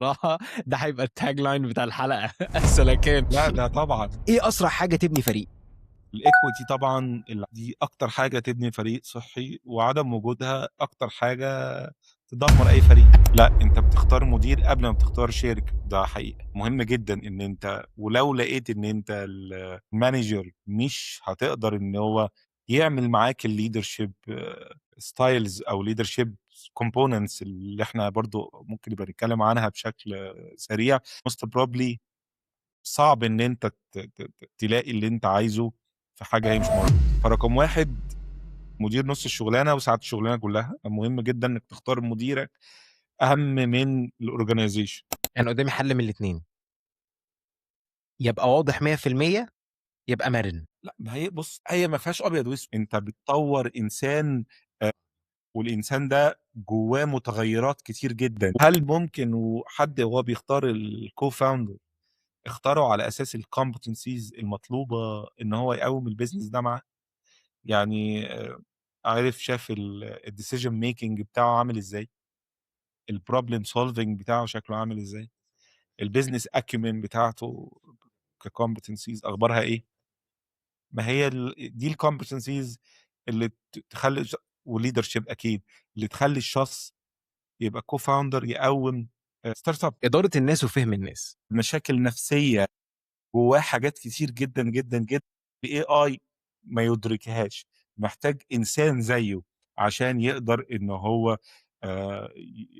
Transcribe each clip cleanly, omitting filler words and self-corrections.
الصراحة ده هيبقى ال tagline بتاع الحلقة، السلكان. لا ده طبعا. ايه اسرع حاجة تبني فريق؟ ال equity طبعا دي اكتر حاجة تبني فريق صحي، وعدم وجودها اكتر حاجة تدمر اي فريق. لا، انت بتختار مدير قبل ما بتختار شركه، ده حقيقة مهم جدا. ان انت ولو لقيت ان انت ال manager مش هتقدر ان هو يعمل معاك ال leadership styles او leadership components اللي احنا برضو ممكن نبقى نتكلم عنها بشكل سريع، most probably صعب ان انت تلاقي اللي انت عايزه في حاجة هي مش موجوده. فرقم واحد، مدير نص الشغلانة وساعات الشغلانة كلها. مهم جدا انك تختار مديرك اهم من ال organization. انا قدامي حل من الاثنين، يبقى واضح 100%، يبقى مرن. لا، ما هي بص، هي ما فيهاش ابيض واسود. انت بتطور انسان، والانسان ده جواه متغيرات كتير جدا. هل ممكن وحد وهو بيختار ال co-founder اختاره على اساس ال competencies المطلوبة ان هو يقوم ال business ده معاه؟ يعني عارف، شاف ال decision making بتاعه عامل ازاي، ال problem solving بتاعه شكله عامل ازاي، ال business acumen بتاعته ك competencies اخبارها ايه؟ ما هي دي ال competencies اللي تخلي، و leadership اكيد، اللي تخلي الشخص يبقى co-founder يقوم startup. ادارة الناس وفهم الناس. مشاكل نفسيه، جواه حاجات كتير جدا جدا جدا ال AI ما يدركهاش، محتاج انسان زيه عشان يقدر ان هو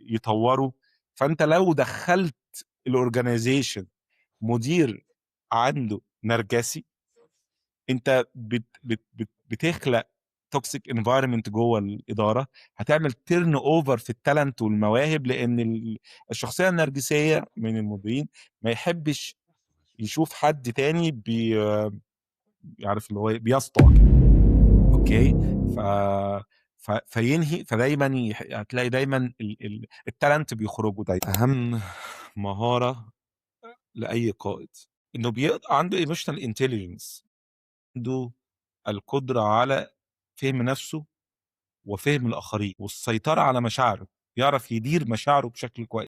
يطوره. فانت لو دخلت ال organization مدير عنده نرجسي، انت بت بت بت بتخلق toxic environment جوه الاداره، هتعمل turnover في ال talent والمواهب، لان الشخصية النرجسية من المديرين ما يحبش يشوف حد تاني عارف اللي هو بيسطع كده، okay؟ فينهي، فدايما هتلاقي دايما ال talent بيخرجوا دايما. اهم مهارة لاي قائد انه بيبقى عنده emotional intelligence، عنده القدرة على فهم نفسه وفهم الاخرين والسيطرة على مشاعره، يعرف يدير مشاعره بشكل كويس.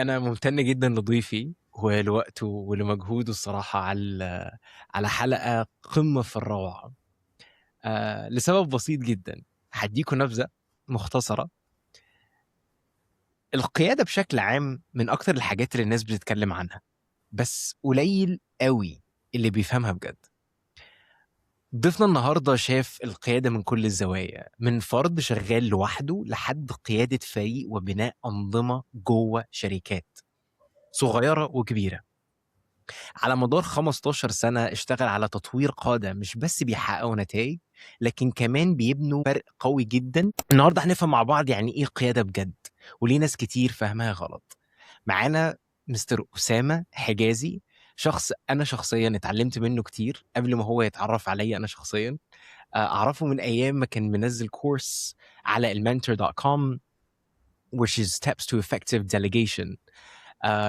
انا ممتن جدا لضيفي ولوقته ولمجهوده الصراحة على حلقة قمة في الروعة، لسبب بسيط جدا. هديكم نبذه مختصره. القيادة بشكل عام من اكتر الحاجات اللي الناس بتتكلم عنها، بس قليل قوي اللي بيفهمها بجد. ضيفنا النهارده شاف القيادة من كل الزوايا، من فرد شغال لوحده لحد قيادة فريق وبناء انظمة جوه شركات صغيرة وكبيره. على مدار 15 سنة اشتغل على تطوير قاده مش بس بيحققوا نتائج، لكن كمان بيبنوا فرق قوي جدا. النهارده هنفهم مع بعض يعني ايه قيادة بجد، وليه ناس كتير فاهمها غلط. معانا مستر اسامة حجازي، شخص انا شخصيا اتعلمت منه كتير قبل ما هو يتعرف عليا. انا شخصيا اعرفه من ايام ما كان منزل course على المنتور.com which is steps to effective delegation.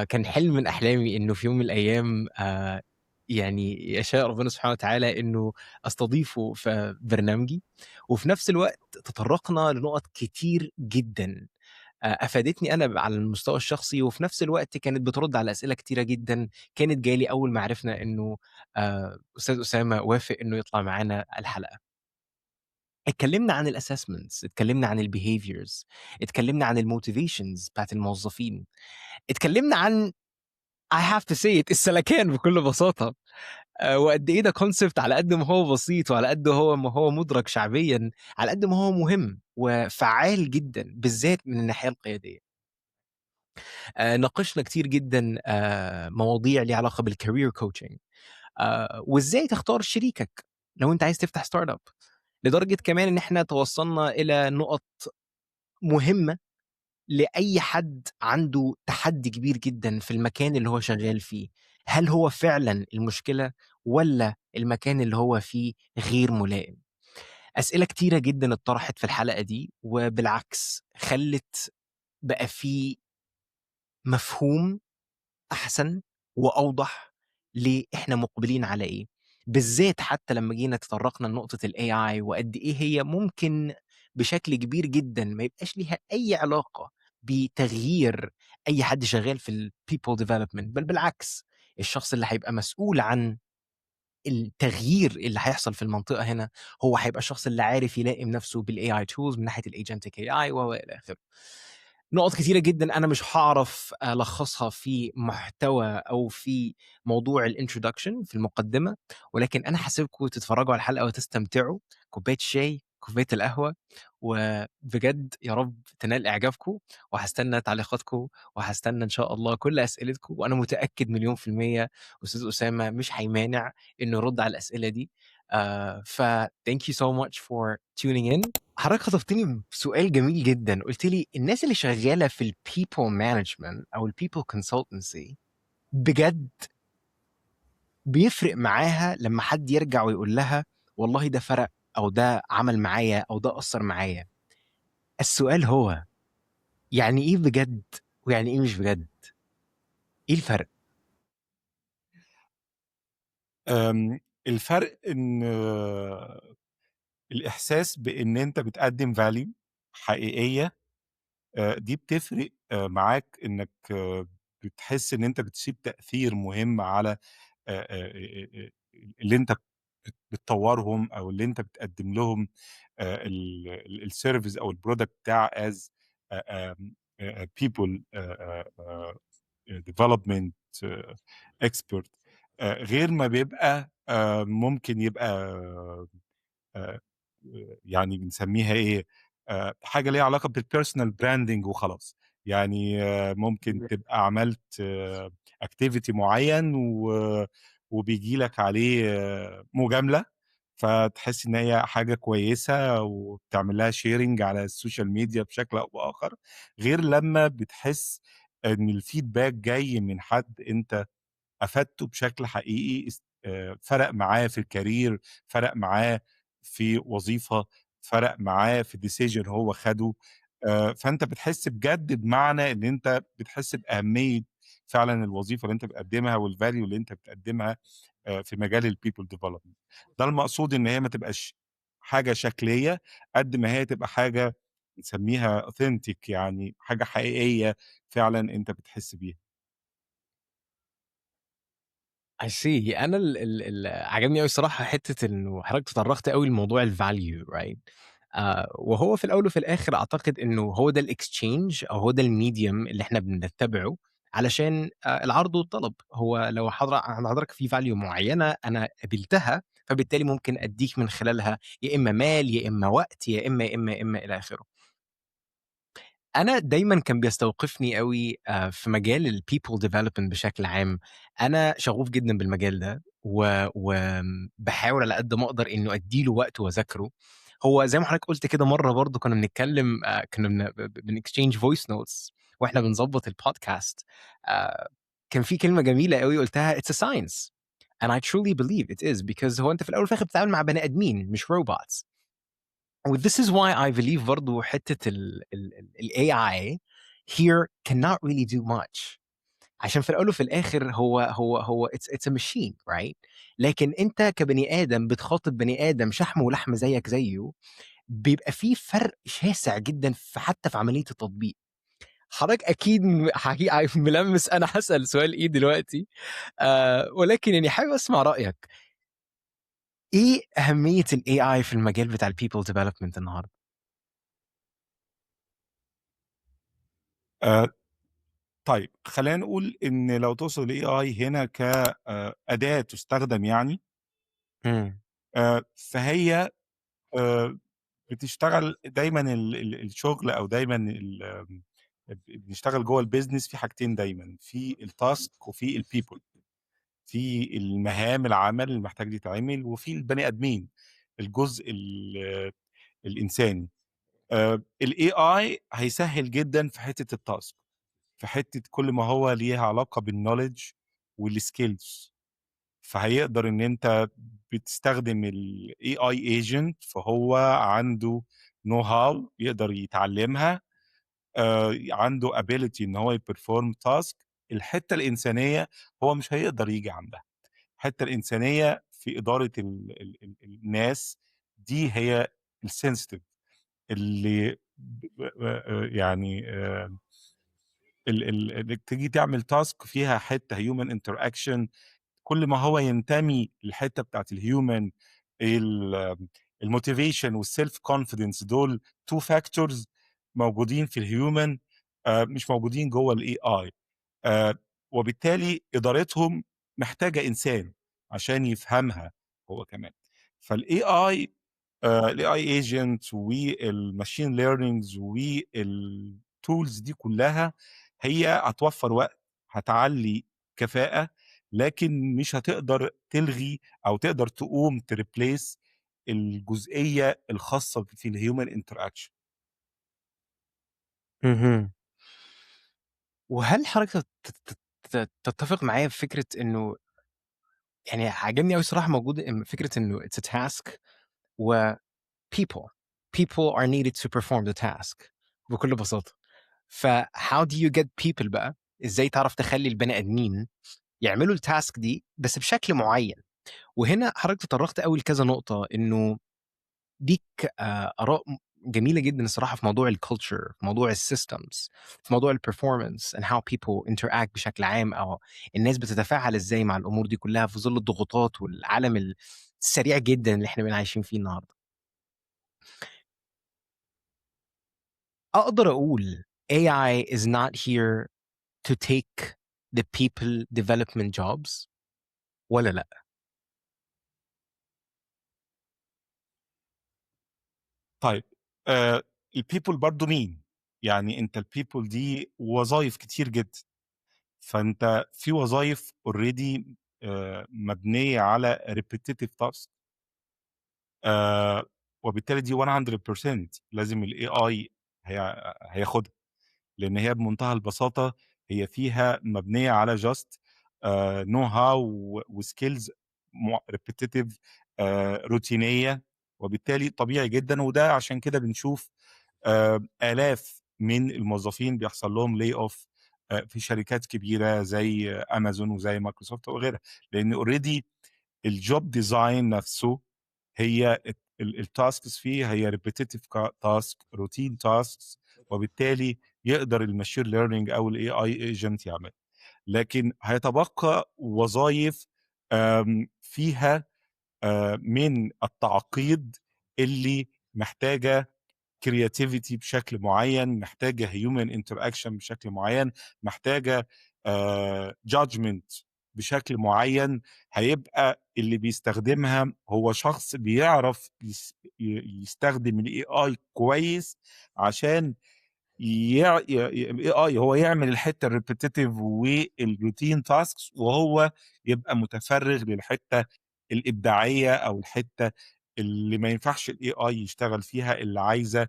كان حلم من احلامي انه في يوم من الايام يعني يشاء ربنا سبحانه وتعالى انه استضيفه في برنامجي. وفي نفس الوقت تطرقنا لنقط كتير جدا افادتني انا على المستوى الشخصي، وفي نفس الوقت كانت بترد على اسئلة كتيرة جدا كانت جالي اول ما عرفنا انه استاذ اسامة وافق انه يطلع معانا الحلقة. اتكلمنا عن ال assessments، اتكلمنا عن ال behaviors، اتكلمنا عن ال motivations بتاعت الموظفين، اتكلمنا عن I have to say it السلكان بكل بساطة، وقد ايه ده concept على قد ما هو بسيط وعلى قد هو ما هو مدرك شعبيا، على قد ما هو مهم وفعال جدا بالذات من الناحية القيادية. ناقشنا كتير جدا مواضيع ليها علاقة بال career coaching، وازاي تختار شريكك لو انت عايز تفتح startup، لدرجة كمان ان احنا توصلنا الى نقط مهمة لاي حد عنده تحدي كبير جدا في المكان اللي هو شغال فيه. هل هو فعلا المشكلة ولا المكان اللي هو فيه غير ملائم؟ اسئلة كتيرة جدا اتطرحت في الحلقة دي، وبالعكس خلت بقى في مفهوم احسن واوضح ليه احنا مقبلين على ايه. بالذات حتى لمّا جينا تطرقنا لنقطة الAI وقد إيه هي ممكن بشكل كبير جدًا ما يبقاش ليها أي علاقة بتغيير أي حد شغال في الpeople development، بل بالعكس، الشخص اللي هيبقى مسؤول عن التغيير اللي هيحصل في المنطقة هنا، هو هيبقى الشخص اللي عارف يلائم نفسه بالAI tools من ناحية الagentic AI و إلى آخره. نقط كتيرة جدًا أنا مش هاعرف ألخصها في محتوى أو في موضوع الintroduction في المقدمة، ولكن أنا هاسيبكم تتفرجوا على الحلقة وتستمتعوا، كوباية الشاي، كوباية القهوة، وبجد يا رب تنال إعجابكم، وهاستنى تعليقاتكم، وهاستنى إن شاء الله كل أسئلتكم، وأنا متأكد مليون في المِيّة أستاذ أسامة مش هيمانع إنه يرد على الأسئلة دي. ف thank you so much for tuning in. حضرتك خطفتني بسؤال جميل جدًا، قُلت لي الناس اللي شغالة في الpeople management أو الpeople consultancy بجد بيفرق معاها لمّا حد يرجع ويقول لها والله ده فرق أو ده عمل معايا أو ده أثّر معايا. السؤال هو، يعني إيه بجد ويعني إيه مش بجد؟ إيه الفرق؟ الفرق إن الإحساس بإن أنت بتقدّم value حقيقية، دي بتفرق معاك، إنك بتحس إن أنت بتسيب تأثير مهم على اللي أنت بتطوّرهم أو اللي أنت بتقدّم لهم ال الservice أو الproduct بتاع as آمم people development expert، غير ما بيبقى ممكن يبقى يعني بنسميها إيه، حاجة ليها علاقة بالpersonal branding وخلاص. يعني ممكن تبقى عملت activity معيّن وبييجي لك عليه مجاملة، فتحس إن هي حاجة كويسة وبتعمل لها sharing على ال social media بشكل أو بآخر، غير لمّا بتحس إن الfeedback جاي من حد أنت أفدته بشكل حقيقي، اس فرق معاه في الcareer، فرق معاه في وظيفة، فرق معاه في decision هو خده، فأنت بتحس بجد بمعنى إن أنت بتحس بأهمية فعلًا الوظيفة اللي أنت بتقدمها والvalue اللي أنت بتقدمها في مجال الpeople development. ده المقصود، إن هي ما تبقاش حاجة شكلية، قد ما هي تبقى حاجة نسميها authentic، يعني حاجة حقيقية فعلًا أنت بتحس بيها. I see. أنا ال ال ال عجبني أوي الصراحة حتّة إنه حضرتك تطرّقت أوي لموضوع الvalue، right؟ وهو في الأول وفي الآخر أعتقد إنه هو ده الexchange أو هو ده الmedium اللي إحنا بنتّبعه علشان العرض والطلب. هو لو عند حضرتك في value معيّنة أنا قبلتها، فبالتالي ممكن أدّيك من خلالها يا إمّا مال، يا إمّا وقت، يا إمّا، يا إمّا، يا إمّا إلى آخره. أنا دايمًا كان بيستوقفني أوي في مجال الpeople development بشكل عام، أنا شغوف جدًا بالمجال ده و وآمم باحاول على قد ما أقدر إنه أدّي له وقت وأذاكره. هو زي ما حضرتك قُلت كده، مرّة برضه كنا بنتكلم، كنا بن ب ب بنexchange voice notes وإحنا بنضبّط الpodcast، كان في كلمة جميلة أوي قُلتها: "It's a science and I truly believe it is because هو أنت في الأول وفي الآخر بتتعامل مع بني آدمين مش robots." و this is why I believe برضه حتّة ال الAI here cannot really do much، عشان في الأول وفي الآخر هو it's a machine، right؟ لكن أنت كبني آدم بتخاطب بني آدم شحم ولحم زيك زيه، بيبقى في فرق شاسع جدًا في حتى في عملية التطبيق. حضرتك أكيد ملمّس أنا هاسأل سؤال إيه دلوقتي، ولكن يعني حابب أسمع رأيك. إيه أهمية الAI في المجال بتاع الpeople development النهارده؟ طيب، خلّينا نقول إن لو تقصد الAI هنا ك أداة تُستخدم يعني فهي بتشتغل دايمًا ال ال الشغل أو دايمًا ال آمم بنشتغل جوّه الbusiness في حاجتين دايمًا، في الtask وفي الpeople، في المهام العمل اللي محتاج يتعمل وفي البني آدمين، الجزء الإنساني. الAI هيسهّل جدًا في حتّة الtask، في حتّة كل ما هو ليها علاقة بالknowledge والskills، فهيقدر إن أنت بتستخدم الAI agent، فهو عنده know how يقدر يتعلمها، عنده ability إن هو يperform task. الحتّة الإنسانية هو مش هيقدر ييجي عندها. الحتّة الإنسانية في في إدارة ال ال ال الناس دي هي الsensitive اللي ب يعني ال ال إنك تيجي تعمل task فيها حتّة human interaction، كل ما هو ينتمي للحتّة بتاعة الhuman، ال الmotivation والself confidence، دول 2 factors موجودين في الhuman، مش موجودين جوّه الAI، وبالتالي إدارتهم محتاجة إنسان عشان يفهمها هو كمان. فالAI الAI agent والmachine learnings والtools دي كلّها هي هتوفّر وقت، هتعلّي كفاءة، لكن مش هتقدر تلغي أو تقدر تقوم تreplace الجزئية الخاصة في الhuman interaction. اهم. وهل حضرتك ت ت ت تتفق معايا في فكرة إنه يعني عاجبني أوي الصراحة موجود إن فكرة إنه it's a task و people are needed to perform the task بكل بساطة. ف how do you get people بقى، إزاي تعرف تخلّي البني آدمين يعملوا الtask دي بس بشكل معيّن؟ وهنا حضرتك تطرقت أوي لكذا نقطة، إنه ليك آراء جميلة جدًا الصراحة في موضوع الculture، في موضوع الsystems، في موضوع الperformance and how people interact بشكل عام، أو الناس بتتفاعل إزاي مع الأمور دي كلها في ظل الضغوطات والعالم السريع جدًا اللي إحنا بقينا عايشين فيه النهارده. أقدر أقول AI is not here to take the people development jobs والّا لأ؟ طيب، الpeople برضه مين؟ يعني أنت الpeople دي وظايف كتير جدًا، فأنت في وظايف already مبنية على repetitive task، وبالتالي دي 100% لازم الAI هياخدها، لإن هي بمنتهى البساطة هي فيها مبنية على just know how وskills repetitive، روتينية، وبالتالي طبيعي جدًا، وده عشان كده بنشوف آلاف من الموظفين بيحصل لهم lay off في شركات كبيرة زي أمازون وزي مايكروسوفت وغيرها، لإن already الjob design نفسه هي الtasks فيه هي repetitive task، routine tasks، وبالتالي يقدر الmachine learning أو الAI agent يعملها. لكن هيتبقى وظايف فيها من التعقيد اللي محتاجة creativity بشكل معين، محتاجة human interaction بشكل معين، محتاجة judgment بشكل معين، هيبقى اللي بيستخدمها هو شخص بيعرف يستخدم الAI كويس عشان يع ي ي الAI هو يعمل الحتّة الrepetitive والroutine tasks، وهو يبقى متفرغ للحتّة الإبداعية أو الحتّة اللي ما ينفعش الAI يشتغل فيها، اللي عايزة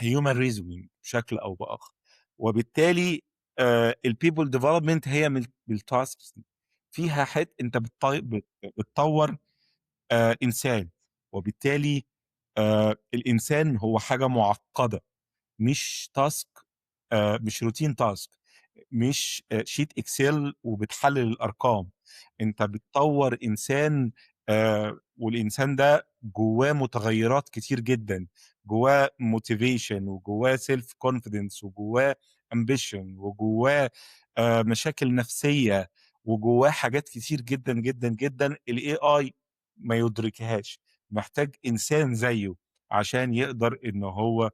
human reasoning بشكل أو بآخر. وبالتالي الpeople development هي من الtasks دي، فيها أنت بتطوّر إنسان، وبالتالي الإنسان هو حاجة معقدة، مش task، مش routine task، مش sheet Excel وبتحلل الأرقام، أنت بتطوّر إنسان، والإنسان ده جوّاه متغيرات كتير جدًا، جوّاه motivation وجوّاه self confidence وجوّاه ambition وجوّاه مشاكل نفسية وجوّاه حاجات كتير جدًا، جدًا، جدًا الAI ما يدركهاش، محتاج إنسان زيه عشان يقدر إن هو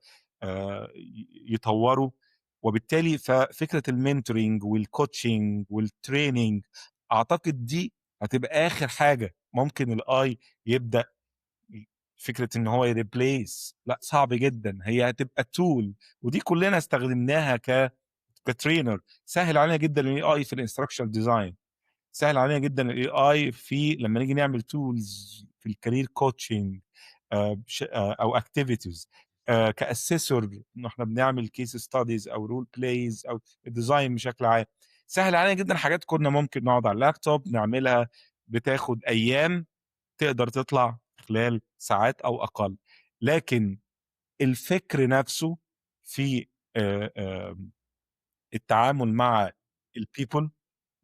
ي يطوّره. وبالتالي ففكرة الmentoring والcoaching والtraining أعتقد دي هتبقى آخر حاجة ممكن الAI يبدأ فكرة إن هو يreplace، لأ صعب جدًا، هي هتبقى tool، ودي كلنا استخدمناها ك trainer، سهِّل علينا جدًا الAI في الinstructional design، سهِّل علينا جدًا الAI في لمّا نيجي نعمل tools في الcareer coaching بش أو activities كassessor، إن إحنا بنعمل case studies أو role plays أو الdesign بشكل عام، سهِّل علينا جدًا حاجات كنا ممكن نقعد على الlaptop نعملها بتاخد أيام، تقدر تطلع خلال ساعات أو أقل. لكن الفكر نفسه في التعامل مع الpeople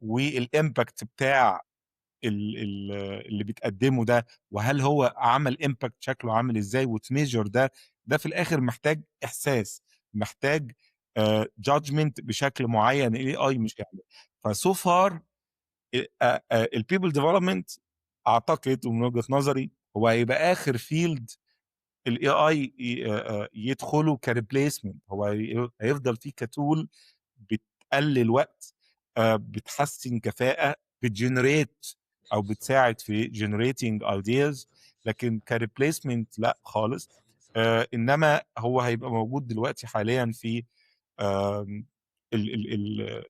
والimpact بتاع ال ال اللي بتقدّمه ده، وهل هو عمل impact شكله عامل إزاي وت measure ده، ده في الآخر محتاج إحساس، محتاج judgment بشكل معيّن ال AI مش هيعمله. ف so far ال people development أعتقد ومن وجهة نظري هو هيبقى آخر field ال AI يدخله ك replacement. هو هيفضل فيه ك tool بتقلل وقت، بتحسّن كفاءة، بت generate أو بتساعد في generating ideas، لكن ك replacement لأ خالص. إنما هو هيبقى موجود دلوقتي حاليًا في ال ال ال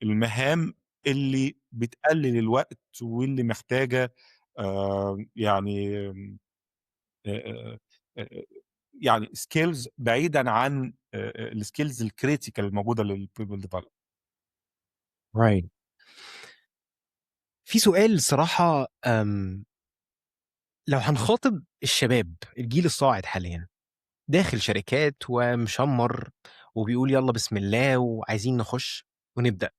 المهام اللي بتقلل الوقت واللي محتاجة يعني يعني skills بعيدًا عن ال skills ال critical الموجودة لل people development. Right. في سؤال الصراحة، لو هنخاطب الشباب، الجيل الصاعد حاليًا، داخل شركات ومشمّر وبيقول يالّا بسم الله وعايزين نخش ونبدأ.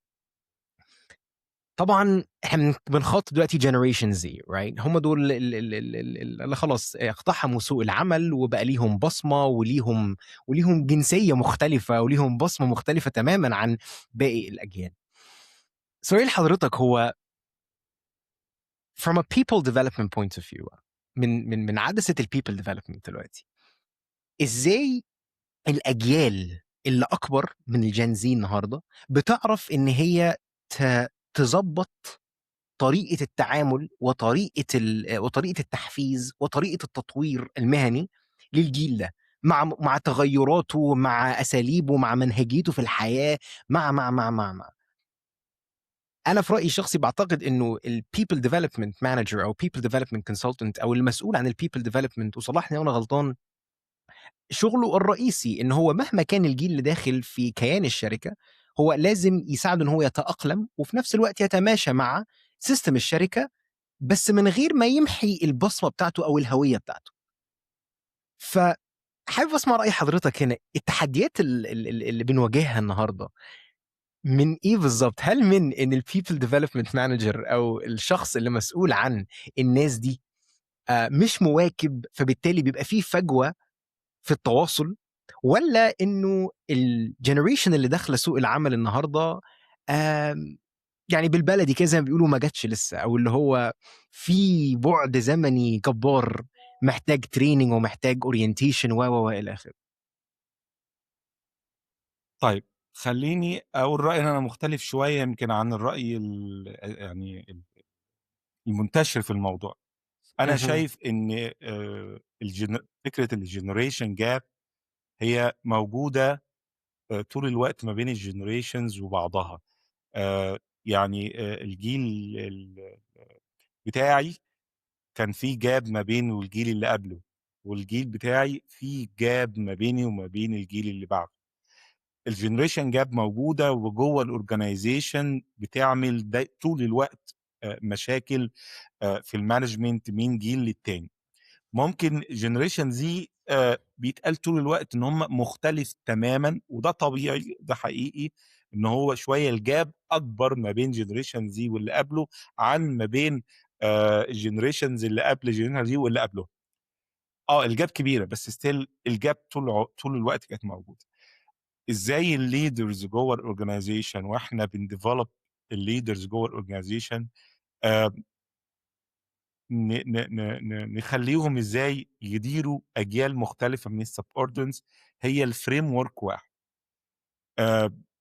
طبعًا إحنا بنخاطب دلوقتي generation Z، right؟ هم دول ال ال ال ال اللي خلاص اقتحموا سوق العمل وبقى ليهم بصمة وليهم جنسية مختلفة وليهم بصمة مختلفة تمامًا عن باقي الأجيال. سؤالي لحضرتك هو from a people development point of view، من عدسة ال people development دلوقتي، إزاي الأجيال اللي أكبر من ال Gen Z النهارده بتعرف إن هي تضبّط طريقة التعامل وطريقة التحفيز وطريقة التطوير المهني للجيل ده مع تغيراته، مع أساليبه، مع منهجيته في الحياة، مع مع مع مع مع. أنا في رأيي الشخصي باعتقد إنه ال people development manager أو people development consultant أو المسؤول عن ال people development، وصلحني لو أنا غلطان، شغله الرئيسي إن هو مهما كان الجيل اللي داخل في كيان الشركة، هو لازم يساعده إن هو يتأقلم وفي نفس الوقت يتماشى مع system الشركة، بس من غير ما يمحي البصمة بتاعته أو الهوية بتاعته. فحابب أسمع رأي حضرتك هنا، التحديات اللي بنواجهها النهارده من إيه بالضبط؟ هل من إن ال people development manager أو الشخص اللي مسؤول عن الناس دي مش مواكب، فبالتالي بيبقى في فجوة في التواصل، والّا إنه ال generation اللي داخلة سوق العمل النهارده يعني بالبلدي كده زي ما بيقولوا ما جاتش لسه، أو اللي هو في بُعد زمني جبار محتاج training ومحتاج orientation و، و، وإلى آخره؟ طيب، خلّيني أقول رأيي إن أنا مختلف شوية يمكن عن الرأي ال يعني المنتشر في الموضوع. أنا شايف إن الجن فكرة ال generation gap هي موجودة طول الوقت ما بين ال generations وبعضها. يعني الجيل بتاعي كان في gap ما بينه والجيل اللي قبله، والجيل بتاعي في gap ما بيني وما بين الجيل اللي بعده. ال generation gap موجودة وجوّه ال organization بتعمل طول الوقت مشاكل في ال management من جيل للتاني. ممكن generation Z بيتقال طول الوقت إن هم مختلف تمامًا، وده طبيعي، ده حقيقي، إن هو شوية ال gap أكبر ما بين generation Z واللي قبله عن ما بين ال generations اللي قبل generation Z واللي قبلهم. ال gap كبيرة، بس still ال gap طول الوقت كانت موجودة. إزاي ال leaders جوّه ال organization وإحنا بن develop ال leaders جوّه ال organization ن ن ن ن نخلّيهم إزاي يديروا أجيال مختلفة من ال subordinates؟ هي ال framework واحد.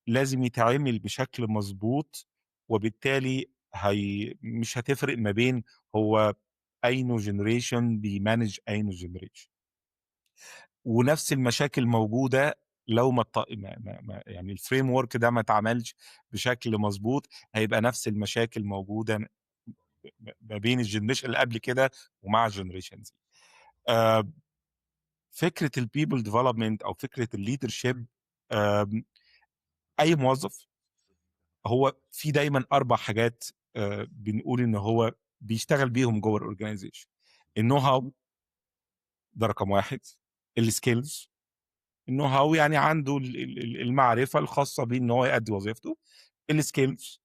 لازم يتعمل بشكل مضبوط، وبالتالي هي مش هتفرق ما بين هو أينو generation بي manage أينو generation. ونفس المشاكل موجودة لو ما الط ما ما ما يعني ال framework ده ما اتعملش بشكل مضبوط، هيبقى نفس المشاكل موجودة ما بين ال generation اللي قبل كده ومع generation Z. فكرة ال people development أو فكرة ال leadership، أي موظف هو في دايمًا 4 حاجات بنقول إن هو بيشتغل بيهم جوّه ال organization: ال know how ده رقم 1، ال skills. ال know how يعني عنده ال ال ال المعرفة الخاصة بيه إن هو يأدّي وظيفته، ال skills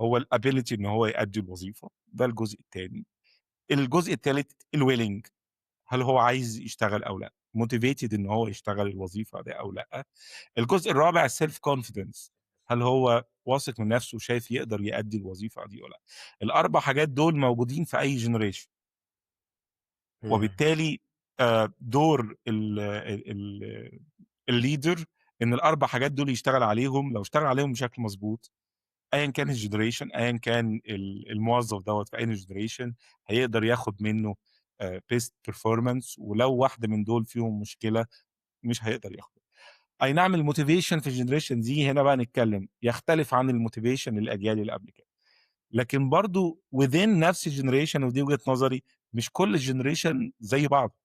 هو الability إن هو يأدّي الوظيفة، ده الجزء التاني. الجزء التالت الwilling، هل هو عايز يشتغل أو لأ، motivated إن هو يشتغل الوظيفة دي أو لأ. الجزء الرابع self confidence، هل هو واثق من نفسه وشايف يقدر يأدّي الوظيفة دي والّا لأ. ال4 حاجات دول موجودين في أي generation. وبالتالي دور ال ال ال الleader إن ال4 حاجات دول يشتغل عليهم، لو اشتغل عليهم بشكل مضبوط، أيًا كان الgeneration، أيًا كان الموظف دوّة في أي generation، هيقدر ياخد منه best performance، ولو واحدة من دول فيهم مشكلة مش هيقدر ياخده. أي نعم، الmotivation في الgeneration دي هنا بقى نتكلم، يختلف عن الmotivation للأجيال اللي قبل كده. لكن برضه within نفس الgeneration، ودي وجهة نظري، مش كل generation زي بعض.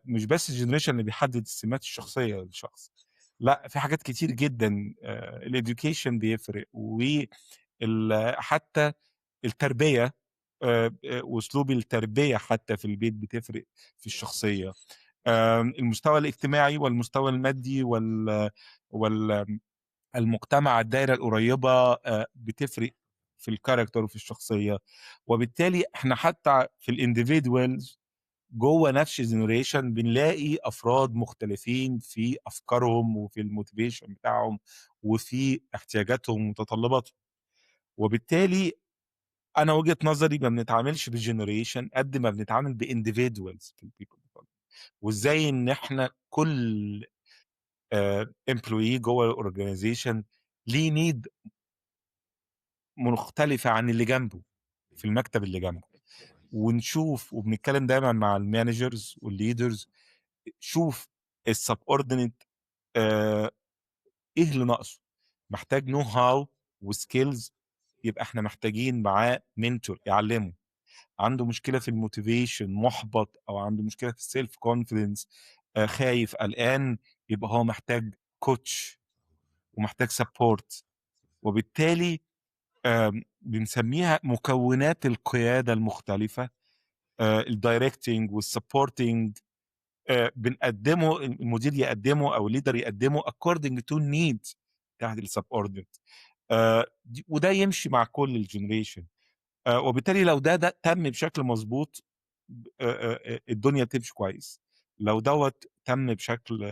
مش بس الgeneration اللي بيحدد السمات الشخصية للشخص، لأ، في حاجات كتير جدًا، الeducation بيفرق وال حتى التربية، وأسلوب التربية حتى في البيت بتفرق في الشخصية. المستوى الاجتماعي والمستوى المادي وال المجتمع، الدايرة القريبة، بتفرق في الcharacter وفي الشخصية، وبالتالي إحنا حتى في الindividuals جوّه نفس الgeneration بنلاقي أفراد مختلفين في أفكارهم وفي الmotivation بتاعهم وفي احتياجاتهم ومتطلباتهم. وبالتالي أنا وجهة نظري ما بنتعاملش بgeneration قد ما بنتعامل بindividuals في الpeople development، وإزاي إن إحنا كل employee جوّه الorganization ليه need مختلفة عن اللي جنبه، في المكتب اللي جنبه. ونشوف، وبنتكلم دايمًا مع الmanagers والleaders، شوف الsubordinate إيه اللي ناقصه، محتاج know how وskills، يبقى إحنا محتاجين معاه mentor يعلّمه. عنده مشكلة في الmotivation، مُحبَط، أو عنده مشكلة في الself confidence، خايف، قلقان، يبقى هو محتاج coach ومحتاج support. وبالتالي بنسميها مكونات القيادة المختلفة، الdirecting والsupporting، بنقدّمه، المدير يقدّمه أو الleader يقدّمه according to need بتاعة الsubordinate، د وده يمشي مع كل الgeneration، وبالتالي لو ده تم بشكل مضبوط ب الدنيا بتمشي كويس، لو دوّة تم بشكل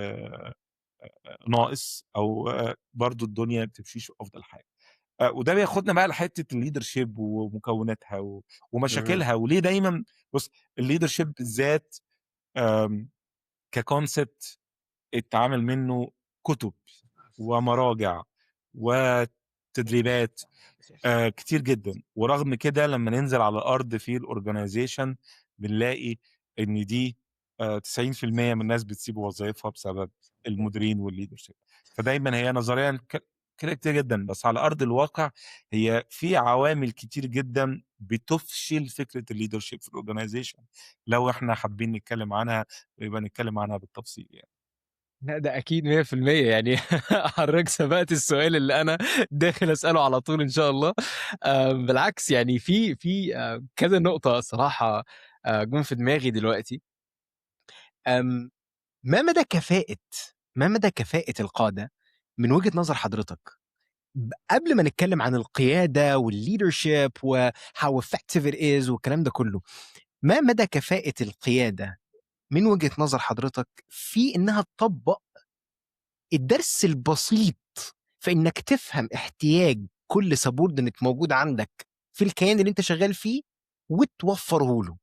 ناقص أو برضه الدنيا ما بتمشيش أفضل حاجة. وده بياخدنا بقى لحتة الleadership ومكوناتها ومشاكلها، وليه دايمًا، بُص، الleadership بالذات كconcept اتعمل منه كُتب ومراجع وتدريبات كتير جدًا، ورغم كده لمّا ننزل على الأرض في الorganization بنلاقي إن دي 90% من الناس بتسيب وظايفها بسبب المديرين والleadership. فدايمًا هي نظريًا كلام كتير جدًا، بس على أرض الواقع هي في عوامل كتير جدًا بتفشل فكرة الleadership في الorganization، لو إحنا حابين نتكلم عنها يبقى نتكلم عنها بالتفصيل يعني. لأ، ده أكيد 100% يعني، حضرتك سبقت السؤال اللي أنا داخل أسأله على طول إن شاء الله. بالعكس يعني في كذا نقطة الصراحة جُم في دماغي دلوقتي. ما مدى كفاءة القادة من وجهة نظر حضرتك؟ قبل ما نتكلم عن القيادة والleadership وhow effective it is والكلام ده كله، ما مدى كفاءة القيادة من وجهة نظر حضرتك في إنها تطبّق الدرس البسيط في إنك تفهم احتياج كل subordinate موجود عندك في الكيان اللي أنت شغال فيه وتوفّره له؟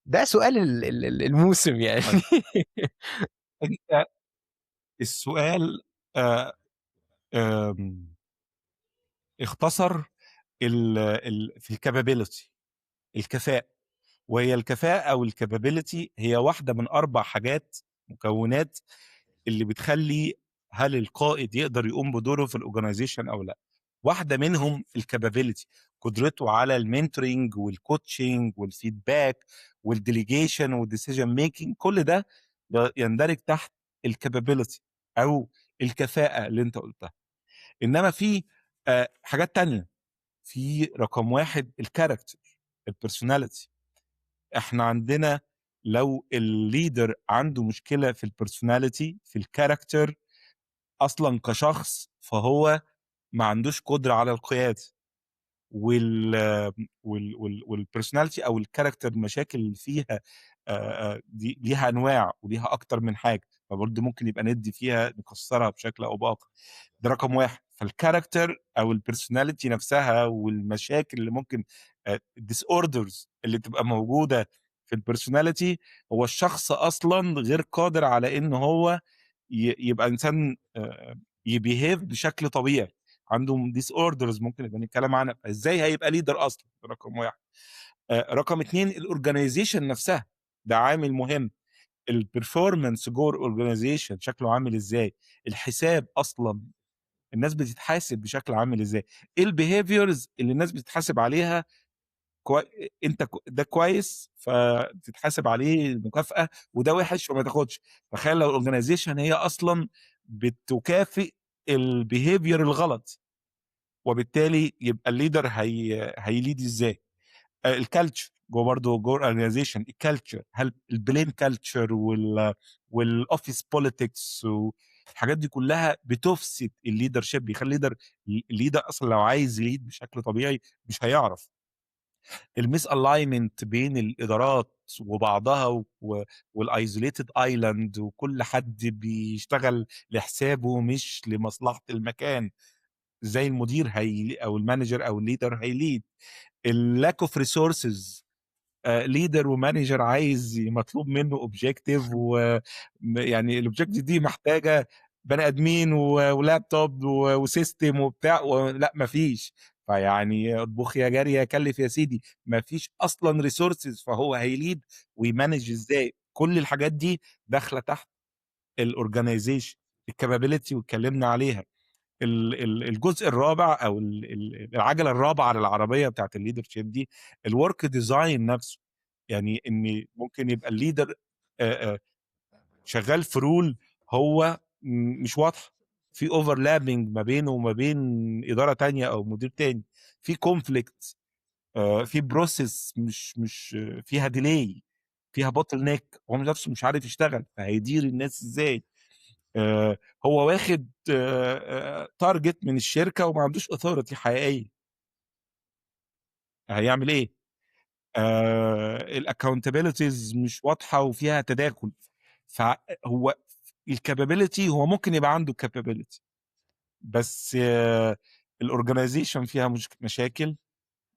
ده سؤال ال ال ال الموسم يعني. طيب. أنت السؤال اختصر ال ال في الcapability، الكفاءة، وهي الكفاءة أو الcapability هي واحدة من 4 حاجات، مكونات اللي بتخلّي هل القائد يقدر يقوم بدوره في الorganization أو لأ. واحدة منهم الcapability، قدرته على الmentoring والcoaching والfeedback والdelegation والdecision making، كل ده يندرج تحت الcapability أو الكفاءة اللي أنت قُلتها. إنما في حاجات تانية، في رقم 1 الcharacter، الpersonality. إحنا عندنا لو الleader عنده مشكلة في الpersonality، في الcharacter أصلًا كشخص، فهو ما عندوش قدرة على القيادة، وال وال وال وال personality أو ال character، المشاكل اللي فيها دي ليها أنواع وليها أكتر من حاجة، فبرضه ممكن يبقى ندّي فيها نكسّرها بشكل أو بآخر. ده رقم 1. فال character أو ال personality نفسها والمشاكل اللي ممكن disorders اللي تبقى موجودة في ال personality، هو الشخص أصلًا غير قادر على إن هو يبقى إنسان ي behave بشكل طبيعي، عنده disorders ممكن نبقى نتكلم عنها، فإزاي هيبقى leader أصلًا؟ ده رقم 1. رقم 2، ال organization نفسها، ده عامل مهم. ال performance جوه ال organization شكله عامل إزاي؟ الحساب أصلًا، الناس بتتحاسب بشكل عامل إزاي؟ إيه ال behaviors اللي الناس بتتحاسب عليها؟ أنت ده كويس فتتحاسب عليه مكافأة، وده وِحِش فما تاخدش. تخيل لو ال organization هي أصلًا بتكافئ ال behavior الغلط، وبالتالي يبقى ال leader هي lead إزاي؟ ال culture جوه برضه، جوه ال organization ال culture، هل ال blame culture وال office politics والحاجات دي كلها بتفسد ال leadership، بيخلي ال leader اصلا لو عايز ي lead بشكل طبيعي مش هيعرف. ال misalignment بين الادارات وبعضها وال isolated island، وكل حد بيشتغل لحسابه مش لمصلحه المكان، زي المدير هي او ال manager او ال leader هي lead. ال lack of resources، leader و manager عايز مطلوب منه objective، ويعني ال objective دي محتاجه بني ادمين ولابتوب و system وبتاع، لا مفيش. فيعني اطبخ يا جاري يا كلف يا سيدي، مفيش اصلا resources، فهو هي lead وي manage ازاي؟ كل الحاجات دي داخله تحت ال organization، ال capability واتكلمنا عليها. الجزء الرابع او العجله الرابعه للعربيه بتاعت ال leadership دي ال work design نفسه، يعني ان ممكن يبقى ال leader شغال في role هو مش واضحه، في overlapping ما بينه وما بين اداره تانية او مدير تاني، في conflict، في process مش فيها delay، فيها bottleneck، هو نفسه مش عارف يشتغل، فهيدير الناس ازاي؟ هو واخد target من الشركه وما عندوش authority حقيقيه، هيعمل ايه؟ ال accountabilities مش واضحه وفيها تداخل. فهو ال capability، هو ممكن يبقى عنده capability بس ال organization فيها مش مشاكل،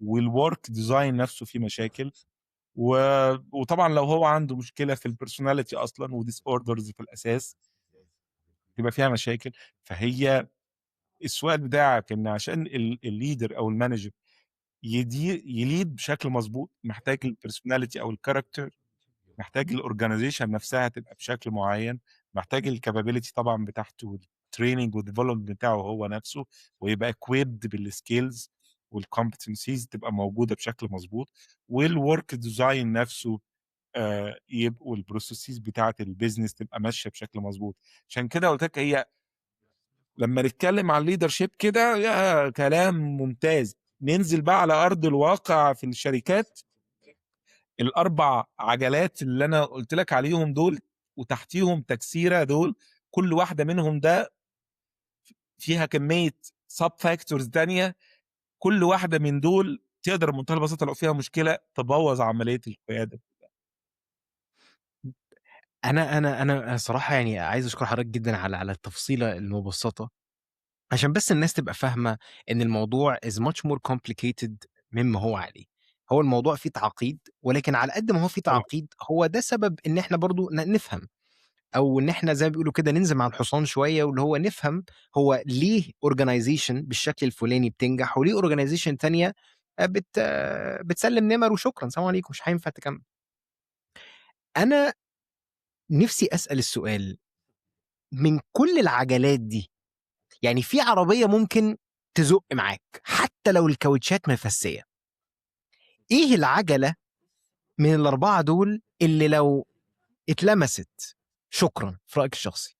وال work design نفسه فيه مشاكل، وطبعا لو هو عنده مشكله في ال personality اصلا و disorders في الاساس تبقى فيها مشاكل. فهي السؤال بتاعك ان عشان ال leader او ال manager يدير ي lead بشكل مظبوط، محتاج ال personality او ال character، محتاج ال organization نفسها تبقى بشكل معين، محتاج ال capability طبعا بتاعته وال training وال development بتاعه هو نفسه، ويبقى equipped بال skills وال competencies تبقى موجوده بشكل مظبوط، وال work design نفسه يبقوا ال processes بتاعه ال business تبقى ماشيه بشكل مظبوط. عشان كده قلت لك هي لما نتكلم عن leadership كده يا كلام ممتاز، ننزل بقى على ارض الواقع في الشركات، الاربع عجلات اللي انا قلت لك عليهم دول وتحتيهم تكسيره دول، كل واحده منهم ده فيها كميه sub factors تانية، كل واحده من دول تقدر بمنتهى البساطه لو فيها مشكله تبوظ عمليه القياده. انا صراحه يعني عايز اشكر حضرتك جدا على التفصيله المبسطه، عشان بس الناس تبقى فاهمه ان الموضوع is much more complicated مما هو عليه. هو الموضوع فيه تعقيد، ولكن على قد ما هو فيه تعقيد هو ده سبب ان احنا برضو نفهم، او ان احنا زي ما بيقولوا كده ننزل مع الحصان شويه، واللي هو نفهم هو ليه organization بالشكل الفلاني بتنجح، وليه organization تانية بتسلم نمر وشكرا سلام عليكم مش هينفع تكمل. انا نفسي اسال السؤال، من كل العجلات دي يعني في عربيه ممكن تزق معاك حتى لو الكاوتشات مفسيه، ايه العجله من الاربعه دول اللي لو اتلمست شكرا في رايك الشخصي؟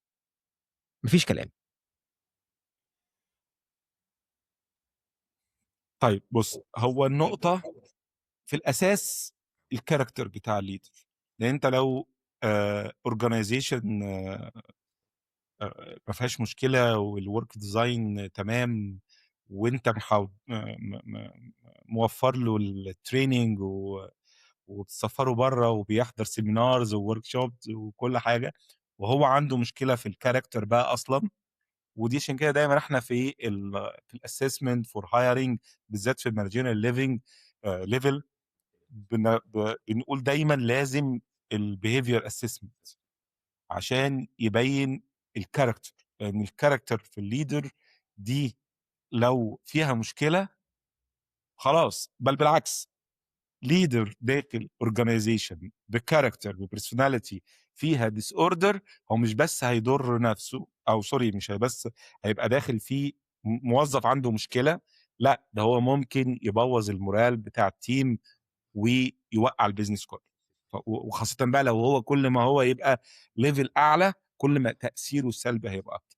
مفيش كلام. طيب بص، هو النقطه في الاساس ال character بتاع ال leader، لان انت لو organization ما فيهاش مشكله وال work design تمام وأنت محو م م موفّر له الtraining وبتسفّره برّه وبيحضر seminars وworkshops وكل حاجة، وهو عنده مشكلة في الcharacter بقى أصلًا. ودي عشان كده دايمًا إحنا في الassessment for hiring، بالذات في الmanagerial living level، بن ب بنقول دايمًا لازم الbehavior assessment عشان يبيّن الcharacter، لإن الcharacter في الleader دي لو فيها مشكلة خلاص. بل بالعكس، leader داخل organization بcharacter وpersonality فيها disorder، هو مش بس هيضر نفسه، أو sorry، مش هي بس هيبقى داخل فيه موظف عنده مشكلة، لأ ده هو ممكن يبوظ ال morale بتاع الteam ويوقع الbusiness كله. وخاصة بقى لو هو كل ما هو يبقى level أعلى، كل ما تأثيره السلبي هيبقى أكتر.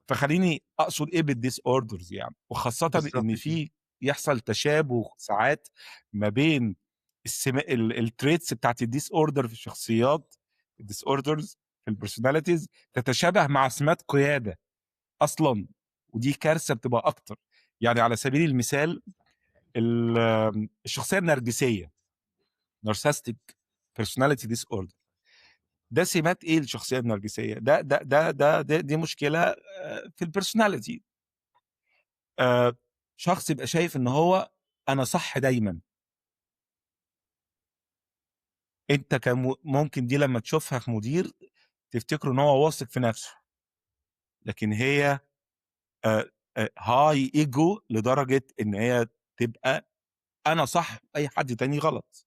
فخليني أقصد إيه بالdisorders يعني، وخاصة بالضبط إن كده. في يحصل تشابه ساعات ما بين السما ال الtraits بتاعة الdisorder في الشخصيات، الdisorders في الpersonalities تتشابه مع سمات قيادة أصلًا، ودي كارثة بتبقى أكتر. يعني على سبيل المثال الشخصية النرجسية، narcissistic personality disorder، ده سمات إيه الشخصية النرجسية؟ ده ده ده ده د دي مشكلة في الpersonality. شخص يبقى شايف إن هو أنا صح دايمًا. أنت ممكن دي لمّا تشوفها في مدير تفتكره إن هو واثق في نفسه. لكن هي high ego لدرجة إن هي تبقى أنا صح، أي حد تاني غلط.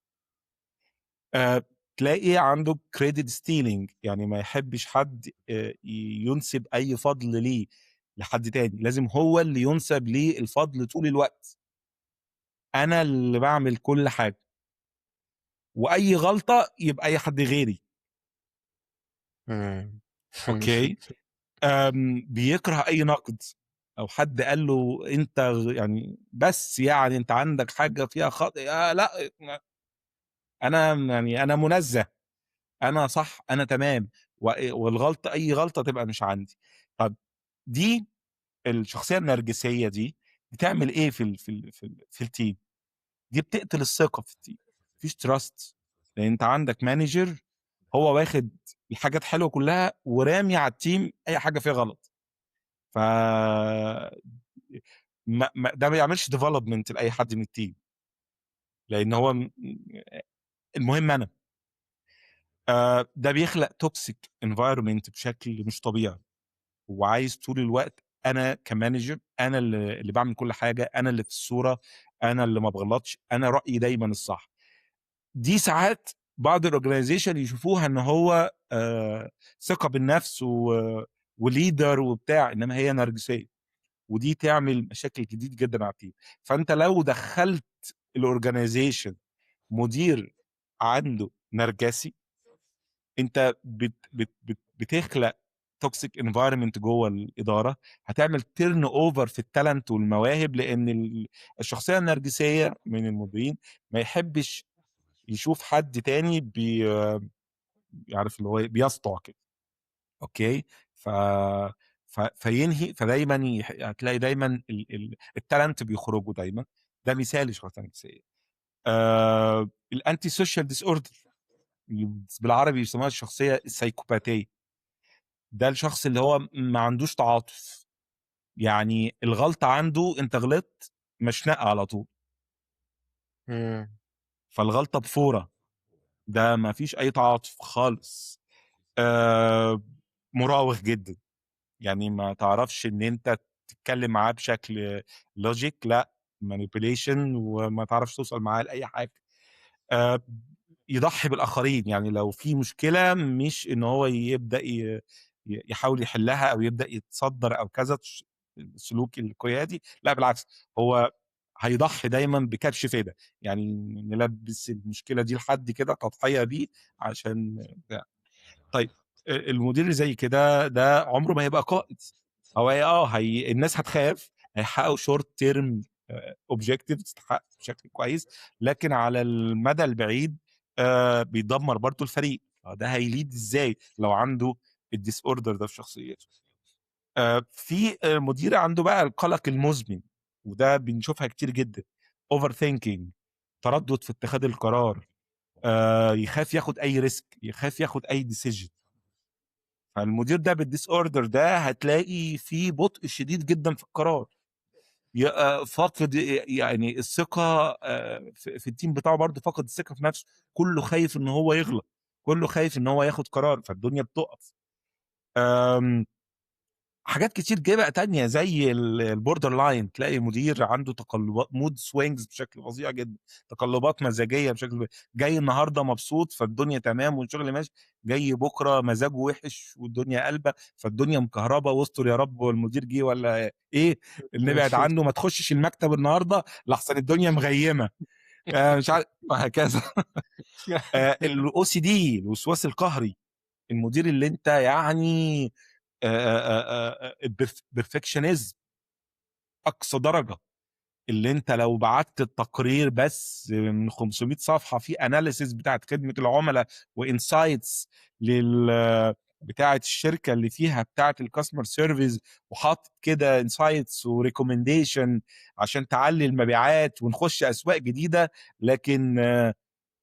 تلاقي عنده credit stealing، يعني ما يحبش حد ينسب أي فضل ليه لحد تاني، لازم هو اللي ينسب ليه الفضل طول الوقت. أنا اللي باعمل كل حاجة. وأي غلطة يبقى أي حد غيري. Okay؟ بيكره أي نقد، لو حد قال له أنت يعني بس يعني أنت عندك حاجة فيها لأ، أنا يعني أنا منزه، أنا صح، أنا تمام، والغلطة أي غلطة تبقى مش عندي. طب دي الشخصية النرجسية دي بتعمل إيه في الteam؟ دي بتقتل الثقة في الteam، ما فيش trust، لأن أنت عندك manager هو واخد الحاجات حلوة كلها ورامي على الteam أي حاجة فيها غلط. ف ما ما ده ما بيعملش development لأي حد من الteam. لأن هو المهم أنا. ده بيخلق toxic environment بشكل مش طبيعي. وعايز طول الوقت أنا كmanager، أنا اللي باعمل كل حاجة، أنا اللي في الصورة، أنا اللي ما باغلطش، أنا رأيي دايمًا الصح. دي ساعات بعض الorganization يشوفوها إن هو ثقة بالنفس وleader وبتاع، إنما هي نرجسية. ودي تعمل مشاكل كتير جدًا على الteam. فأنت لو دخلت الorganization مدير عنده نرجسي، أنت بت بت بت بتخلق toxic environment جوه الإدارة، هتعمل turnover في الtalent والمواهب، لأن الشخصية النرجسية من المديرين ما يحبش يشوف حد تاني عارف اللي هو إيه، بيسطع كده. Okay؟ ف ف فينهي فدايمًا هتلاقي دايمًا الtalent بيخرجوا دايمًا، ده مثال للشخصية النرجسية. الanti social disorder، بالعربي بيسموها الشخصية السيكوباتية. ده الشخص اللي هو ما عندوش تعاطف. يعني الغلطة عنده، أنت غلطت، مشنقة على طول. فالغلطة بفورة. ده ما فيش أي تعاطف خالص. مراوغ جدًا. يعني ما تعرفش إن أنت تتكلم معاه بشكل logic، لأ، manipulation، وما تعرفش توصل معاه لأي حاجة. يضحي بالآخرين، يعني لو في مشكلة مش إن هو يبدأ ي ي يحاول يحلها أو يبدأ يتصدر أو كذا السلوك القيادي، لأ بالعكس، هو هيضحي دايمًا بكبش فدا، يعني نلبّس المشكلة دي لحد كده تضحية بيه عشان بتاع. طيب المدير اللي زي كده ده عمره ما هيبقى قائد. هو هي الناس هتخاف، هيحققوا short term objectives تتحقق بشكل كويس، لكن على المدى البعيد بيدمر برضه الفريق. ده هيlead إزاي لو عنده الdisorder ده في شخصيته؟ في مدير عنده بقى القلق المزمن. وده بنشوفها كتير جدًا، overthinking، تردد في اتخاذ القرار، يخاف ياخد أي risk، يخاف ياخد أي decision. فالمدير ده بال disorder ده هتلاقي فيه بطء شديد جدًا في القرار. ي فاقد يعني الثقة في ال team بتاعه، برضه فاقد الثقة في نفسه، كله خايف إن هو يغلط، كله خايف إن هو ياخد قرار، فالدنيا بتُقف. حاجات كتير جه بقى تانية زي ال borderline، تلاقي مدير عنده تقلبات mood swings بشكل فظيع جدًا، تقلبات مزاجية بشكل، جاي النهارده مبسوط فالدنيا تمام والشغل ماشي، جاي بكرة مزاجه وِحِش والدنيا قالبة، فالدنيا مكهربة، واستر يا رب والمدير جه والّا إيه، نبعد عنه، ما تخشش المكتب النهارده لأحسن الدنيا مغيمة، مش عارف، وهكذا. الOCD، الوسواس القهري، المدير اللي أنت يعني الperf perfectionism أقصى درجة، اللي أنت لو بعت التقرير بس من 500 صفحة فيه analysis بتاعة خدمة العملا وinsights بتاعة الشركة اللي فيها بتاعة الcustomer service، وحاطط كده insights وrecommendation عشان تعلّي المبيعات ونخش أسواق جديدة، لكن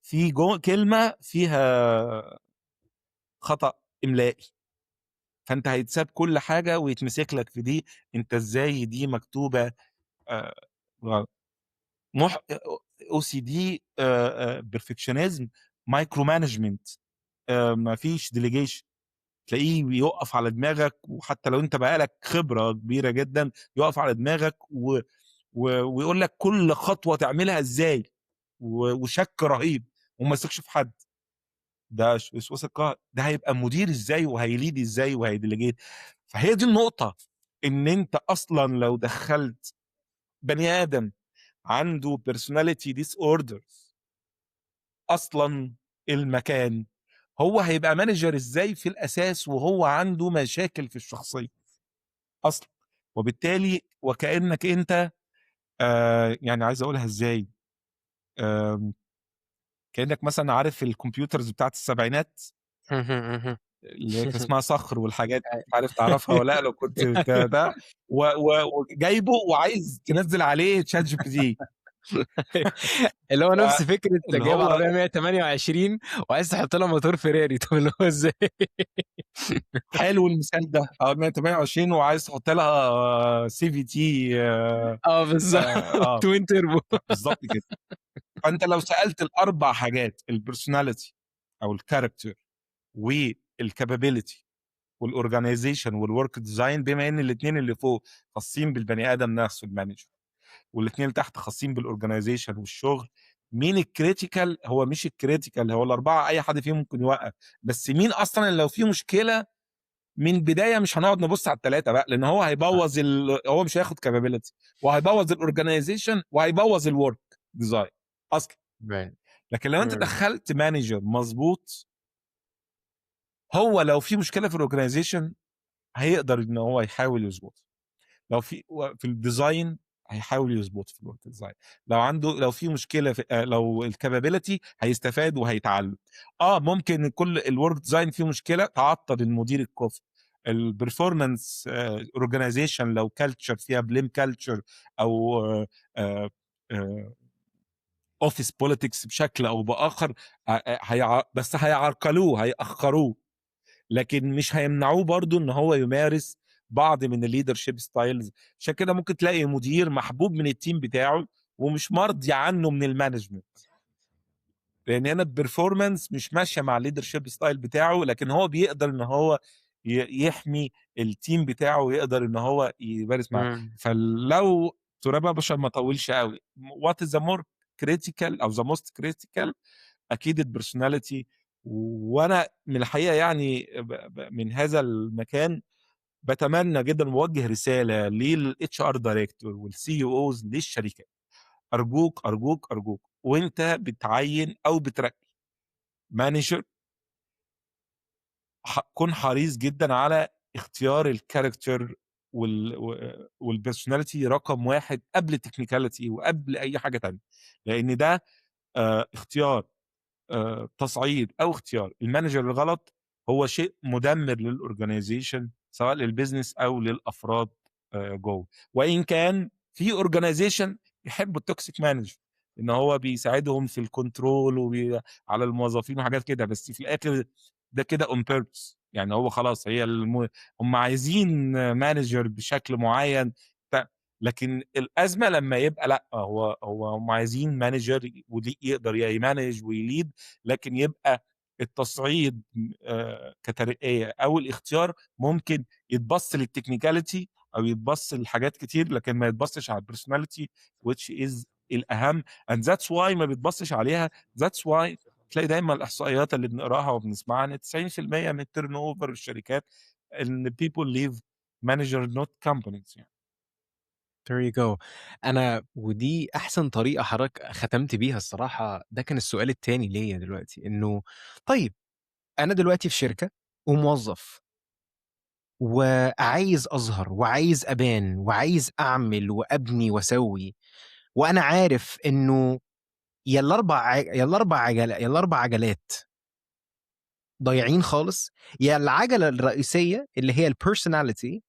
في كلمة فيها خطأ إملائي. فأنت هيتساب كل حاجة ويتمسك لك في دي، أنت إزاي دي مكتوبة غلط. مح OCD، perfectionism، micromanagement، ما فيش delegation، تلاقيه بيُقف على دماغك، وحتى لو أنت بقى لك خبرة كبيرة جدًا، يُقف على دماغك و و ويقول لك كل خطوة تعملها إزاي، وشَك رهيب وما يثقش في حد. ده وسواس القهر، ده هيبقى مدير إزاي وهي lead إزاي وهي delegate؟ فهي دي النقطة، إن أنت أصلًا لو دخّلت بني آدم عنده personality disorders أصلًا المكان، هو هيبقى manager إزاي في الأساس وهو عنده مشاكل في الشخصية أصلًا؟ وبالتالي وكأنك أنت يعني عايز أقولها إزاي، كأنك مثلًا عارف ال computers بتاعة السبعينات؟ اهم، اهم. اللي هي كان اسمها صخر والحاجات دي، مش عارف تعرفها والّا لأ، لو كنت ده و و وجايبه وعايز تنزّل عليه ChatGPT. اللي هو نفس فكرة فاللي جايب هو عربية 128 وعايز تحط لها موتور فيراري، طب اللي هو إزاي؟ حلو المثال ده، 128 وعايز تحط لها CVT. آه بالضبط، آه، twin turbo. بالضبط كده. فأنت لو سألت ال4 حاجات، الpersonality أو الcharacter والcapability والorganization والwork design، بما إن الاتنين اللي فوق خاصين بالبني آدم نفسه الmanager، والاتنين اللي تحت خاصين بالorganization والشغل، مين الcritical؟ هو مش الcritical، هو ال4 أي حد فيهم ممكن يوقّف، بس مين أصلًا اللي لو في مشكلة من البداية مش هنقعد نبُص على ال3 بقى، لإن هو هيبوّظ هو مش هياخد capability وهيبوّظ الorganization وهيبوّظ الwork design أصلًا. باين. لكن لو أنت دخّلت manager مضبوط، هو لو في مشكلة في الorganization هيقدر إن هو يحاول يضبطها. لو في الdesign هيحاول يضبطه في الwork design. لو في مشكلة في لو الcapability هيستفاد وهيتعلم. ممكن كل الwork design فيه مشكلة تعطّل المدير الكفء. الperformance organization لو culture فيها blame culture أو office politics بشكل أو بآخر، هيع بس هيعرقلوه، هيأخروه، لكن مش هيمنعوه برضه إن هو يمارس بعض من الleadership styles. عشان كده ممكن تلاقي مدير محبوب من الteam بتاعه ومش مرضي عنه من الmanagement. لأن هنا الperformance مش ماشية مع الleadership style بتاعه، لكن هو بيقدر إن هو يحمي الteam بتاعه ويقدر إن هو يمارس معاه. فلو ترابي عشان ما اطولش أوي، what is the more critical أو the most critical؟ أكيد الpersonality. وأنا من الحقيقة يعني ب ب من هذا المكان باتمنى جدًا وأوجه رسالة للHR director والCEOs للشركات، أرجوك، أرجوك، أرجوك، وأنت بتعيّن أو بترقي manager، كن حريص جدًا على اختيار الcharacter والpersonality رقم 1 قبل الtechnicality وقبل أي حاجة تانية، لأن ده اختيار تصعيد أو اختيار الmanager الغلط هو شيء مدمر للorganization، سواء للbusiness أو للأفراد جوه، وإن كان في organization يحبوا الtoxic manager، إن هو بيساعدهم في الcontrol على الموظفين وحاجات كده، بس في الآخر ده كده on purpose، يعني هو خلاص هي هم عايزين manager بشكل معيّن. لكن الأزمة لمّا يبقى لأ، هو هم عايزين manager ودي يقدر يmanage ويlead، لكن يبقى التصعيد كترقية أو الاختيار ممكن يتبَص للtechnicality أو يتبَص لحاجات كتير، لكن ما يتبصش على الpersonality، which is الأهم، and that's why ما بيتبصش عليها. that's why تلاقي دايمًا الإحصائيات اللي بنقراها وبنسمعها إن 90% من الturnover الشركات إن people leave manager not companies يعني. there you go. أنا ودي أحسن طريقة حضرتك ختمت بيها الصراحة، ده كان السؤال التاني ليّا دلوقتي، إنه طيب أنا دلوقتي في شركة وموظف وعايز أظهر وعايز أبان وعايز أعمل وأبني وأسوي، وأنا عارف إنه يا ال4 عجلات ضايعين خالص، يا العجلة الرئيسية اللي هي الpersonality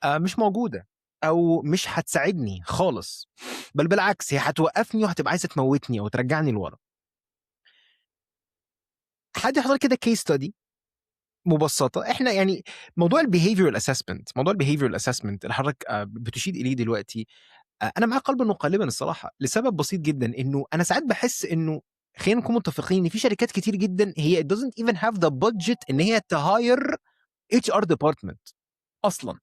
مش موجودة أو مش هتساعدني خالص، بل بالعكس هي هتوقّفني وهتبقى عايزة تموتني أو ترجعني لورا. حد يحضر كده case study مبسطة، إحنا يعني موضوع الbehavioral assessment اللي حضرتك بتشير إليه دلوقتي، أنا معاك قلبًا وقالبًا الصراحة، لسبب بسيط جدًا، إنه أنا ساعات باحس إنه خلّينا نكون متفقين إن في شركات كتير جدًا هي it doesn't even have the budget إن هي تhire HR department أصلًا.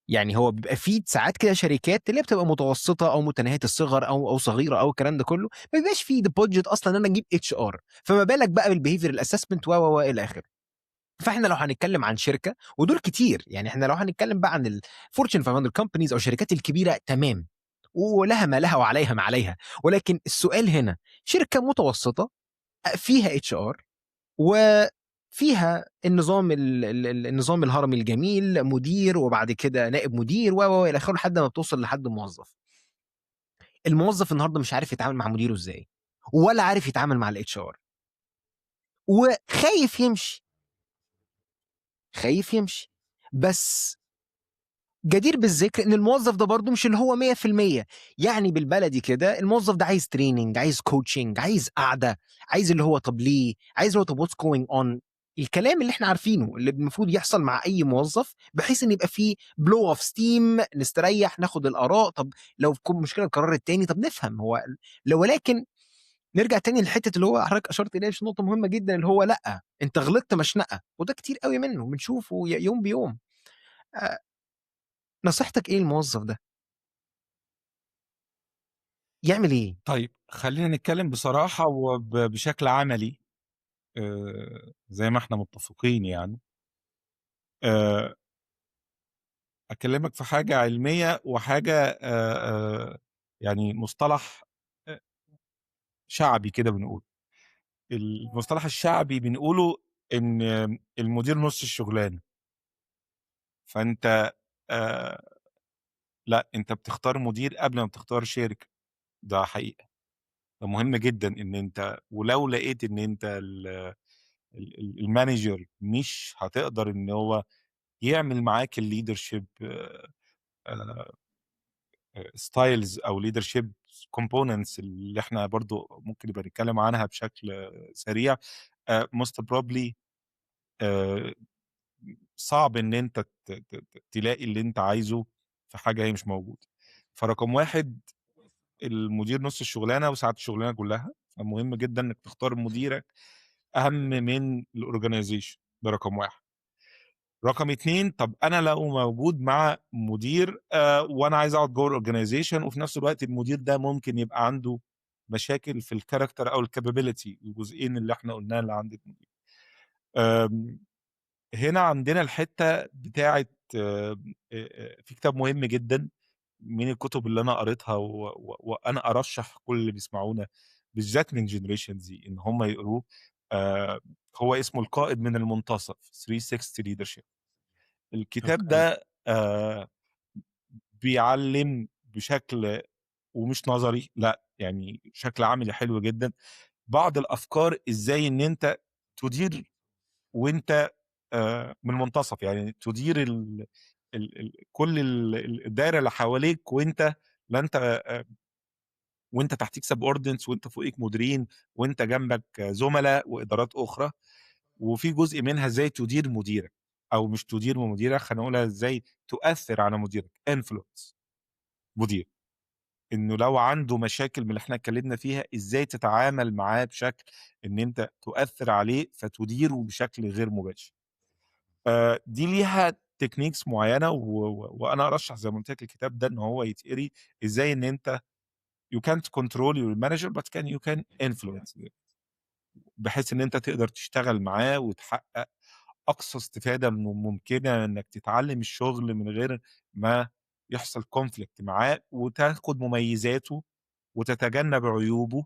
يعني هو بيبقى في ساعات كده شركات اللي هي بتبقى متوسطة أو متناهية الصغر أو صغيرة أو الكلام ده كله، ما بيبقاش في the budget أصلًا إن أنا أجيب HR، فما بالك بقى بالbehavioral assessment و، و، و، إلى آخره. فإحنا لو هنتكلم عن شركة ودول كتير، يعني إحنا لو هنتكلم بقى عن الFortune 500 companies أو الشركات الكبيرة تمام، ولها ما لها وعليها ما عليها، ولكن السؤال هنا شركة متوسطة فيها HR وفيها النظام ال ال ال النظام الهرمي الجميل، مدير وبعد كده نائب مدير و، و، وإلى آخره لحد ما بتوصل لحد موظف. الموظف النهارده مش عارف يتعامل مع مديره إزاي، ولا عارف يتعامل مع الHR. وخايف يمشي. خايف يمشي، بس جدير بالذكر إن الموظف ده برضه مش اللي هو 100%، يعني بالبلدي كده الموظف ده عايز training، عايز coaching، عايز قعدة، عايز اللي هو طب ليه، عايز اللي هو طب what's going on، الكلام اللي إحنا عارفينه اللي المفروض يحصل مع أي موظف، بحيث إن يبقى في blow off steam، نستريح، ناخد الآراء، طب لو في مشكلة القرار التاني، طب نفهم هو لو، ولكن نرجع تاني لحتة اللي هو حضرتك أشرت إليها، نقطة مهمة جدًا، اللي هو لأ، أنت غلطت مشنقة، وده كتير أوي منه بنشوفه يوم بيوم. نصيحتك إيه للموظف ده؟ يعمل إيه؟ طيب، خلّينا نتكلم بصراحة بشكل عملي، زي ما إحنا متفقين يعني. أكلمك في حاجة علمية وحاجة يعني مصطلح شعبي كده بنقوله. المصطلح الشعبي بنقوله إن المدير نُص الشغلانة. فأنت لأ، أنت بتختار مدير قبل ما بتختار شركة، ده حقيقة. فمهم جدًا إن أنت ولو لقيت إن أنت ال ال ال الmanager مش هتقدر إن هو يعمل معاك الleadership styles أو leadership components اللي إحنا برضه ممكن نبقى نتكلم عنها بشكل سريع، most probably صعب إن أنت ت ت ت تلاقي اللي أنت عايزه في حاجة هي مش موجودة. فرقم 1، المدير نُص الشغلانة وساعات الشغلانة كلّها، فمهم جدًا إنك تختار مديرك أهم من الorganization، ده رقم 1. رقم 2، طب أنا لو موجود مع مدير وأنا عايز أقعد جوّه الorganization، وفي نفس الوقت المدير ده ممكن يبقى عنده مشاكل في الcharacter أو الcapability، الجزئين اللي إحنا قُلناها اللي عند المدير. هنا عندنا الحتّة بتاعة في كتاب مهم جدًا من الكتب اللي أنا قريتها و و وأنا أرشّح كل اللي بيسمعونا بالذات من generation Z إن هم يقروه، هو اسمه القائد من المنتصف، 360 leadership. الكتاب ده بيعلّم بشكل ومش نظري، لأ، يعني بشكل عملي حلو جدًا، بعض الأفكار إزاي إن أنت تدير وأنت من المنتصف، يعني تدير ال ال ال كل ال ال الدايرة اللي حواليك وأنت لا أنت وأنت تحتيك subordinates وأنت فوقيك مديرين وأنت جنبك زملاء وإدارات أخرى. وفي جزء منها إزاي تدير مديرك، أو مش تدير مديرك، خلينا نقولها إزاي تؤثر على مديرك، influence مدير، إنه لو عنده مشاكل من اللي إحنا اتكلمنا فيها إزاي تتعامل معاه بشكل إن أنت تؤثر عليه فتديره بشكل غير مباشر. دي ليها techniques معينة، وأنا أرشح زي ما قلت لك الكتاب ده إن هو يتقري، إزاي إن أنت you can't control your manager but you can influence them، بحيث إن أنت تقدر تشتغل معاه وتحقق أقصى استفادة ممكنة، إنك تتعلم الشغل من غير ما يحصل conflict معاه، وتاخد مميزاته وتتجنب عيوبه،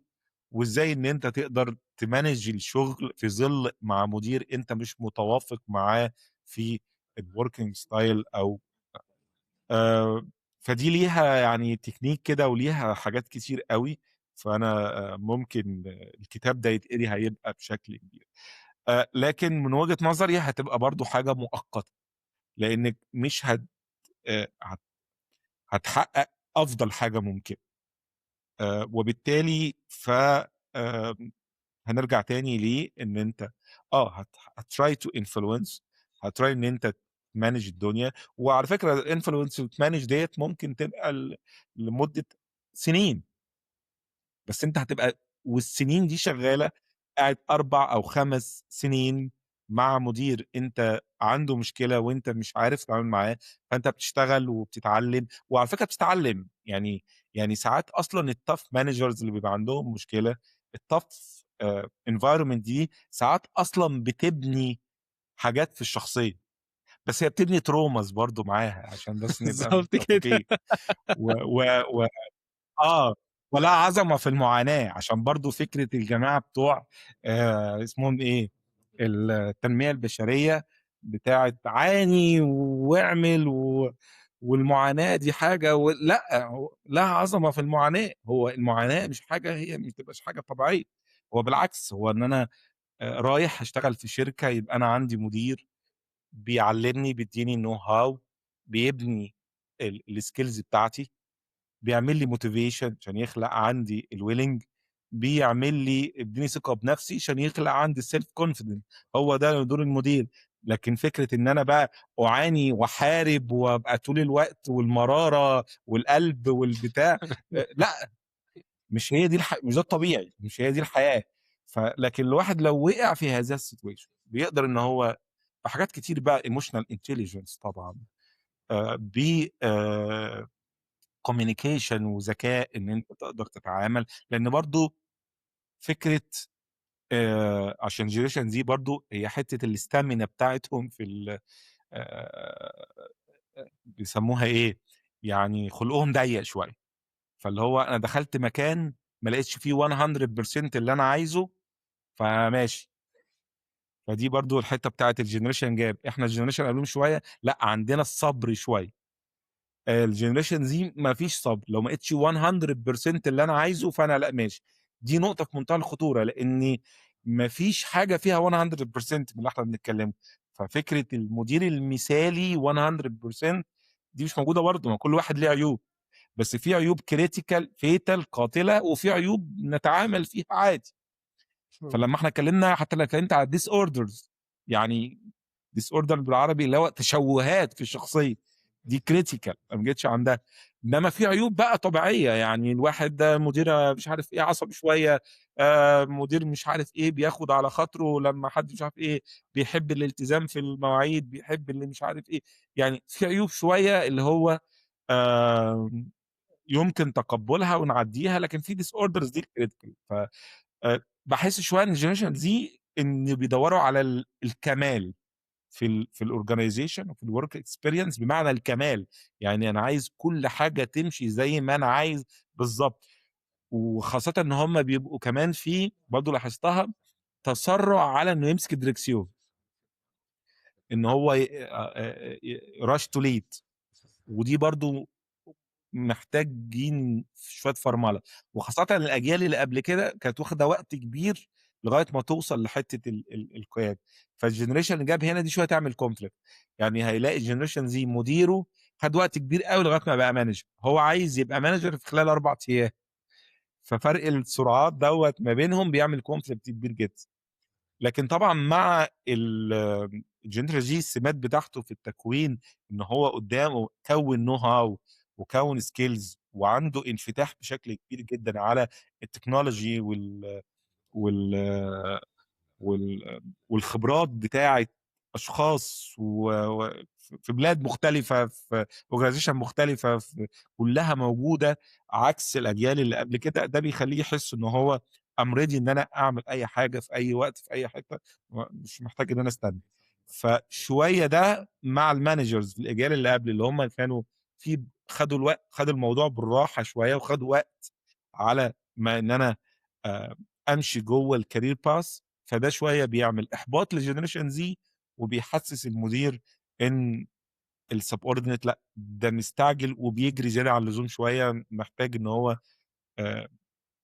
وإزاي إن أنت تقدر ت manage الشغل في ظل مع مدير أنت مش متوافق معاه في ال working style أو فدي ليها يعني تكنيك كده وليها حاجات كتير قوي. فأنا ممكن الكتاب ده يتقري هيبقى بشكل كبير، لكن من وجهة نظري هتبقى برضو حاجة مؤقتة، لأنك مش هت هت هتحقق أفضل حاجة ممكنة، وبالتالي هنرجع تاني ليه إن أنت هت try to influence، هت try إن أنت ت manage الدنيا. وعلى فكرة ال influence وت manage ديت ممكن تبقى لمدة سنين، بس أنت هتبقى والسنين دي شغالة قاعد 4 أو 5 سنين مع مدير أنت عنده مشكلة وأنت مش عارف تتعامل معاه، فأنت بتشتغل وبتتعلم. وعلى فكرة بتتعلم، يعني ساعات أصلاً ال tough managers اللي بيبقى عندهم مشكلة، ال tough environment دي ساعات أصلاً بتبني حاجات في الشخصية، بس هي بتبني traumas برضو معاها، عشان بس نبقى بالظبط كده. متفقين. ولا عظمة في المعاناة، عشان برضو فكرة الجماعة بتوع اسمهم إيه، التنمية البشرية بتاعت عاني واعمل والمعاناة دي حاجة لا، هو لا عظمة في المعاناة. هو المعاناة مش حاجة، هي مش تبقاش حاجة طبيعية، هو بالعكس، هو إن أنا رايح أشتغل في شركة يبقى أنا عندي مدير بيعلمني، بيديني know how، بيبني ال skills بتاعتي، بيعمل لي motivation عشان يخلق عندي ال willing، بيعمل لي يديني ثقة بنفسي عشان يخلق عندي ال self confidence. هو ده دور المدير. لكن فكرة إن أنا بقى أعاني وأحارب وأبقى طول الوقت والمرارة والقلب والبتاع، لا، مش هي دي مش ده الطبيعي، مش هي دي الحياة. لكن الواحد لو وقع في هذا ال situation بيقدر إن هو بحاجات كتير بقى emotional intelligence طبعاً، ب، communication وذكاء إن أنت تقدر تتعامل. لأن برضو فكرة، عشان generation Z برضو هي حتة ال stamina بتاعتهم في بيسموها إيه، يعني خلقهم ضيق شوية. فاللي هو أنا دخلت مكان ما لقيتش فيه 100% اللي أنا عايزه، فماشي. فدي برضو الحتة بتاعت ال generation gap. إحنا ال generation قبلهم شوية، لا عندنا الصبر شوية. ال generation Z ما فيش صبر، لو ما لقيتش 100% اللي أنا عايزه فأنا لا ماشي. دي نقطة في منتهى الخطورة، لأن ما فيش حاجة فيها 100% من اللي احنا بنتكلمه. ففكرة المدير المثالي 100% دي مش موجودة برضه، ما كل واحد ليه عيوب، بس في عيوب critical fatal قاتلة، وفي عيوب نتعامل فيها عادي. فلما احنا اتكلمنا، حتى لو اتكلمت على disorders، يعني disorder بالعربي اللي هو تشوهات في الشخصية، دي critical ما جيتش عندها. انما في عيوب بقى طبيعيه، يعني الواحد ده مدير مش عارف ايه عصبي شويه، مدير مش عارف ايه بياخد على خاطره لما حد مش عارف ايه، بيحب الالتزام في المواعيد، بيحب اللي مش عارف ايه، يعني في عيوب شويه اللي هو يمكن تقبلها ونعديها، لكن في disorders دي critical. بحس شويه ان ال generation Z ان بيدوروا على الكمال في ال organization وفي ال work experience، بمعنى الكمال، يعني انا عايز كل حاجه تمشي زي ما انا عايز بالظبط. وخاصه ان هم بيبقوا كمان في برضه لاحظتها تسرع على انه يمسك الدركسيون، ان هو rush to lead، ودي برضه محتاجين شويه فرمله، وخاصه الاجيال اللي قبل كده كانت واخده وقت كبير لغايه ما توصل لحته القياده. فال generation اللي gap هنا دي شويه تعمل conflict، يعني هيلاقي ال generation Z مديره خد وقت كبير أوي لغاية ما بقى manager، هو عايز يبقى manager في خلال 4 أيام. ففرق السرعات دوّة ما بينهم بيعمل conflict كبير جدًا. لكن طبعًا مع الgeneration Z السمات بتاعته في التكوين إن هو قدامه كوّن know how وكوّن skills وعنده انفتاح بشكل كبير جدًا على ال technology وال وال والخبرات بتاعة أشخاص و و في بلاد مختلفة، في organization مختلفة، في كلها موجودة عكس الأجيال اللي قبل كده، ده بيخلّيه يحس إن هو I'm ready إن أنا أعمل أي حاجة في أي وقت في أي حتة، مش محتاج إن أنا أستنى. فشوية ده مع ال managers الأجيال اللي قبل اللي هم كانوا في خدوا الوقت، خدوا الموضوع بالراحة شوية وخدوا وقت على ما إن أنا أمشي جوّه ال career path، فده شوية بيعمل إحباط ل generation Z وبيحسس المدير إن ال subordinate لأ، ده مستعجل وبيجري زيادة عن اللزوم شوية، محتاج إن هو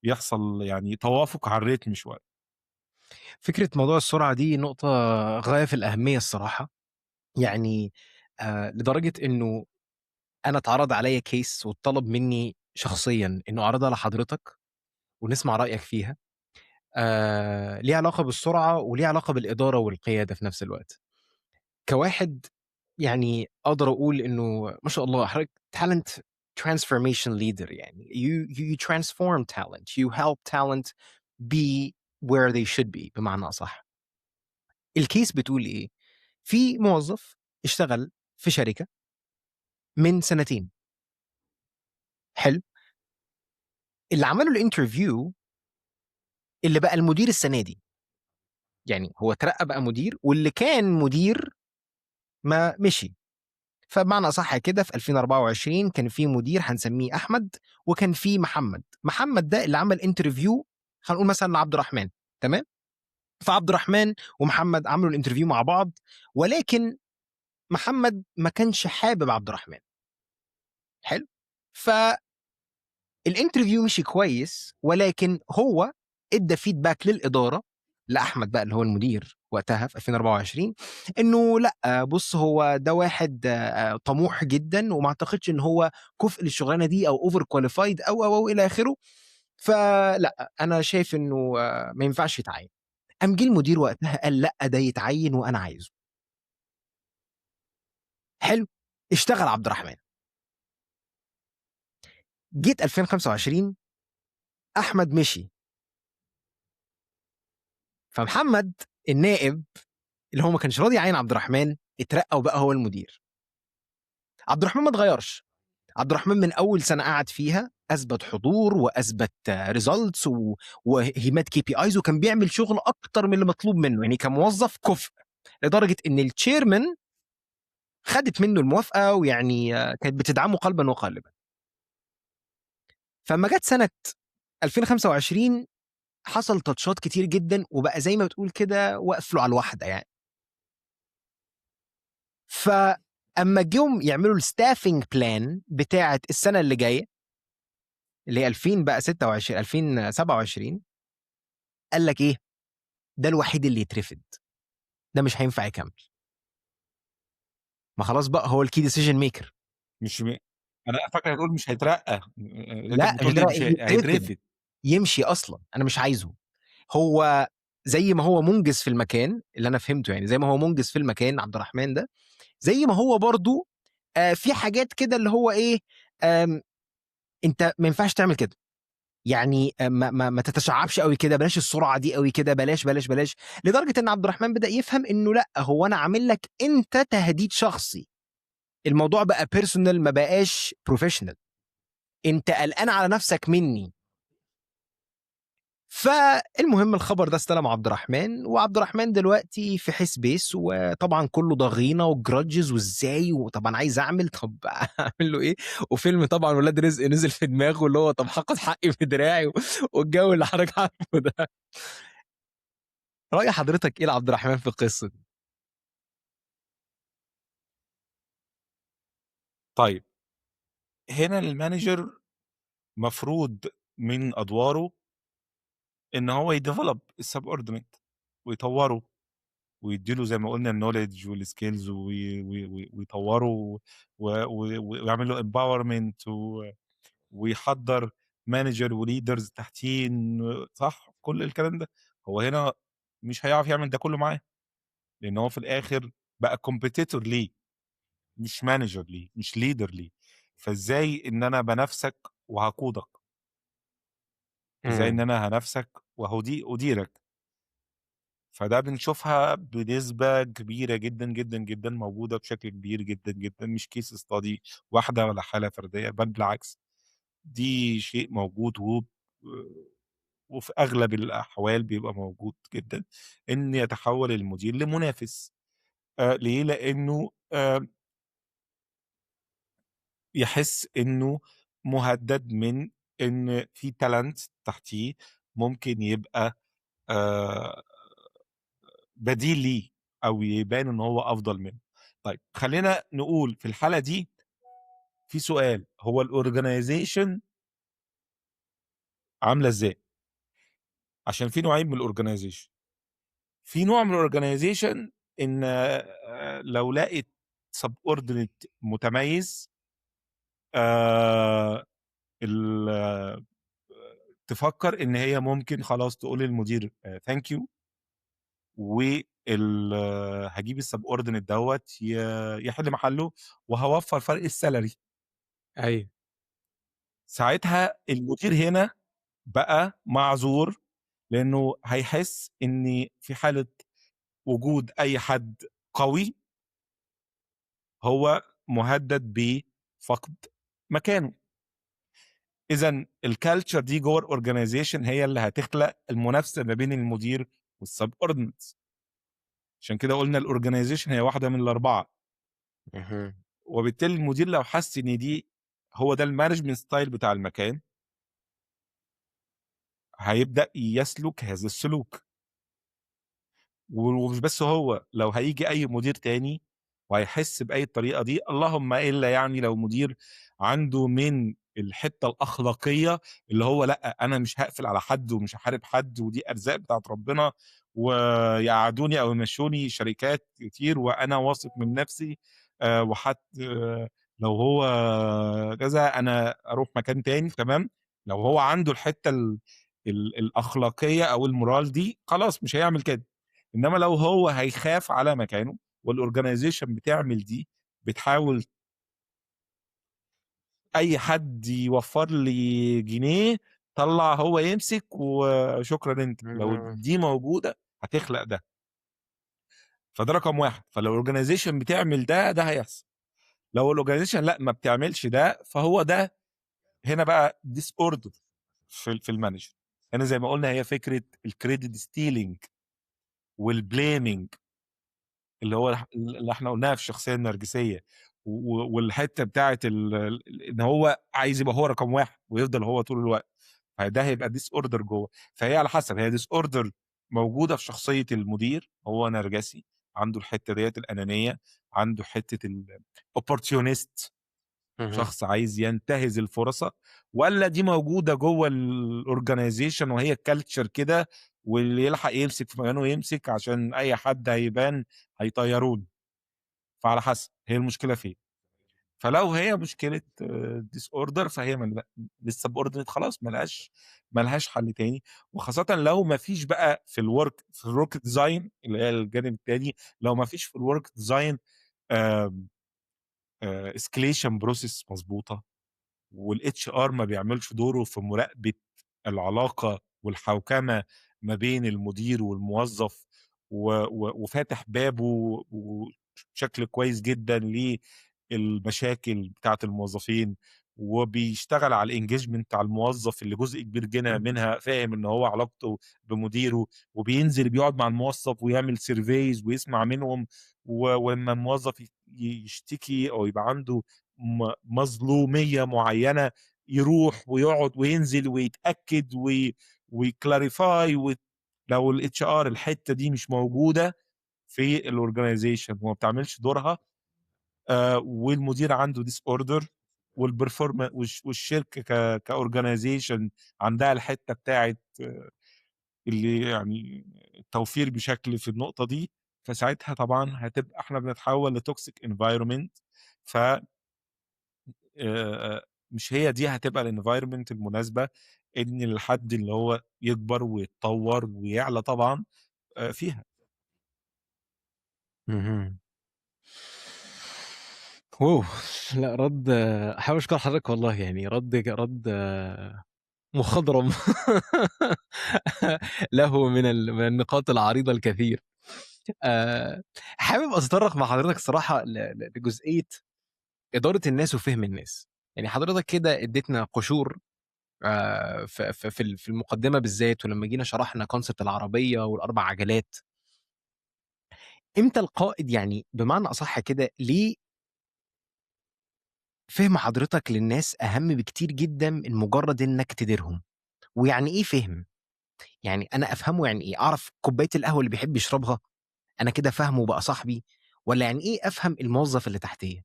يحصل يعني توافق على الريتم شوية. فكرة موضوع السرعة دي نقطة غاية في الأهمية الصراحة. يعني لدرجة إنه أنا اتعرض عليّا case واتطلب مني شخصيًا إنه أعرضها لحضرتك ونسمع رأيك فيها. ليها علاقة بالسرعة وليها علاقة بالإدارة والقيادة في نفس الوقت. كواحد يعني أقدر أقول إنه ما شاء الله حضرتك talent transformation leader، يعني you transform talent, you help talent be where they should be بمعنى أصح. ال case بتقول إيه؟ في موظف اشتغل في شركة من سنتين. حلو؟ اللي عملوا ال interview اللي بقى المدير السنة دي. يعني هو اترقى بقى مدير، واللي كان مدير ما مشي. فبمعنى أصح كده في 2024 كان في مدير هنسميه أحمد، وكان في محمد. محمد ده اللي عمل interview هنقول مثلا لعبد الرحمن، تمام؟ فعبد الرحمن ومحمد عملوا ال interview مع بعض، ولكن محمد ما كانش حابب عبد الرحمن. حلو؟ فال interview مشي كويس، ولكن هو ادى feedback للإدارة لأحمد بقى اللي هو المدير وقتها في 2024 انه لا بص هو ده واحد طموح جدا وما اعتقدش ان هو كفء للشغلانه دي او over qualified او او او الى اخره، فلا انا شايف انه ما ينفعش يتعين. قام جه المدير وقتها قال لا ده يتعين وانا عايزه. حلو، اشتغل عبد الرحمن. جيت 2025 احمد مشي، فمحمد النائب اللي هو ما كانش راضي يعين عبد الرحمن اترقى وبقى هو المدير. عبد الرحمن ما اتغيرش. عبد الرحمن من اول سنة قعد فيها اثبت حضور واثبت results و he met KPIs، وكان بيعمل شغل اكتر من اللي مطلوب منه، يعني كموظف كفء، لدرجة ان ال chairman خدت منه الموافقة ويعني كانت بتدعمه قلبا وقالبا. فلما جت سنة 2025 حصل touch ات كتير جدا، وبقى زي ما بتقول كده وقفلوا على الواحدة يعني. فاما جم يعملوا ال staffing plan بتاعه السنة اللي جاية اللي هي 2000 بقى 26 2027، قال لك ايه؟ ده الوحيد اللي يترفد، ده مش هينفع يكمل. ما خلاص بقى هو ال key decision maker. مش انا فاكر هتقول مش هيترقى. لا، بتقول لي مش هيترفد، يمشي اصلا، انا مش عايزه. هو زي ما هو منجز في المكان، اللي انا فهمته يعني زي ما هو منجز في المكان عبد الرحمن ده، زي ما هو برضو في حاجات كده اللي هو ايه، انت ما ينفعش تعمل كده يعني، ما تتشعبش قوي كده، بلاش السرعة دي قوي كده، بلاش بلاش بلاش. لدرجة ان عبد الرحمن بدا يفهم انه لا، هو انا عامل لك انت تهديد شخصي، الموضوع بقى personal ما بقاش professional، انت قلقان على نفسك مني. فالمهم الخبر ده استلم عبد الرحمن، وعبد الرحمن دلوقتي في حس بيس، وطبعا كله ضغينه و grudges وازاي، وطبعا عايز اعمل، طب اعمل له ايه، وفيلم طبعا ولاد رزق نزل في دماغه اللي هو طب هاخد حقي في دراعي والجو اللي حضرتك عارفه ده. راي حضرتك ايه لعبد الرحمن في القصة دي؟ طيب هنا ال manager مفروض من ادواره ان هو ي develop ال subordinate ويطوره. ويدّي له زي ما قُلنا الknowledge والskills وي وي وي ويطوّره و و ويعمل له empowerment ويحضّر manager وleaders تحتيه، صح؟ كل الكلام ده. هو هنا مش هيعرف يعمل ده كله معاه، لإن هو في الآخر بقى competitor ليه، مش manager ليه، مش leader ليه. فإزاي إن أنا بانافسك وهاقودك؟ إزاي إن إمم. أنا هانافسك أديرك؟ فده بنشوفها بنسبة كبيرة جدًا، جدًا، جدًا، موجودة بشكل كبير جدًا، جدًا، مش case study واحدة ولا حالة فردية، بل بالعكس دي شيء موجود وفي أغلب الأحوال بيبقى موجود جدًا، إن يتحول المدير لمنافس. ليه؟ لإنه يحس إنه مهدد من إن في talent تحتيه ممكن يبقى بديل ليه أو يبان إن هو أفضل منه. طيب خلّينا نقول في الحالة دي في سؤال، هو الorganization عاملة إزاي؟ عشان في نوعين من الorganization. في نوع من الorganization إن لو لقت subordinate متميز ال تفكّر إن هي ممكن خلاص تقول للمدير thank you هاجيب الsubordinate دوّة يحل محله وهاوفّر فرق الsalary. ساعتها المدير هنا بقى معذور، لإنه هيحس إن في حالة وجود أي حد قوي هو مهدد بفقد مكانه. إذًا الculture دي جوّه الorganization هي اللي هتخلق المنافسة ما بين المدير والsubordinates. عشان كده قُلنا الorganization هي واحدة من ال4. وبالتالي المدير لو حس إن دي هو ده الmanagement style بتاع المكان هيبدأ يسلك هذا السلوك. ومش بس هو، لو هييجي أي مدير تاني وهيحس بأي الطريقة دي، اللهم إلا يعني لو مدير عنده من الحتّة الأخلاقية اللي هو لأ، أنا مش هاقفل على حد ومش هاحارب حد ودي أرزاق بتاعة ربنا ويقعدوني أو يمشّوني شركات كتير وأنا واثق من نفسي، لو هو كذا أنا أروح مكان تاني، تمام، لو هو عنده الحتّة ال ال الأخلاقية أو الmoral دي خلاص مش هيعمل كده. إنما لو هو هيخاف على مكانه والorganization بتعمل دي، بتحاول أي حد يوفّر لي جنيه طلّع هو يمسك وشكرًا أنت، لو دي موجودة هتخلق ده. فده رقم 1، فلو الorganization بتعمل ده، ده هيحصل. لو الorganization لأ ما بتعملش ده، فهو ده هنا بقى disorder في الmanagement. هنا زي ما قُلنا هي فكرة الcredit stealing والblaming اللي هو اللي إحنا قُلناها في الشخصية النرجسية والحتّة بتاعة ال ال إن هو عايز يبقى هو رقم 1 ويفضل هو طول الوقت، فده هيبقى disorder جوّه. فهي على حسب، هي disorder موجودة في شخصية المدير، هو نرجسي، عنده الحتّة ديّة الأنانية، عنده حتّة الopportunist، شخص عايز ينتهز الفرصة، والّا دي موجودة جوّه الorganization وهي culture كده واللي يلحق يمسك في مكانه يمسك عشان أي حد هيبان هيطيروني. فعلى حسب هي المشكلة فين. فلو هي مشكلة disorder فهي من للsubordinate خلاص ما لهاش حل تاني، وخاصةً لو ما فيش بقى في الwork design اللي هي الجانب التاني، لو ما فيش في الwork design آمم escalation process مضبوطة، والHR ما بيعملش دوره في مراقبة العلاقة والحوكمة ما بين المدير والموظف و و وفاتح بابه بشكل كويس جدًا للمشاكل بتاعة الموظفين، وبيشتغل على الengagement بتاع الموظف اللي جزء كبير جدًا منها فاهم إن هو علاقته بمديره، وبينزل بيقعد مع الموظف ويعمل surveys ويسمع منهم، ولمّا الموظف يشتكي أو يبقى عنده مظلومية معينة يروح ويقعد وينزل ويتأكد ويclarify لو الHR الحتة دي مش موجودة في الorganization وما بتعملش دورها، والمدير عنده disorder وال perform والشركة كorganization عندها الحتة بتاعة اللي يعني التوفير بشكل في النقطة دي، فساعتها طبعًا هتبقى إحنا بنتحول لtoxic environment. ف مش هي دي هتبقى الenvironment المناسبة إن الحد اللي هو يكبر ويتطور ويعلى طبعًا فيها. اهم. أوه! لأ، رَد، حابب أشكر حضرتك والله، يعني رَد مخضرم له من النقاط العريضة الكثير. حابب أتطرق مع حضرتك الصراحة ل ل لجزئية إدارة الناس وفهم الناس. يعني حضرتك كده اديتنا قشور ف ف في ال في المقدمة بالذات، ولمّا جينا شرحنا concept العربية وال4 عجلات. إمتى القائد، يعني بمعنى أصح كده، ليه فهم حضرتك للناس أهم بكتير جدًا من مجرد إنك تديرهم؟ ويعني إيه فهم؟ يعني أنا أفهمه يعني إيه؟ أعرف كوباية القهوة اللي بيحب يشربها، أنا كده فاهمه وبقى صاحبي، والّا يعني إيه أفهم الموظف اللي تحتيّا؟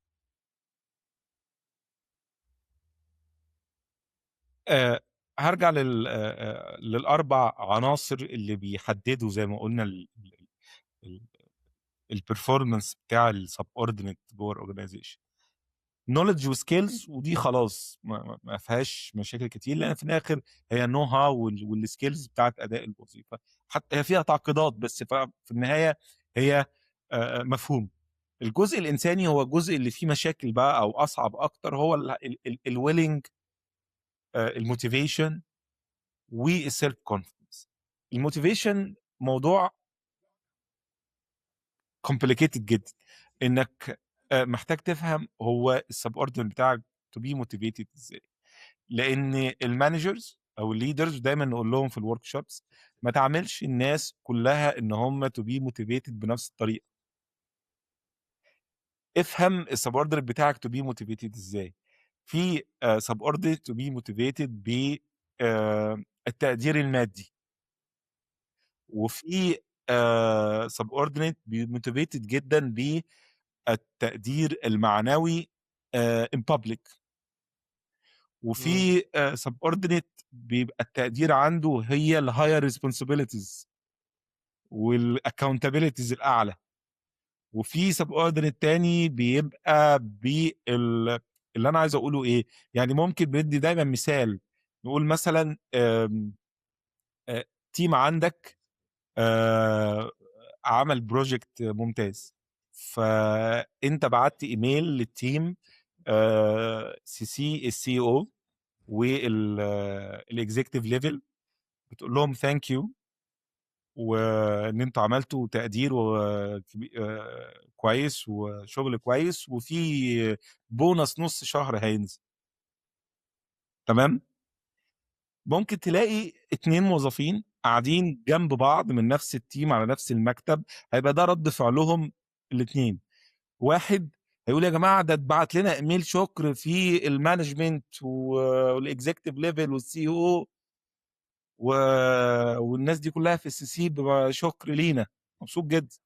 هارجع لل لل4 عناصر اللي بيحددوا زي ما قُلنا ال ال ال الperformance بتاع الsubordinate جوّه الorganization. knowledge وskills، ودي خلاص ما فيهاش مشاكل كتير، لإن في الآخر هي know how والskills بتاعة أداء الوظيفة، حتى هي فيها تعقيدات، بس في النهاية هي مفهومة. الجزء الإنساني هو الجزء اللي فيه مشاكل بقى أو أصعب أكتر، هو ال ال ال الwilling، الmotivation والself confidence. الmotivation موضوع complicated جدًا، إنك محتاج تفهم هو الsubordinate بتاعك to be motivated إزاي، لإن الmanagers أو الleaders دايمًا نقول لهم في الworkshops: ما تعاملش الناس كلها إن هم to be motivated بنفس الطريقة. افهم الsubordinate بتاعك to be motivated إزاي. في subordinate to be motivated ب التقدير المادي. وفي subordinate بي motivated جدًا بالتقدير المعنوي in public. وفي subordinate بيبقى التقدير عنده هي الhigher responsibilities والaccountabilities الأعلى. وفي subordinate تاني بيبقى اللي أنا عايز أقوله إيه، يعني ممكن بندّي دايمًا مثال، نقول مثلًا آمم team عندك عمل project ممتاز، فأنت بعتّ email للteam CC الCEO وال الexecutive level، بتقول لهم thank you وإن أنتم عملتوا تقدير وكبي كويس وشغل كويس، وفي bonus نُص شهر هينزل. تمام؟ ممكن تلاقي 2 موظفين قاعدين جنب بعض من نفس الteam على نفس المكتب، هيبقى ده رد فعلهم الاتنين. واحد هيقول: يا جماعة، ده اتبعت لنا إيميل شكر في الmanagement والexecutive level والCEO والناس دي كلها في الCC بشكر لينا، مبسوط جدًا.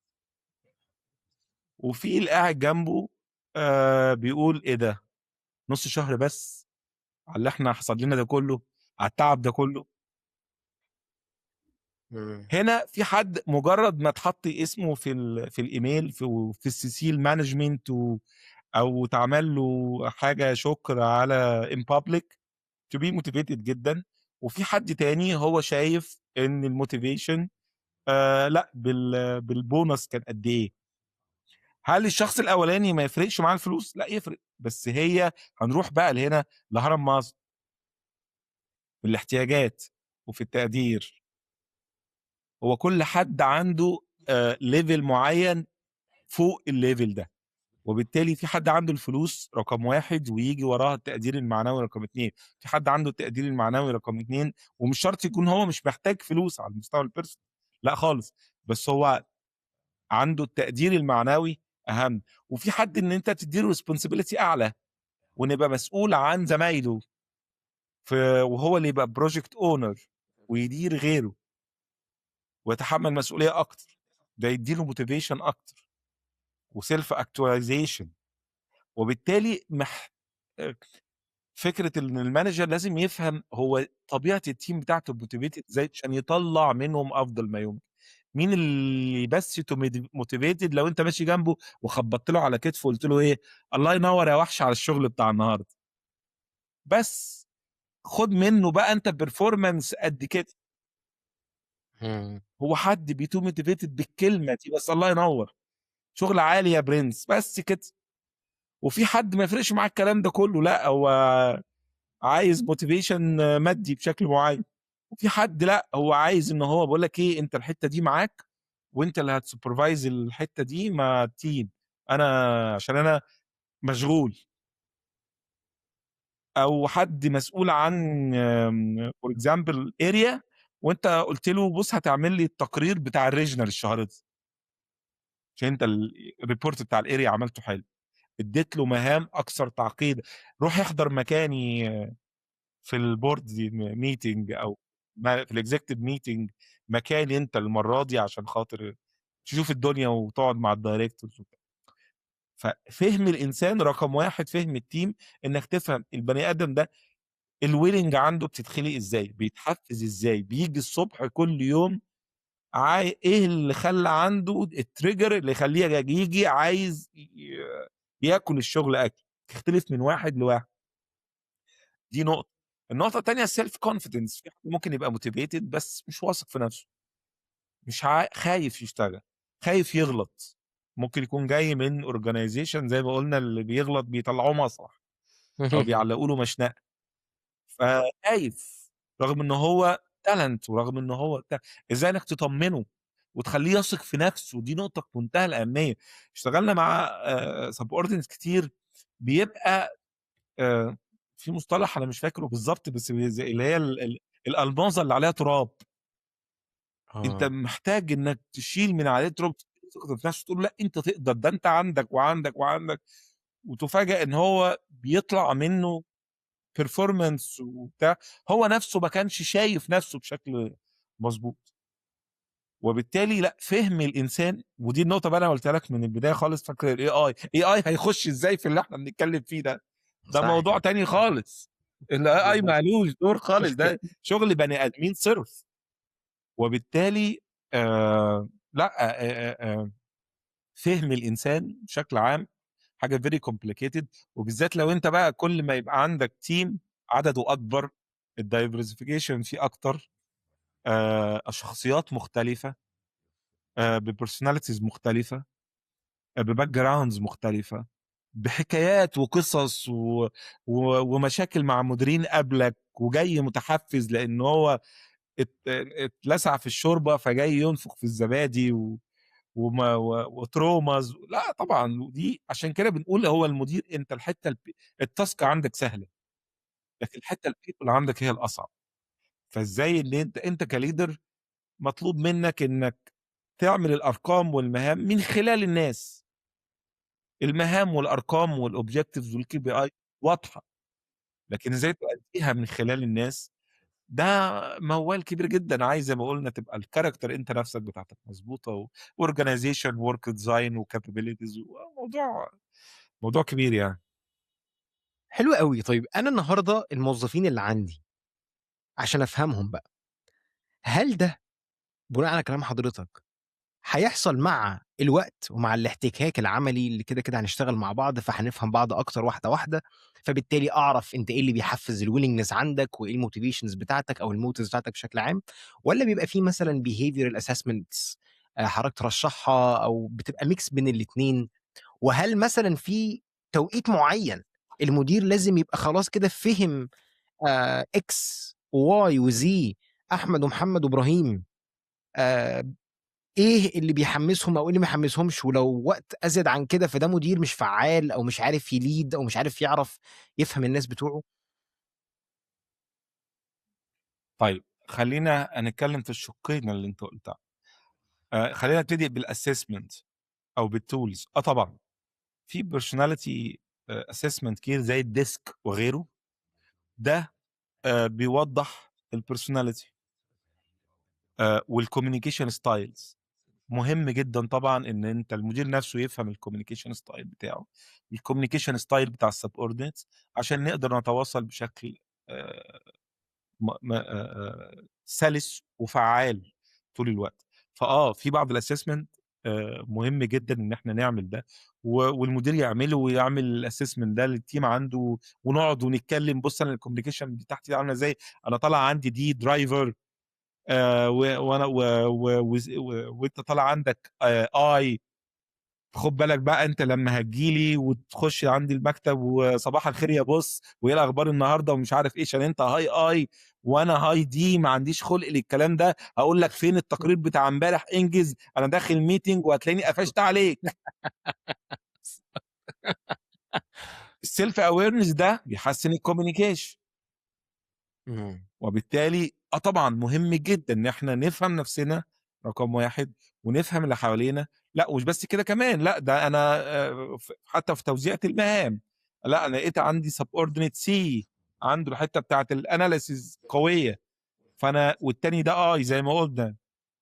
وفي اللي قاعد جنبه بيقول: إيه ده؟ نُص شهر بس على اللي إحنا حصل لنا ده كله، على التعب ده كله؟ هنا في حد مجرد ما اتحط اسمه في الإيميل في الCC الmanagement أو اتعمل له حاجة شكر على in public to be motivated جدًا، وفي حد تاني هو شايف إن الmotivation لأ، بالbonus كان قد إيه. هل الشخص الأولاني ما يفرقش معاه الفلوس؟ لأ يفرق، بس هي هنروح بقى لهنا لهرم مازلو. في الاحتياجات وفي التقدير. هو كل حد عنده level معين فوق الlevel ده، وبالتالي في حد عنده الفلوس رقم 1 وييجي وراها التقدير المعنوي رقم 2، في حد عنده التقدير المعنوي رقم 2، ومش شرط يكون هو مش محتاج فلوس على المستوى الpersonal، لأ خالص، بس هو عنده التقدير المعنوي أهم، وفي حد إن أنت تدّي له responsibility أعلى وإن يبقى مسؤول عن زمايله وهو اللي يبقى project owner ويدير غيره. ويتحمل مسؤولية أكتر، ده يدّي له motivation أكتر وself actualization، وبالتالي مح فكرة إن الmanager لازم يفهم هو طبيعة الteam بتاعته motivated إزاي عشان يطلّع منهم أفضل ما يمكن. مين اللي بس too motivated لو أنت ماشي جنبه وخبطت له على كتفه وقُلت له إيه، الله ينور يا وحش على الشغل بتاع النهارده. بس خُد منه بقى أنت performance قد كده. هو حد بي too motivated بالكلمة دي بس، الله ينور، شغل عالي يا برنس، بس كده. وفي حد ما يفرقش معاه الكلام ده كله، لأ هو عايز motivation مادي بشكل معين. وفي حد لأ هو عايز إن هو باقول لك إيه، أنت الحتة دي معاك وأنت اللي هت supervise الحتة دي مع team، أنا عشان أنا مشغول. أو حد مسؤول عن for example area، وأنت قُلت له بُص هتعمل لي التقرير بتاع الregional الشهر ده. عشان أنت الreport بتاع الarea عملته حلو. اديت له مهام أكثر تعقيدًا، روح احضر مكاني في الboard meeting أو في الexecutive meeting مكاني أنت المرة دي عشان خاطر تشوف الدنيا وتقعد مع الdirectors وبتاع. ففهم الإنسان رقم 1، فهم الteam، إنك تفهم البني آدم ده الwilling عنده بتتخلق إزاي، بيتحفز إزاي، بييجي الصبح كل يوم إيه اللي خلّى عنده الtrigger اللي يخلّيه ييجي عايز ياكل الشغل أكل، تختلف من واحد لواحد. دي نقطة. النقطة التانية الself confidence، في حد ممكن يبقى motivated بس مش واثق في نفسه. مش خايف يشتغل، خايف يغلط، ممكن يكون جاي من organization زي ما قُلنا اللي بيغلط بيطلعوه مسرح أو بيعلقوا له مشنقة. فخايف رغم إن هو talent ورغم إن هو بتاع، إزاي إنك تطمنه وتخلّيه يثق في نفسه، دي نقطة في منتهى الأهمية. اشتغلنا مع subordinates كتير، بيبقى في مصطلح أنا مش فاكره بالضبط، بس زي اللي هي ال ال الألماظة اللي عليها تراب. أنت محتاج إنك تشيل من عليه تراب، ثقته في نفسه، تقول له لأ أنت تقدر، ده أنت عندك وعندك وعندك، وتُفاجأ إن هو بيطلع منه performance وبتاع، هو نفسه ما كانش شايف نفسه بشكل مضبوط. وبالتالي لأ، فهم الإنسان، ودي النقطة بقى اللي أنا قُلتها لك من البداية خالص، فاكر الAI، AI هيخش إزاي في اللي إحنا بنتكلم فيه ده؟ ده موضوع تاني خالص. الAI ما لوش دور خالص، ده شغل بني آدمين صِرف. وبالتالي لأ، فهم الإنسان بشكل عام حاجة very complicated، وبالذات لو أنت بقى كل ما يبقى عندك team عدده أكبر، الdiversification فيه أكتر، شخصيات مختلفة، بpersonalities مختلفة، بbackgrounds مختلفة، بحكايات وقصص و و ومشاكل مع مديرين قبلك، وجاي متحفز لإن هو اتلسع في الشوربة فجاي ينفخ في الزبادي و وما و وtraumas، لأ طبعًا، ودي عشان كده بنقول هو المدير أنت الحتة الtask عندك سهلة، لكن الحتة الpeople عندك هي الأصعب. فإزاي إن أنت كleader مطلوب منك إنك تعمل الأرقام والمهام من خلال الناس. المهام والأرقام والobjectives والKPI واضحة، لكن إزاي تؤديها من خلال الناس، ده موال كبير جدًا، عايز زي ما قُلنا تبقى الcharacter أنت نفسك بتاعتك مضبوطة و organization work design وcapabilities، وموضوع موضوع كبير يعني. حلو أوي. طيب أنا النهارده الموظفين اللي عندي عشان أفهمهم بقى، هل ده بناءً على كلام حضرتك هيحصل مع الوقت ومع الاحتكاك العملي اللي كده، كده هنشتغل مع بعض، فهنفهم بعض أكتر واحدة، واحدة، فبالتالي أعرف أنت إيه اللي بيحفّز الwillingness عندك وإيه الmotivations بتاعتك أو الmotives بتاعتك بشكل عام، والّا بيبقى في مثلًا behavioral assessments حضرتك ترشّحها أو بتبقى mix بين الاتنين؟ وهل مثلًا في توقيت معيّن المدير لازم يبقى خلاص كده فِهِم X وY وZ، أحمد ومحمد وإبراهيم، إيه اللي بيحمّسهم أو إيه اللي ما يحمّسهمش، ولو وقت أزيد عن كده فده مدير مش فعّال أو مش عارف يlead أو مش عارف يعرف يفهم الناس بتوعه؟ طيب، خلّينا نتكلم في الشقين اللي أنت قُلتها. خلّينا نبتدي بالassessment أو بالtools. آه طبعًا، في personality assessment كتير زي الDISC وغيره، ده بيوضّح الpersonality. والcommunication styles. مهم جدًا طبعًا إن أنت المدير نفسه يفهم الcommunication style بتاعه، الcommunication style بتاع الsubordinates، عشان نقدر نتواصل بشكل م م سلس وفعّال طول الوقت. في بعض الassessment مهم جدًا إن إحنا نعمل ده، والمدير يعمله ويعمل الassessment ده للteam عنده، ونقعد ونتكلم، بُص أنا الcommunication بتاعتي عاملة إزاي، أنا طالع عندي D driver، و وأنا و و وز و وأنت طالع عندك I، خُد بالك بقى أنت لمّا هتيجي لي وتخش عندي المكتب وصباح الخير يا boss وإيه الأخبار النهارده ومش عارف إيه، عشان أنت high I وأنا high D، ما عنديش خُلق للكلام ده، هاقول لك فين التقرير بتاع امبارح، انجز، أنا داخل meeting وهتلاقيني قفشت عليك. الself awareness ده بيحسّن الcommunication. وبالتالي طبعًا مهم جدًا إن إحنا نفهم نفسنا رقم 1، ونفهم اللي حوالينا، لأ ومش بس كده كمان، لأ ده أنا ف حتى في توزيعة المهام، لأ أنا لقيت عندي subordinate C عنده الحتّة بتاعة الanalysis قوية، فأنا والتاني ده I زي ما قُلنا،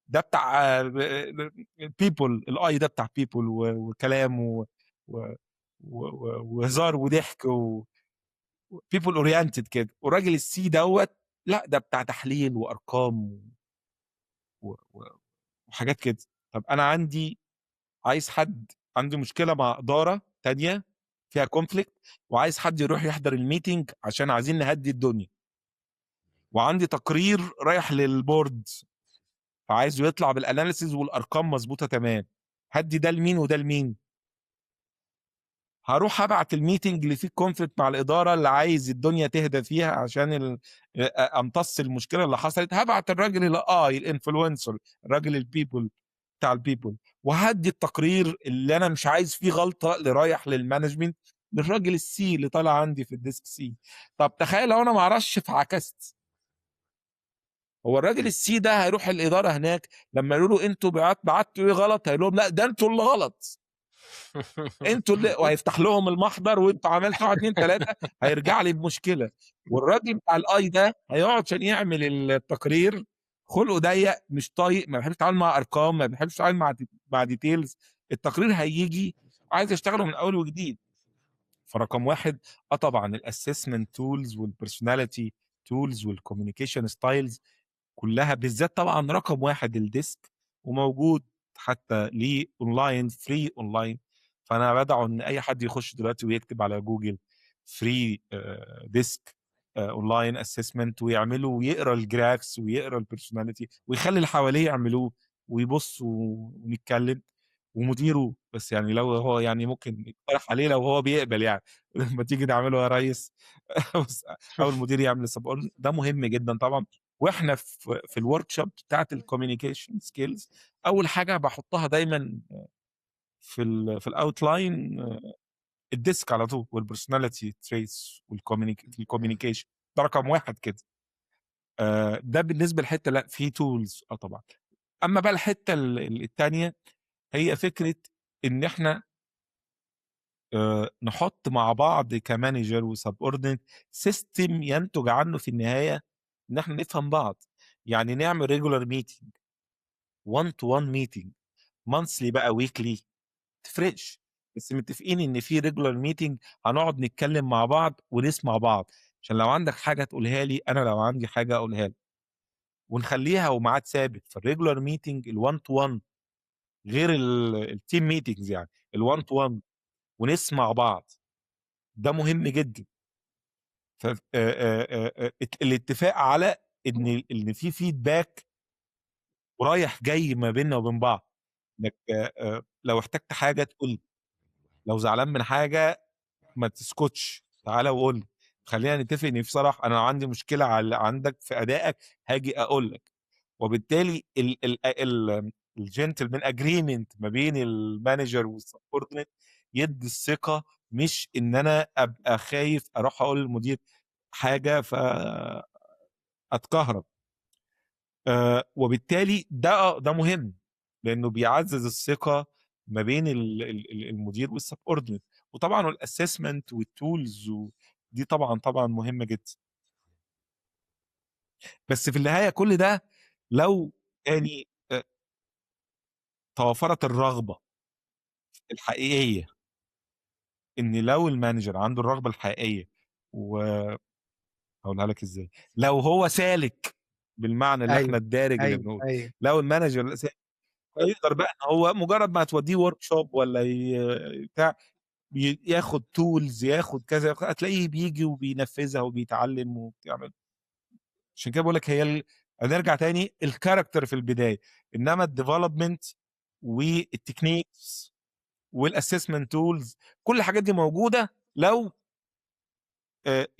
ده بتاع people، الI ده بتاع people وكلام و و و و وهزار وضحك و people oriented كده، والراجل الC دوّة لأ ده بتاع تحليل وأرقام و و وحاجات كده. طب أنا عندي عايز حد، عندي مشكلة مع إدارة تانية فيها conflict، وعايز حد يروح يحضر الmeeting عشان عايزين نهدّي الدنيا. وعندي تقرير رايح للboard، فعايزه يطلع بالanalysis والأرقام مضبوطة تمام، هادّي ده لمين وده لمين؟ هاروح أبعت الmeeting اللي فيه conflict مع الإدارة اللي عايز الدنيا تهدى فيها عشان ال أمتص المشكلة اللي حصلت، هابعت الراجل الI الinfluencer، الراجل الpeople، بتاع الpeople، وهادّي التقرير اللي أنا مش عايز فيه غلطة اللي رايح للmanagement للراجل الC اللي طالع عندي في الDISC C. طب تخيل لو أنا ما أعرفش فعكست. هو الراجل الC ده هيروح الإدارة هناك لمّا يقولوا له أنتم بعتّوا إيه غلط، هيقول لهم لأ ده أنتم اللي غلط. أنتم اللي، وهيفتح لهم المحضر وأنتم عملتوا 1، 2، 3، هيرجع لي بمشكلة. والراجل بتاع الI ده هيقعد عشان يعمل التقرير، خُلقه ضيّق، مش طايق، ما بيحبش يتعامل مع أرقام، ما بيحبش يتعامل مع details، التقرير هييجي عايز يشتغله من أول وجديد. فرقم 1 طبعًا الassessment tools والpersonality tools والcommunication styles كلها، بالذات طبعًا رقم 1 الDISC، وموجود حتى ليه online، free online، فأنا بادعو إن أي حد يخش دلوقتي ويكتب على جوجل free DISC online assessment ويعمله ويقرا الgraphs ويقرا الpersonality ويخلّي اللي حواليه يعملوه ويبصوا ونتكلم، ومديره بس يعني لو هو يعني ممكن يقترح عليه لو هو بيقبل يعني، لمّا تيجي نعمله يا ريس بس أو المدير يعمل support، ده مهم جدًا طبعًا. وإحنا في الworkshop بتاعة الcommunication skills أول حاجة باحطها دايمًا في الoutline الDISC على طول والpersonality traits والcommunic الcommunication، ده رقم 1 كده. ده بالنسبة للحتة لأ في tools طبعًا. أمّا بقى الحتة ال ال التانية هي فكرة إن إحنا نحط مع بعض كmanager وsubordinate system ينتج عنه في النهاية إن إحنا نفهم بعض، يعني نعمل regular meeting، one to one meeting، monthly بقى، weekly، ما تفرقش، بس متفقين إن في regular meeting هنقعد نتكلم مع بعض ونسمع بعض، عشان لو عندك حاجة تقولها لي، أنا لو عندي حاجة أقولها لك. ونخلّيها وميعاد ثابت، فالregular meeting، الone to one، غير الteam meetings، يعني الone to one، ونسمع بعض، ده مهم جدًا. ف ات الاتفاق على إن في feedback ورايح جاي ما بيننا وبين بعض، إنك لو احتجت حاجة تقول لي، لو زعلان من حاجة ما تسكتش، تعالَ وقُل لي، خلّينا نتفق إن بصراحة أنا لو عندي مشكلة عندك في أدائك هاجي أقول لك، وبالتالي ال ال ال الgentleman agreement ما بين الmanager والsubordinate يدّي الثقة، مش إن أنا أبقى خايف أروح أقول للمدير حاجة ف أتكهرب. وبالتالي ده مهم، لإنه بيعزّز الثقة ما بين ال ال ال المدير والsubordinate، وطبعًا والassessment والtools دي طبعًا، طبعًا مهمة جدًا. بس في النهاية كل ده لو يعني توافرت الرغبة الحقيقية. إن لو الmanager عنده الرغبة الحقيقية، و هاقولها لك إزاي، لو هو سالك بالمعنى اللي إحنا الدارج اللي بنقوله، لو الmanager فيقدر بقى إن هو مجرد ما هتوديه workshop والّا بتاع ياخد tools، ياخد كذا، هتلاقيه بييجي وبينفذها وبيتعلم وبيعمل. عشان كده باقول لك هي هنرجع تاني الcharacter في البداية، إنما الdevelopment والtechniques والassessment tools، كل الحاجات دي موجودة لو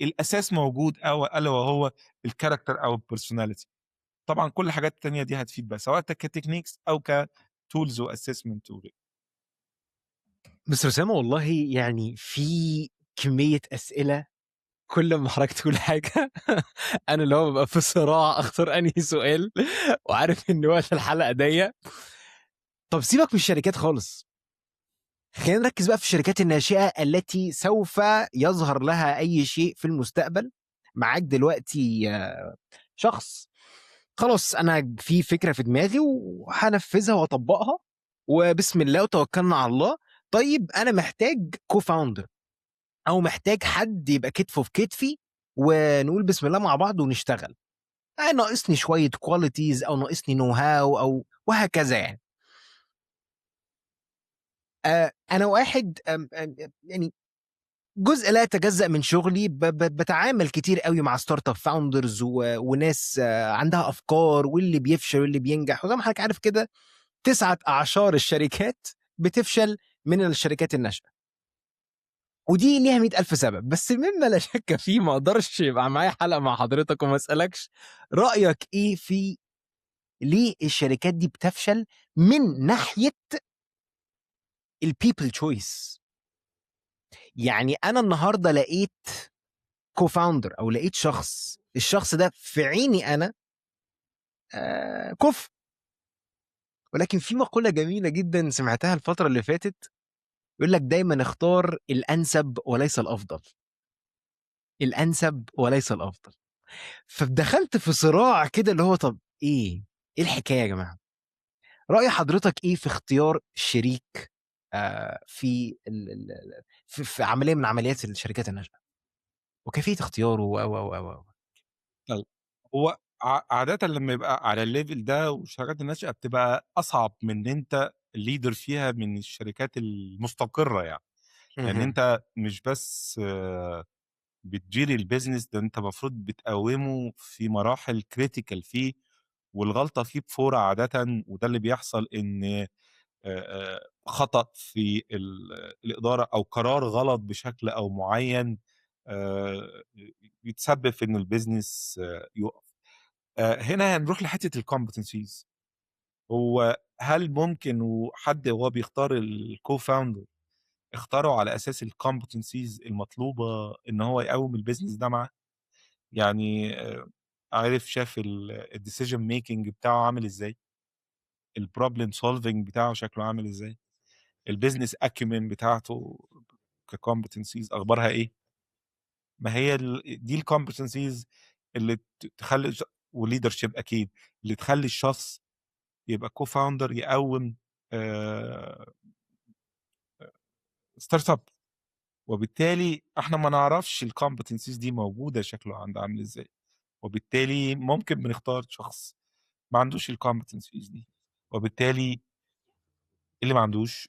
الأساس موجود، أو ألا وهو الcharacter أو الpersonality. طبعًا كل الحاجات التانية دي هتفيد بقى، سواء كtechniques أو كtools وassessment وغيره. مستر أسامة، والله يعني في كمية أسئلة، كل ما حضرتك تقول حاجة أنا اللي هو بابقى في صراع أختار أنهي سؤال، وعارف إن وقت الحلقة ضيق. طب سيبك من الشركات خالص. خلينا نركز بقى في الشركات الناشئة التي سوف يظهر لها أي شيء في المستقبل. معاك دلوقتي شخص خلاص، أنا في فكرة في دماغي وهانفذها وأطبقها وبسم الله وتوكلنا على الله. طيب أنا محتاج co-founder أو محتاج حد يبقى كتفه في كتفي ونقول بسم الله مع بعض ونشتغل. ناقصني شوية qualities أو ناقصني know how أو وهكذا يعني. أنا واحد آمم، آمم، يعني جزء لا يتجزأ من شغلي، ب ب باتعامل كتير أوي مع startup founders وناس عندها أفكار، واللي بيفشل واللي بينجح، وزي ما حضرتك عارف كده 9/10 الشركات بتفشل من الشركات الناشئة. ودي ليها 100,000 سبب، بس مما لا شك فيه ما أقدرش يبقى معايا حلقة مع حضرتك وما أسألكش رأيك إيه في ليه الشركات دي بتفشل من ناحية الpeople choice؟ يعني أنا النهارده لقيت co-founder أو لقيت شخص، الشخص ده في عيني أنا كُفء. ولكن في مقولة جميلة جدًا سمعتها الفترة اللي فاتت، يقول لك دايمًا اختار الأنسب وليس الأفضل. الأنسب وليس الأفضل. فدخلت في صراع كده اللي هو طب إيه؟ إيه الحكاية يا جماعة؟ رأي حضرتك إيه في اختيار شريك في ال ال في عملية من عمليات الشركات الناشئة؟ وكيفية اختياره و، و، و، و. طيب، هو عادةً لمّا يبقى على الlevel ده والشركات الناشئة بتبقى أصعب من إن أنت leader فيها من الشركات المستقرة يعني، لإن أنت مش بس بتدير الbusiness ده، أنت المفروض بتقوّمه في مراحل critical فيه، والغلطة فيه بفورة عادةً، وده اللي بيحصل إن خطأ في الإدارة أو قرار غلط بشكل أو معيّن يتسبب في إن الbusiness يُقف. هنا هنروح لحتّة الcompetencies. هو هل ممكن وحد وهو بيختار الco-founder اختاره على أساس الcompetencies المطلوبة إن هو يقوّم الbusiness ده معاه؟ يعني عرف شاف الdecision making بتاعه عامل إزاي؟ الproblem solving بتاعه شكله عامل إزاي؟ الbusiness acumen بتاعته كcompetencies أخبارها إيه؟ ما هي دي الcompetencies اللي تخلّي وleadership أكيد، اللي تخلّي الشخص يبقى co-founder يقوّم startup. وبالتالي إحنا ما نعرفش الcompetencies دي موجودة شكله عنده عامل إزاي، وبالتالي ممكن بنختار شخص ما عندوش الcompetencies دي، وبالتالي اللي ما عندوش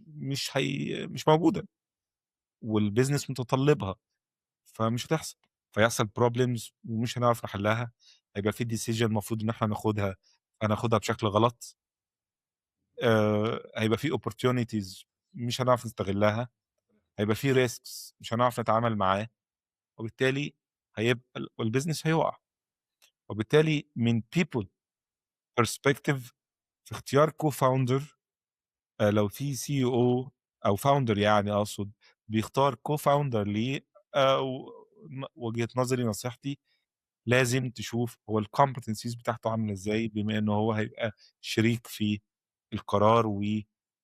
مش هي مش موجودة، والbusiness متطلبها، فمش هتحصل، فيحصل problems ومش هنعرف نحلها، هيبقى في decision المفروض إن إحنا ناخدها، فناخدها بشكل غلط. هيبقى في opportunities مش هنعرف نستغلها، هيبقى في risks مش هنعرف نتعامل معاه، وبالتالي هيبقى والbusiness هيُقع. وبالتالي من people perspective في اختيار co-founder، لو في CEO أو founder يعني أقصد، بيختار co-founder ليه، و ن وجهة نظري نصيحتي لازم تشوف هو الcompetencies بتاعته عاملة إزاي، بما إنه هو هيبقى شريك في القرار و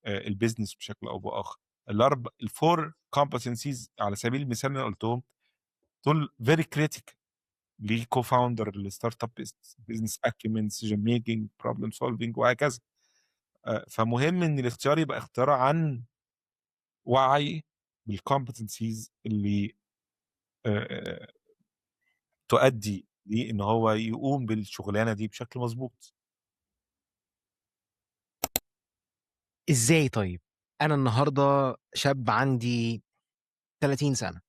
الbusiness بشكل أو بآخر. ال4 competencies على سبيل المثال اللي أنا قُلتهم دول very critical لco-founder لstartup business، business acumen، decision making، problem solving وهكذا. فمهم إن الاختيار يبقى اختيار عن وعي بالcompetencies اللي تؤدي لإن هو يقوم بالشغلانة دي بشكل مضبوط. إزاي طيب؟ أنا النهارده شاب عندي 30 سنة.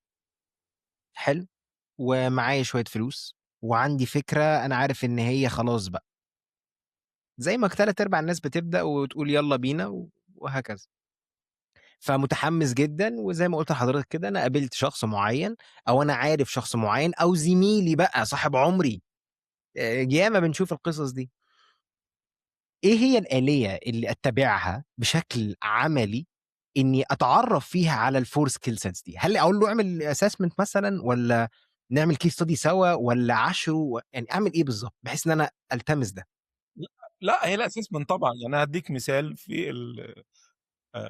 حلو؟ ومعايا شوية فلوس، وعندي فكرة أنا عارف إن هي خلاص بقى. زي ما 3/4 الناس بتبدأ وتقول يالّا بينا وهكذا. فمتحمس جدًا، وزي ما قُلت لحضرتك كده أنا قابلت شخص معيّن أو أنا عارف شخص معيّن أو زميلي بقى صاحب عمري، ياما بنشوف القصص دي. إيه هي الآلية اللي أتّبعها بشكل عملي إني أتعرّف فيها على ال4 skill sets دي؟ هل أقول له اعمل assessment مثلًا والّا نعمل case study سوا والّا أعاشره يعني أعمل إيه بالضبط بحيث إن أنا ألتمس ده؟ لأ، لأ، هي الassessment طبعًا، يعني أنا هادّيك مثال في ال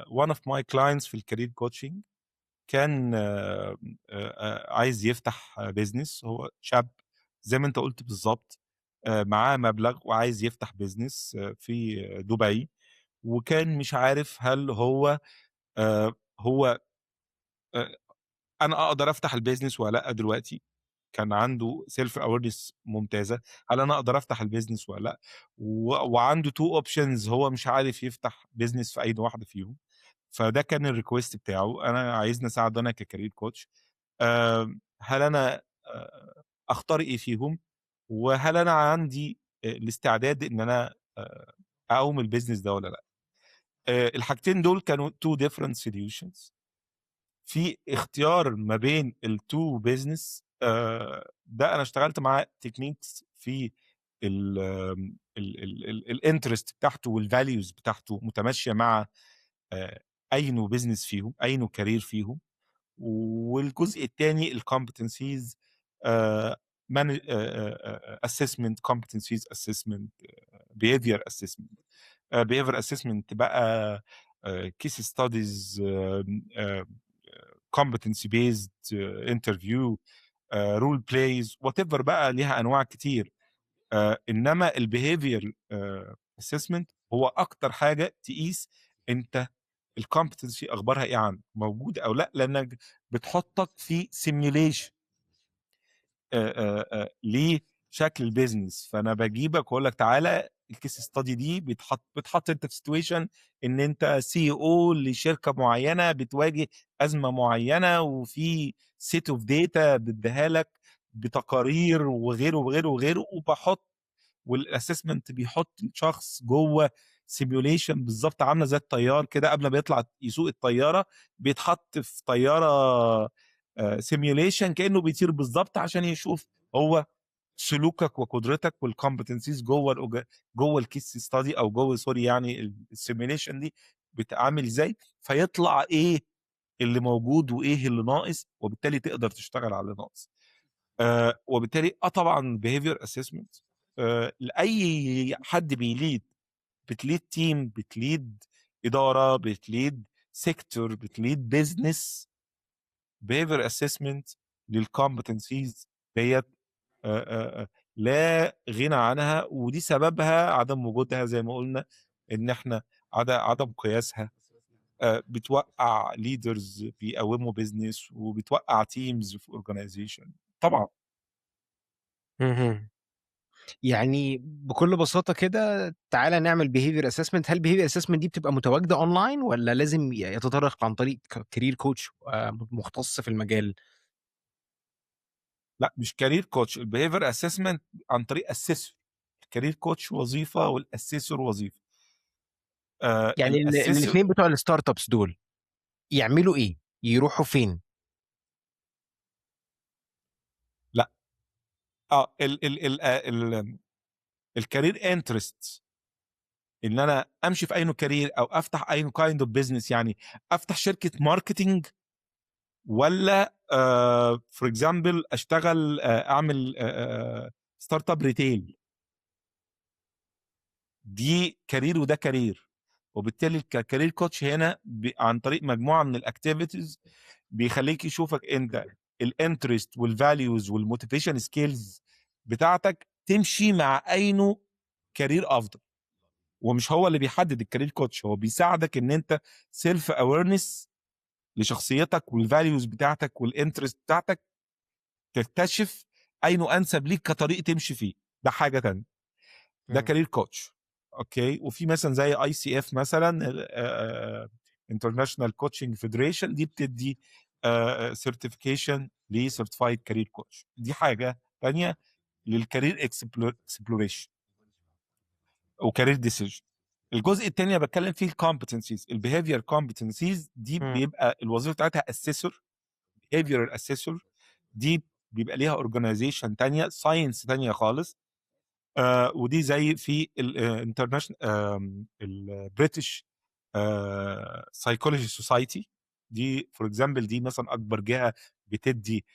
one of my clients في الcareer coaching كان عايز يفتح business. هو شاب زي ما أنت قُلت بالضبط، معاه مبلغ وعايز يفتح business في دبي، وكان مش عارف هل هو هو أنا أقدر أفتح الbusiness والّا لأ دلوقتي؟ كان عنده self awareness ممتازة، هل أنا أقدر أفتح الbusiness والّا لأ؟ وعنده 2 options، هو مش عارف يفتح business في أي واحدة فيهم، فده كان الrequest بتاعه، أنا عايزني أساعده أنا كcareer coach. هل أنا أختار إيه فيهم؟ وهل أنا عندي الاستعداد إن أنا أقوم الbusiness ده والّا لأ؟ الحاجتين دول كانوا 2 different solutions في اختيار ما بين ال2 business. ده أنا اشتغلت معاه techniques في ال آمم ال ال ال الinterest بتاعته والvalues بتاعته متماشية مع أينه business فيهم، أينه career فيهم، والجزء التاني الcompetencies، man assessment، competencies assessment، behavior assessment، behavior assessment بقى، case studies، competency based interview، role plays، whatever بقى، ليها أنواع كتير. إنما الbehavior assessment هو أكتر حاجة تقيس أنت الcompetency أخبارها إيه عندك، موجودة أو لأ، لأنك بتحطك في simulation لشكل الbusiness. فأنا باجيبك وأقول لك تعالَ الcase study دي، بتحط أنت في situation إن أنت CEO لشركة معينة بتواجه أزمة معينة، وفي set of data بادّيها لك بتقارير وغيره، وغيره، وغيره، وباحط والassessment بيحط الشخص جوّه simulation بالضبط عاملة زي الطيار كده قبل ما بيطلع يسوق الطيارة، بيتحط في طيارة simulation كأنه بيطير بالضبط عشان يشوف هو سلوكك وقدرتك والcompetencies جوّه الcase study أو جوّه، sorry، يعني الsimulation دي بتتعامل إزاي، فيطلع إيه اللي موجود وإيه اللي ناقص، وبالتالي تقدر تشتغل على اللي ناقص. وبالتالي طبعًا behavior assessment لأي حد بيlead، بتlead team، بتlead إدارة، بتlead sector، بتlead business، behavior assessment للcompetencies ديّة لا غنى عنها، ودي سببها عدم وجودها زي ما قُلنا إن إحنا عدم قياسها بتوقّع leaders بيقوّموا business وبتوقّع teams في organization طبعًا. اهم. يعني بكل بساطة كده تعالَ نعمل behavior assessment. هل behavior assessment دي بتبقى متواجدة online والّا لازم يتطرق عن طريق career coach مختص في المجال؟ لأ، مش career coach، الbehavior assessment عن طريق assessor. الcareer coach وظيفة والassessor وظيفة. يعني الassessor الاتنين بتوع الstartups دول يعملوا إيه؟ يروحوا فين؟ لأ. ال ال ال ال الcareer interest، إن أنا أمشي في أينه career أو أفتح أينه kind of business، يعني أفتح شركة marketing والّا for example أشتغل أعمل startup retail. دي career وده career، وبالتالي career coach هنا عن طريق مجموعة من الactivities بيخلّيك يشوفك أنت الinterest والvalues والmotivation skills بتاعتك تمشي مع أينه career أفضل. ومش هو اللي بيحدد الcareer coach، هو بيساعدك إن أنت self awareness لشخصيتك والvalues بتاعتك والinterest بتاعتك تكتشف أينه أنسب ليك كطريق تمشي فيه، ده حاجة تانية. ده career coach. okay، وفي مثلًا زي ICF مثلًا ال International Coaching Federation، دي بتدّي certification ل certified career coach. دي حاجة تانية لل career exploration و career decision. الجزء التاني اللي باتكلم فيه ال competencies، ال behavior competencies، دي بيبقى الوظيفة بتاعتها assessor، behavioral assessor. دي بيبقى ليها organization تانية، science تانية خالص. ودي زي في ال international ال British Psychology Society، دي for example، دي مثلا اكبر جهة بتدي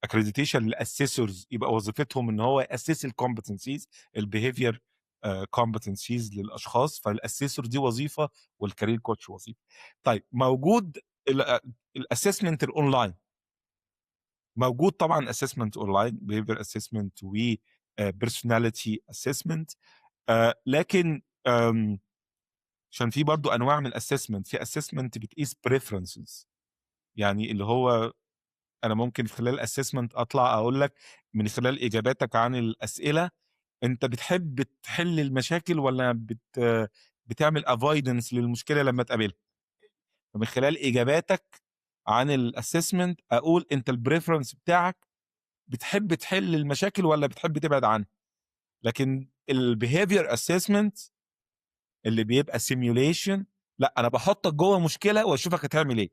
accreditation لل assessors، يبقى وظيفتهم ان هو ي assess ال competencies، ال behavior competencies للاشخاص. فال assessor دي وظيفة وال career coach وظيفه. طيب، موجود ال assessment ال online، موجود طبعا assessment online، behavior assessment و personality assessment، لكن عشان في برضو انواع من ال assessment، في assessment بتقيس preferences، يعني اللي هو انا ممكن في خلال ال assessment اطلع اقول لك من خلال اجاباتك عن الاسئلة انت بتحب تحل المشاكل ولا بتعمل avoidance للمشكلة لما تقابلها. فمن خلال اجاباتك عن ال assessment اقول انت ال preference بتاعك بتحب تحل المشاكل ولا بتحب تبعد عنها. لكن ال behavior assessment اللي بيبقى simulation، لا، انا بحطك جوه مشكلة واشوفك هتعمل ايه.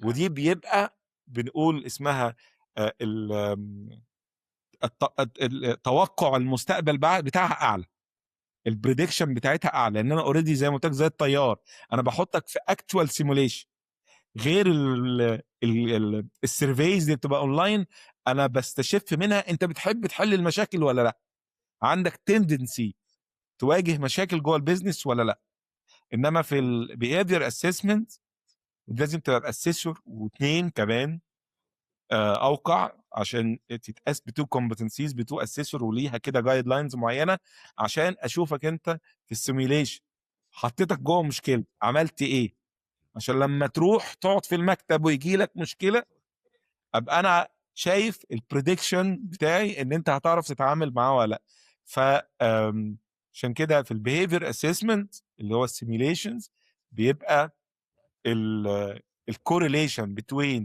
ودي بيبقى بنقول اسمها توقع المستقبل بتاعها اعلى، ال prediction بتاعتها اعلى، لان انا already زي ما قلت لك زي الطيار، انا بحطك في actual simulation، غير ال surveys اللي بتبقى اونلاين، انا بستشف منها انت بتحب تحل المشاكل ولا لا، عندك tendency تواجه مشاكل جوه ال business ولا لا. انما في ال behavior assessment لازم تبقى assessor واثنين كمان اوقع عشان تتقاس ب two competencies، ب two assessor، وليها كده guidelines معينة عشان اشوفك انت في ال simulation حطيتك جوه مشكلة عملت ايه، عشان لما تروح تقعد في المكتب ويجي لك مشكلة ابقى انا شايف ال prediction بتاعي ان انت هتعرف تتعامل معاه ولا لا. ف عشان كده في ال behavior assessment اللي هو ال simulations بيبقى ال correlation between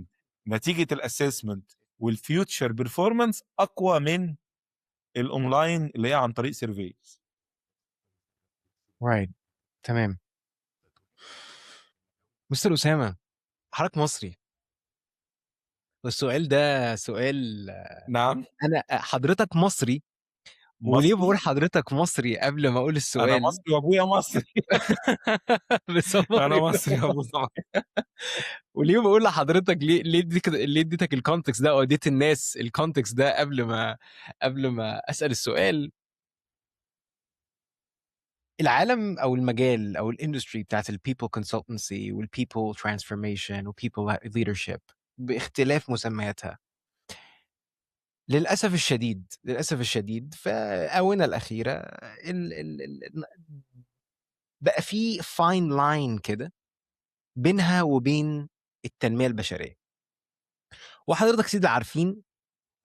نتيجة ال assessment وال future performance اقوى من الاونلاين اللي هي عن طريق surveys. right، تمام. مستر أسامة، حضرتك مصري، والسؤال ده سؤال نعم. أنا حضرتك مصري، وليه مصري. بقول حضرتك مصري قبل ما أقول انا السؤال؟ مصري وابويا مصري. بس هو انا مصري وابويا مصري. وليه بقول لحضرتك ليه اديتك ال context ده او اديت الناس ال context ده قبل ما اسال السؤال؟ العالم او المجال او ال industry بتاعت ال people consultancy وال people transformation و people leadership باختلاف مسمياتها، للاسف الشديد، للاسف الشديد، في الاونة الاخيرة ال ال ال بقى في fine line كده بينها وبين التنمية البشريه. وحضرتك سيدي عارفين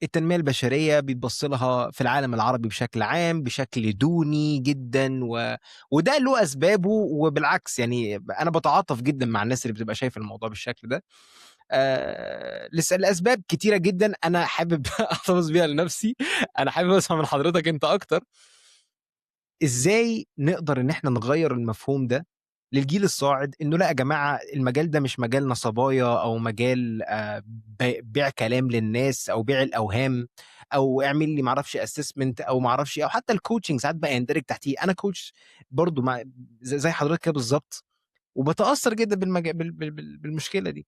التنمية البشرية بيتبص لها في العالم العربي بشكل عام بشكل دوني جدا، وده له اسبابه، وبالعكس يعني انا بتعاطف جدا مع الناس اللي بتبقى شايفه الموضوع بالشكل ده لاسباب كتيرة جدا انا حابب احتفظ بيها لنفسي. انا حابب اسمع من حضرتك انت اكتر، ازاي نقدر ان احنا نغير المفهوم ده للجيل الصاعد، انه لا يا جماعه، المجال ده مش مجال نصبايا او مجال بيع كلام للناس او بيع الاوهام او اعمل لي معرفش assessment او معرفش، او حتى ال coaching ساعات بقى يندرج تحتيه. انا coach برضو مع زي حضرتك كده بالظبط، وبتاثر جدا بالمشكلة دي.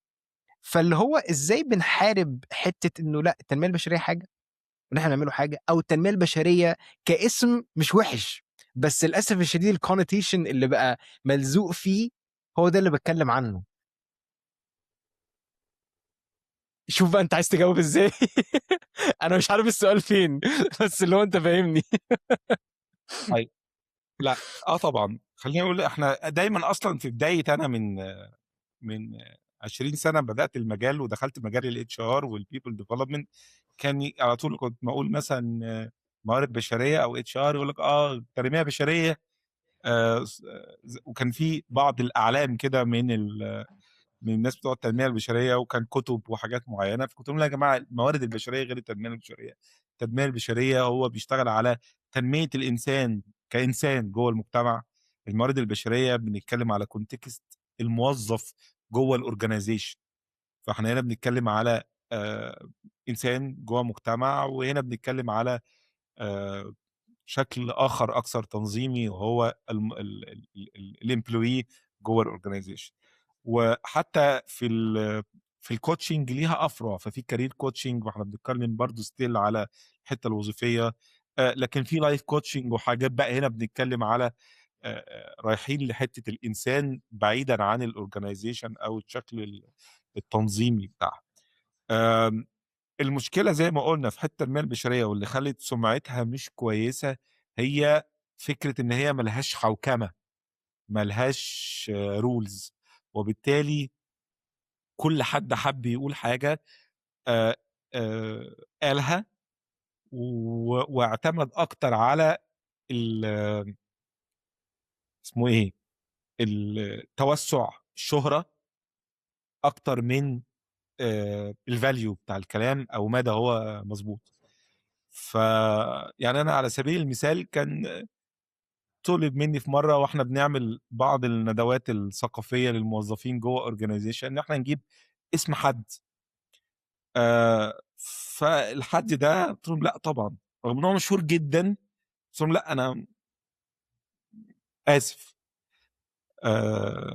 فاللي هو ازاي بنحارب حتة انه لا، التنمية البشرية حاجة وان احنا نعمله حاجه، او التنمية البشرية كاسم مش وحش، بس للاسف الشديد ال connotation اللي بقى ملزوق فيه هو ده اللي بتكلم عنه. شوف بقى انت عايز تجاوب ازاي. انا مش عارف السؤال فين، بس اللي هو انت فاهمني. طيب، لا، طبعا خلينا نقول احنا دايما اصلا في بداية انا من 20 سنة بدات المجال ودخلت مجال ال HR وال people development، كان على طول كنت بقول مثلا موارد بشرية أو HR يقول لك تنمية بشرية. س ز وكان في بعض الأعلام كده من الناس بتوع التنمية البشرية، وكان كُتب وحاجات معيّنة، فكنت باقول لهم: "يا جماعة الموارد البشرية غير التنمية البشرية. التنمية البشرية هو بيشتغل على تنمية الإنسان كإنسان جوّه المجتمع، الموارد البشرية بنتكلم على context الموظف جوّه الorganization. فإحنا هنا بنتكلم على إنسان جوّه مجتمع، وهنا بنتكلم على آآ شكل آخر أكثر تنظيمي، وهو الم ال ال ال الemployee جوّه الorganization. وحتى في الcoaching ليها أفرع، ففي career coaching، وإحنا بنتكلم برضه still على الحتّة الوظيفية، لكن في life coaching وحاجات بقى هنا بنتكلم على رايحين لحتّة الإنسان بعيدًا عن الorganization أو الشكل التنظيمي بتاعها. المشكلة زي ما قُلنا في حتّة التنمية البشرية واللي خلِّت سمعتها مش كويسة، هي فكرة إن هي ما لهاش حوكمة، ما لهاش rules، وبالتالي كل حد حَب يقول حاجة قالها واعتمد أكتر على اسمه إيه، التوسُّع، الشهرة أكتر من الvalue بتاع الكلام أو مدى هو مضبوط. يعني أنا على سبيل المثال كان طُلب منّي في مرّة وإحنا بنعمل بعض الندوات الثقافية للموظفين جوّه organization إن إحنا نجيب اسم حد. فالحد ده قُلت لهم: "لأ طبعًا." رغم إن هو مشهور جدًا، قُلت لهم: "لأ أنا آسف."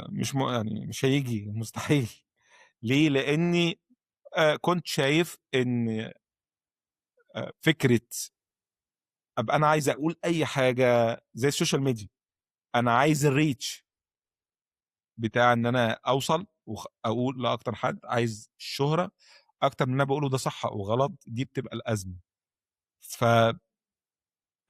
مش يعني مش هييجي، مستحيل. ليه؟ لإني كنت شايف إن فكرة أبقى أنا عايز أقول أي حاجة زي ال social media، أنا عايز الreach بتاع إن أنا أوصل أقول لأكتر حد، عايز الشهرة أكتر من اللي أنا باقوله ده صح أو غلط، دي بتبقى الأزمة.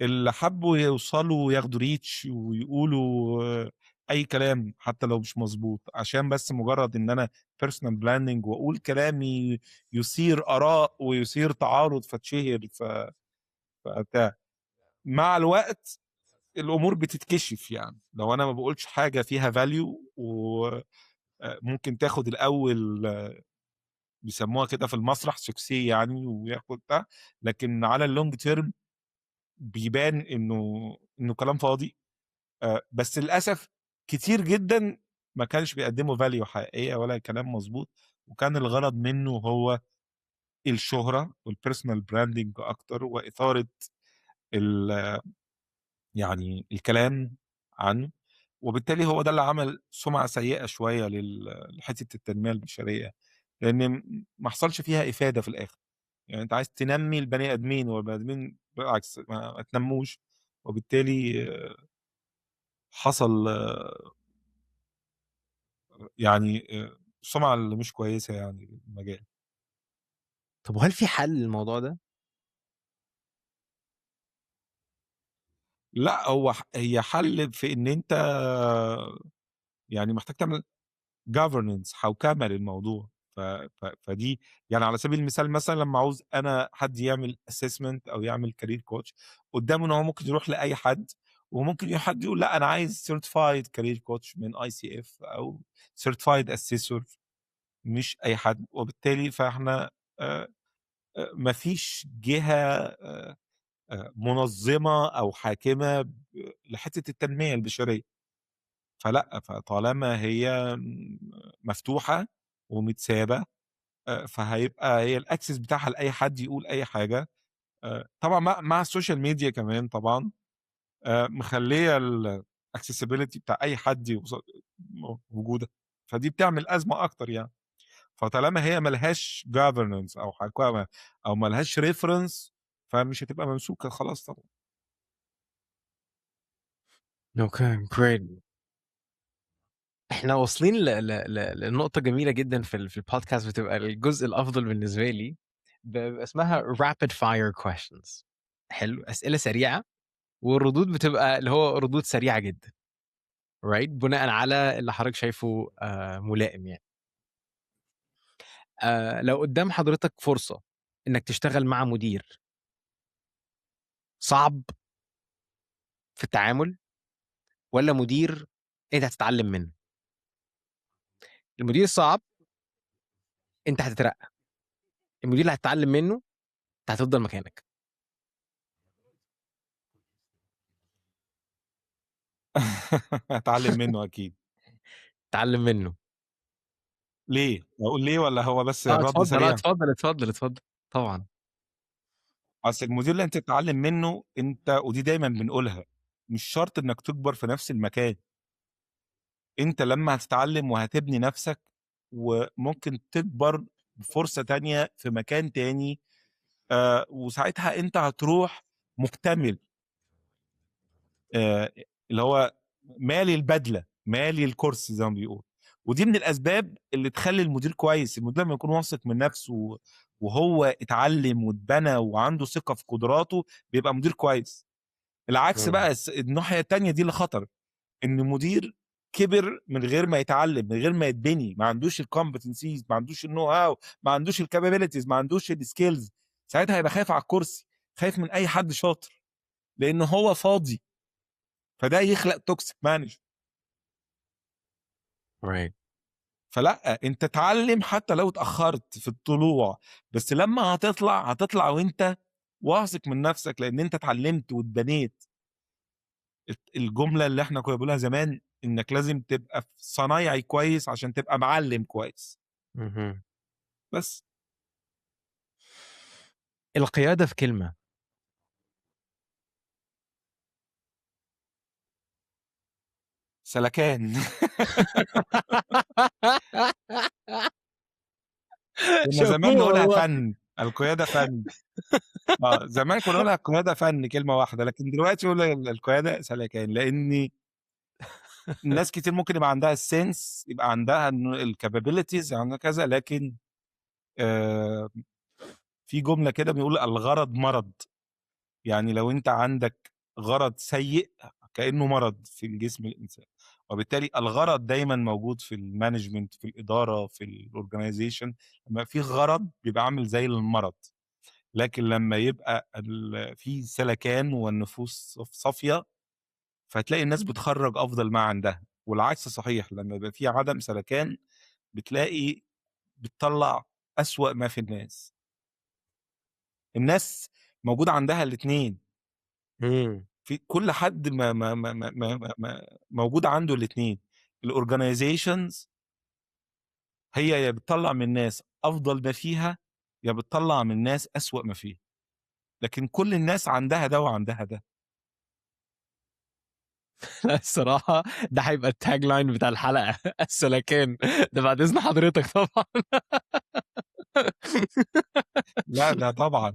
اللي حبّوا يوصلوا وياخدوا reach ويقولوا أي كلام حتى لو مش مضبوط، عشان بس مجرد إن أنا personal branding وأقول كلام يثير آراء ويثير تعارض فاتشهر فبتاع. مع الوقت الأمور بتتكشف يعني، لو أنا ما باقولش حاجة فيها value و ممكن تاخد الأول بيسموها كده في المسرح succès يعني وياخد بتاع، لكن على الlong term بيبان إنه كلام فاضي، بس للأسف كتير جدًا ما كانش بيقدموا value حقيقية ولا كلام مضبوط، وكان الغرض منه هو الشهرة والpersonal branding أكتر وإثارة يعني الكلام عنه، وبالتالي هو ده اللي عمل سمعة سيئة شوية لحتة التنمية البشرية، لإن ما حصلش فيها إفادة في الآخر، يعني أنت عايز تنمي البني آدمين والبني آدمين بالعكس ما اتنموش، وبالتالي حصل يعني السمعة اللي مش كويسة يعني للمجال. طب وهل في حل للموضوع ده؟ لأ، هو هي حل في إن أنت يعني محتاج تعمل governance، حوكمة للموضوع. ف ف فدي يعني على سبيل المثال مثلًا لمّا أعوز أنا حد يعمل assessment أو يعمل career coach، قدامه إن هو ممكن يروح لأي حد، وممكن حد يقول لأ أنا عايز certified career coach من ICF أو certified assessor، مش أي حد، وبالتالي فإحنا ما فيش جهة منظمة أو حاكمة لحتة التنمية البشرية. فلأ، فطالما هي مفتوحة ومتسابة، فهيبقى هي الaccess بتاعها لأي حد يقول أي حاجة. طبعًا مع ال social media كمان طبعًا مخلية الaccessibility بتاع أي حد يوصل موجودة، فدي بتعمل أزمة أكتر يعني. فطالما هي ما لهاش governance أو حكامة أو ما لهاش reference، فمش هتبقى ممسوكة خلاص طبعًا. Okay, great. إحنا واصلين ل ل ل لنقطة جميلة جدًا في الpodcast، بتبقى الجزء الأفضل بالنسبة لي، بيبقى اسمها rapid fire questions. حلو، أسئلة سريعة والردود بتبقى اللي هو ردود سريعة جدًا. right؟ بناءً على اللي حضرتك شايفه ملائم يعني. لو قدام حضرتك فرصة إنك تشتغل مع مدير صعب في التعامل، والّا مدير أنت هتتعلم منه؟ المدير الصعب أنت هتترقى. المدير اللي هتتعلم منه أنت هتفضل مكانك. هاتعلم منه أكيد. اتعلم منه. ليه؟ أقول ليه والّا هو بس الرد اتفضل، سريع؟ اتفضل، اتفضل، اتفضل، طبعًا. أصل المدير اللي أنت تتعلم منه أنت، ودي دايمًا بنقولها، مش شرط إنك تكبر في نفس المكان. أنت لمّا هتتعلم وهتبني نفسك، وممكن تكبر بفرصة تانية في مكان تاني، وساعتها أنت هتروح مكتمل. اللي هو مالي البدلة، مالي الكرسي زي ما بيقولوا. ودي من الأسباب اللي تخلي المدير كويس. المدير لما يكون واثق من نفسه وهو اتعلم واتبنى وعنده ثقة في قدراته، بيبقى مدير كويس. العكس بقى، الناحية التانية دي اللي خطر، إن المدير كبر من غير ما يتعلم، من غير ما يتبني، ما عندوش ال competencies، ما عندوش ال know how، ما عندوش ال capabilities، ما عندوش ال skills. ساعتها هيبقى خايف على الكرسي، خايف من أي حد شاطر، لأن هو فاضي. فده يخلق toxic manager. فلا، انت اتعلم حتى لو اتأخرت في الطلوع، بس لما هتطلع هتطلع وانت واثق من نفسك، لان انت اتعلمت واتبنيت. الجملة اللي احنا كنا بنقولها زمان، انك لازم تبقى في صنايعي كويس عشان تبقى معلم كويس. بس القيادة في كلمة. سلكان. كنا زمان شابوه نقولها والله. فن، القيادة فن. زمان كنا نقولها القيادة فن كلمة واحدة، لكن دلوقتي يقول القيادة سلكان، لأن ناس كتير ممكن يبقى عندها ال sense، يبقى عندها ال capabilities، عندها كذا، لكن في جملة كده بيقول الغرض مرض. يعني لو انت عندك غرض سيء كأنه مرض في الجسم الإنسان، وبالتالي الغرض دايما موجود في ال management، في الإدارة، في ال organization. لما في غرض بيبقى عامل زي المرض، لكن لما يبقى في سلكان والنفوس صافية، فهتلاقي الناس بتخرج أفضل ما عندها. والعكس صحيح، لما يبقى في عدم سلكان بتلاقي بتطلع أسوأ ما في الناس. الناس موجود عندها الاتنين. في كل حد ما موجود عنده الاتنين. ال organizations هي يا بتطلع من الناس أفضل ما فيها، يا بتطلع من الناس أسوأ ما فيها، لكن كل الناس عندها ده وعندها ده. لا الصراحة ده هيبقى ال tagline بتاع الحلقة. السلكان ده بعد إذن حضرتك طبعا. لا ده طبعا.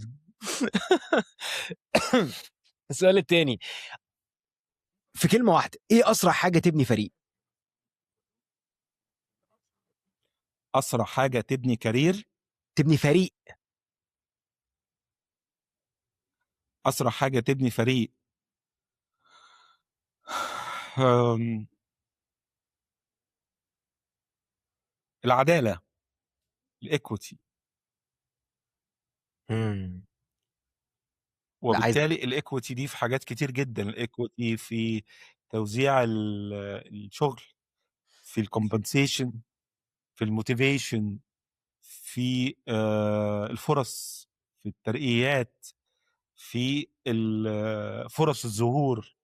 السؤال التاني في كلمة واحدة، إيه أسرع حاجة تبني فريق؟ أسرع حاجة تبني career؟ تبني فريق. أسرع حاجة تبني فريق. العدالة، ال equity. وبالتالي ال equity دي في حاجات كتير جدا. ال equity في توزيع الشغل، في ال compensation، في ال motivation، في الفرص، في الترقيات، في فرص الظهور،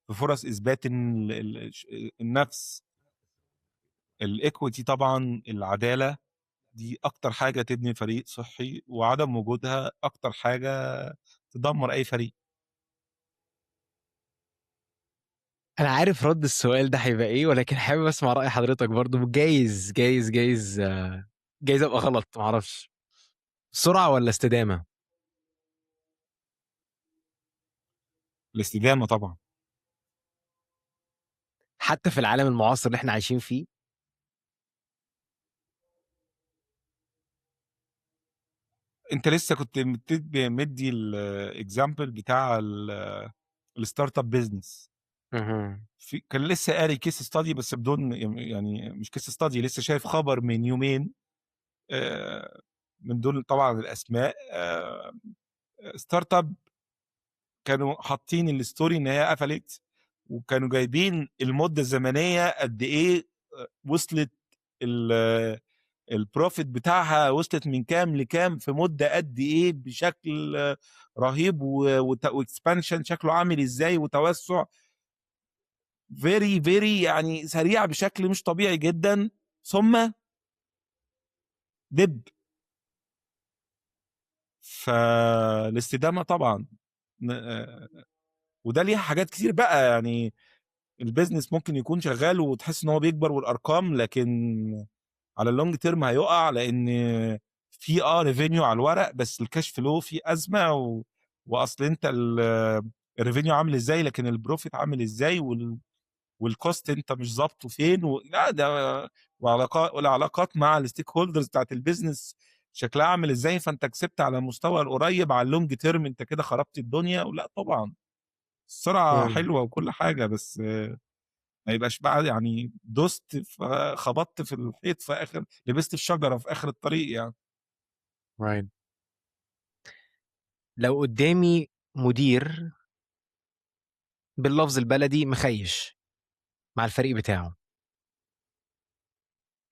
في فرص إثبات النفس. ال equity طبعا العدالة دي أكتر حاجة تبني فريق صحي، وعدم وجودها أكتر حاجة تدمر أي فريق. أنا عارف رد السؤال ده هيبقى إيه، ولكن حابب أسمع رأي حضرتك برضو. جايز أبقى غلط، معرفش. سرعة ولا استدامة؟ الاستدامة طبعا. حتى في العالم المعاصر اللي احنا عايشين فيه؟ انت لسه كنت مدي ال example بتاع ال startup business. كان لسه قاري case study، بس بدون يعني مش case study، لسه شايف خبر من يومين، من دون طبعا الاسماء، startup كانوا حاطين الstory إن هي قفلت، وكانوا جايبين المدة الزمنية قد إيه وصلت الprofit بتاعها، وصلت من كام لكام في مدة قد إيه بشكل رهيب، و وت وexpansion شكله عامل إزاي، وتوسُّع very very يعني سريع بشكل مش طبيعي جدًا، ثم دِب. فالاستدامة طبعًا ن وده ليها حاجات كتير بقى، يعني الbusiness ممكن يكون شغال وتحس إن هو بيكبر والأرقام، لكن على الlong term هيُقع، لإن في revenue على الورق، بس الcash flow فيه أزمة، وأصل أنت الrevenue عامل إزاي، لكن الprofit عامل إزاي، والcost أنت مش ضابطه فين، لأ ده والعلاقات مع الstakeholders بتاعة الbusiness شكلها عامل إزاي، فأنت كسبت على المستوى القريب، على الlong term أنت كده خربت الدنيا، ولأ طبعًا. السرعة حلوة وكل حاجة، بس ما يبقاش بقى يعني دُست فخبطت في الحيط في آخر، لبست في شجرة في آخر الطريق يعني. Right. لو قدامي مدير باللفظ البلدي مخيّش مع الفريق بتاعه،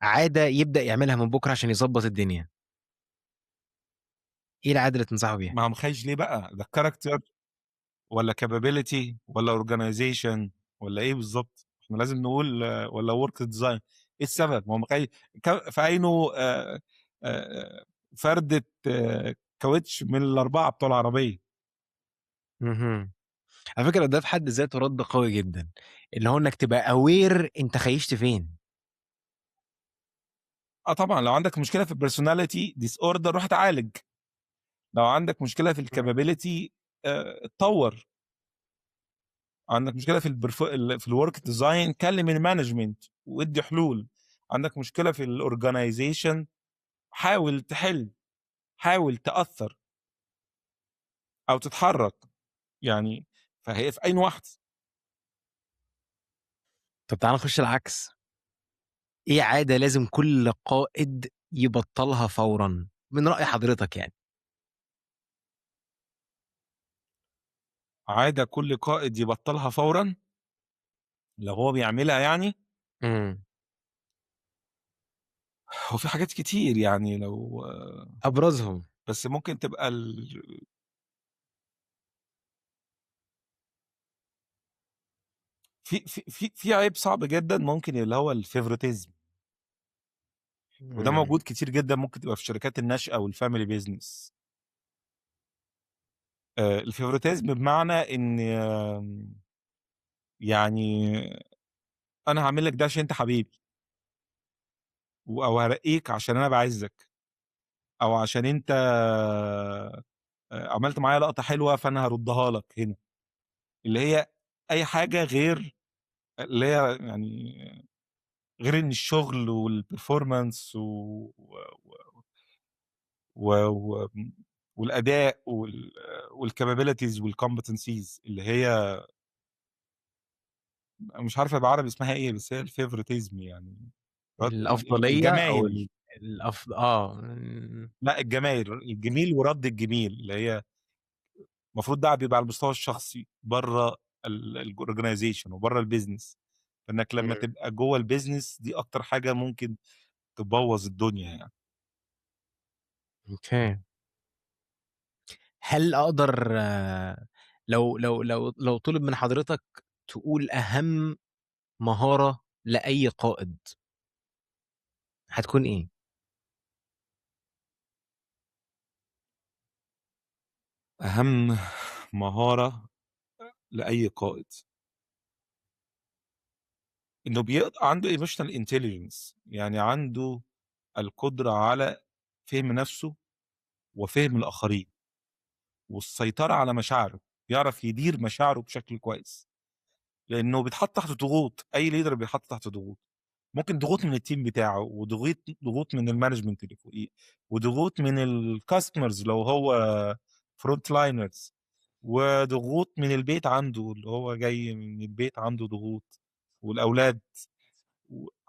عادة يبدأ يعملها من بكرة عشان يضبّط الدنيا، إيه العادة اللي تنصحه بيها؟ ما هو مخيّش ليه بقى؟ ده character والّا capability والّا organization والّا إيه بالضبط؟ إحنا لازم نقول والّا work design، إيه السبب؟ ما هو مخي ك في عينه فردة كاوتش من ال4 بتوع العربية. اهم. على فكرة ده في حد ذاته رَد قوي جدًا، اللي هو إنك تبقى aware أنت خيّشت فين. آه طبعًا، لو عندك مشكلة في الpersonality disorder روح اتعالج. لو عندك مشكلة في الcapability اتطوّر. عندك مشكلة في البرف ال في الwork design كلم الmanagement وادّي حلول. عندك مشكلة في الorganization حاول تحل، حاول تأثّر أو تتحرّك، يعني فهي في أي واحدة. طب تعالَ نخش العكس. إيه عادة لازم كل قائد يبطّلها فورًا من رأي حضرتك يعني؟ عادة كل قائد يبطّلها فورًا؟ لو هو بيعملها يعني؟ هو في حاجات كتير يعني لو أبرزهم. بس ممكن تبقى ال في عيب صعب جدًا ممكن اللي هو الfavoritism. وده موجود كتير جدًا، ممكن تبقى في الشركات الناشئة والfamily business. الfavoritism بمعنى إن يعني أنا هاعمل لك ده عشان أنت حبيبي. أو هارقّيك عشان أنا باعزّك، أو عشان أنت عملت معايا لقطة حلوة فأنا هاردّها لك هنا. اللي هي أي حاجة غير اللي هي يعني غير إن الشغل والperformance و و و و والأداء والcapabilities والcompetencies اللي هي مش عارف بالعربي اسمها إيه، بس هي الfavoritism يعني رد ال ال الأفضلية أو الجمايل. ال الأف آه، لأ الجمايل، الجميل ورَد الجميل، اللي هي المفروض ده بيبقى على المستوى الشخصي برّه الorganization وبرّه الbusiness، إنك لمّا تبقى جوّه الbusiness دي أكتر حاجة ممكن تبوّظ الدنيا يعني. okay. هل أقدر لو طُلب من حضرتك تقول أهم مهارة لأي قائد هتكون إيه؟ أهم مهارة لأي قائد. إنه عنده emotional intelligence، يعني عنده القدرة على فهم نفسه وفهم الآخرين، والسيطرة على مشاعره، يعرف يدير مشاعره بشكل كويس، لأنه بيتحط تحت ضغوط. أي leader بيتحط تحت ضغوط، ممكن ضغوط من الteam بتاعه، وضغوط من الmanagement اللي فوقيه، وضغوط من الcustomers لو هو front liners، وضغوط من البيت عنده اللي هو جاي من البيت عنده ضغوط، والأولاد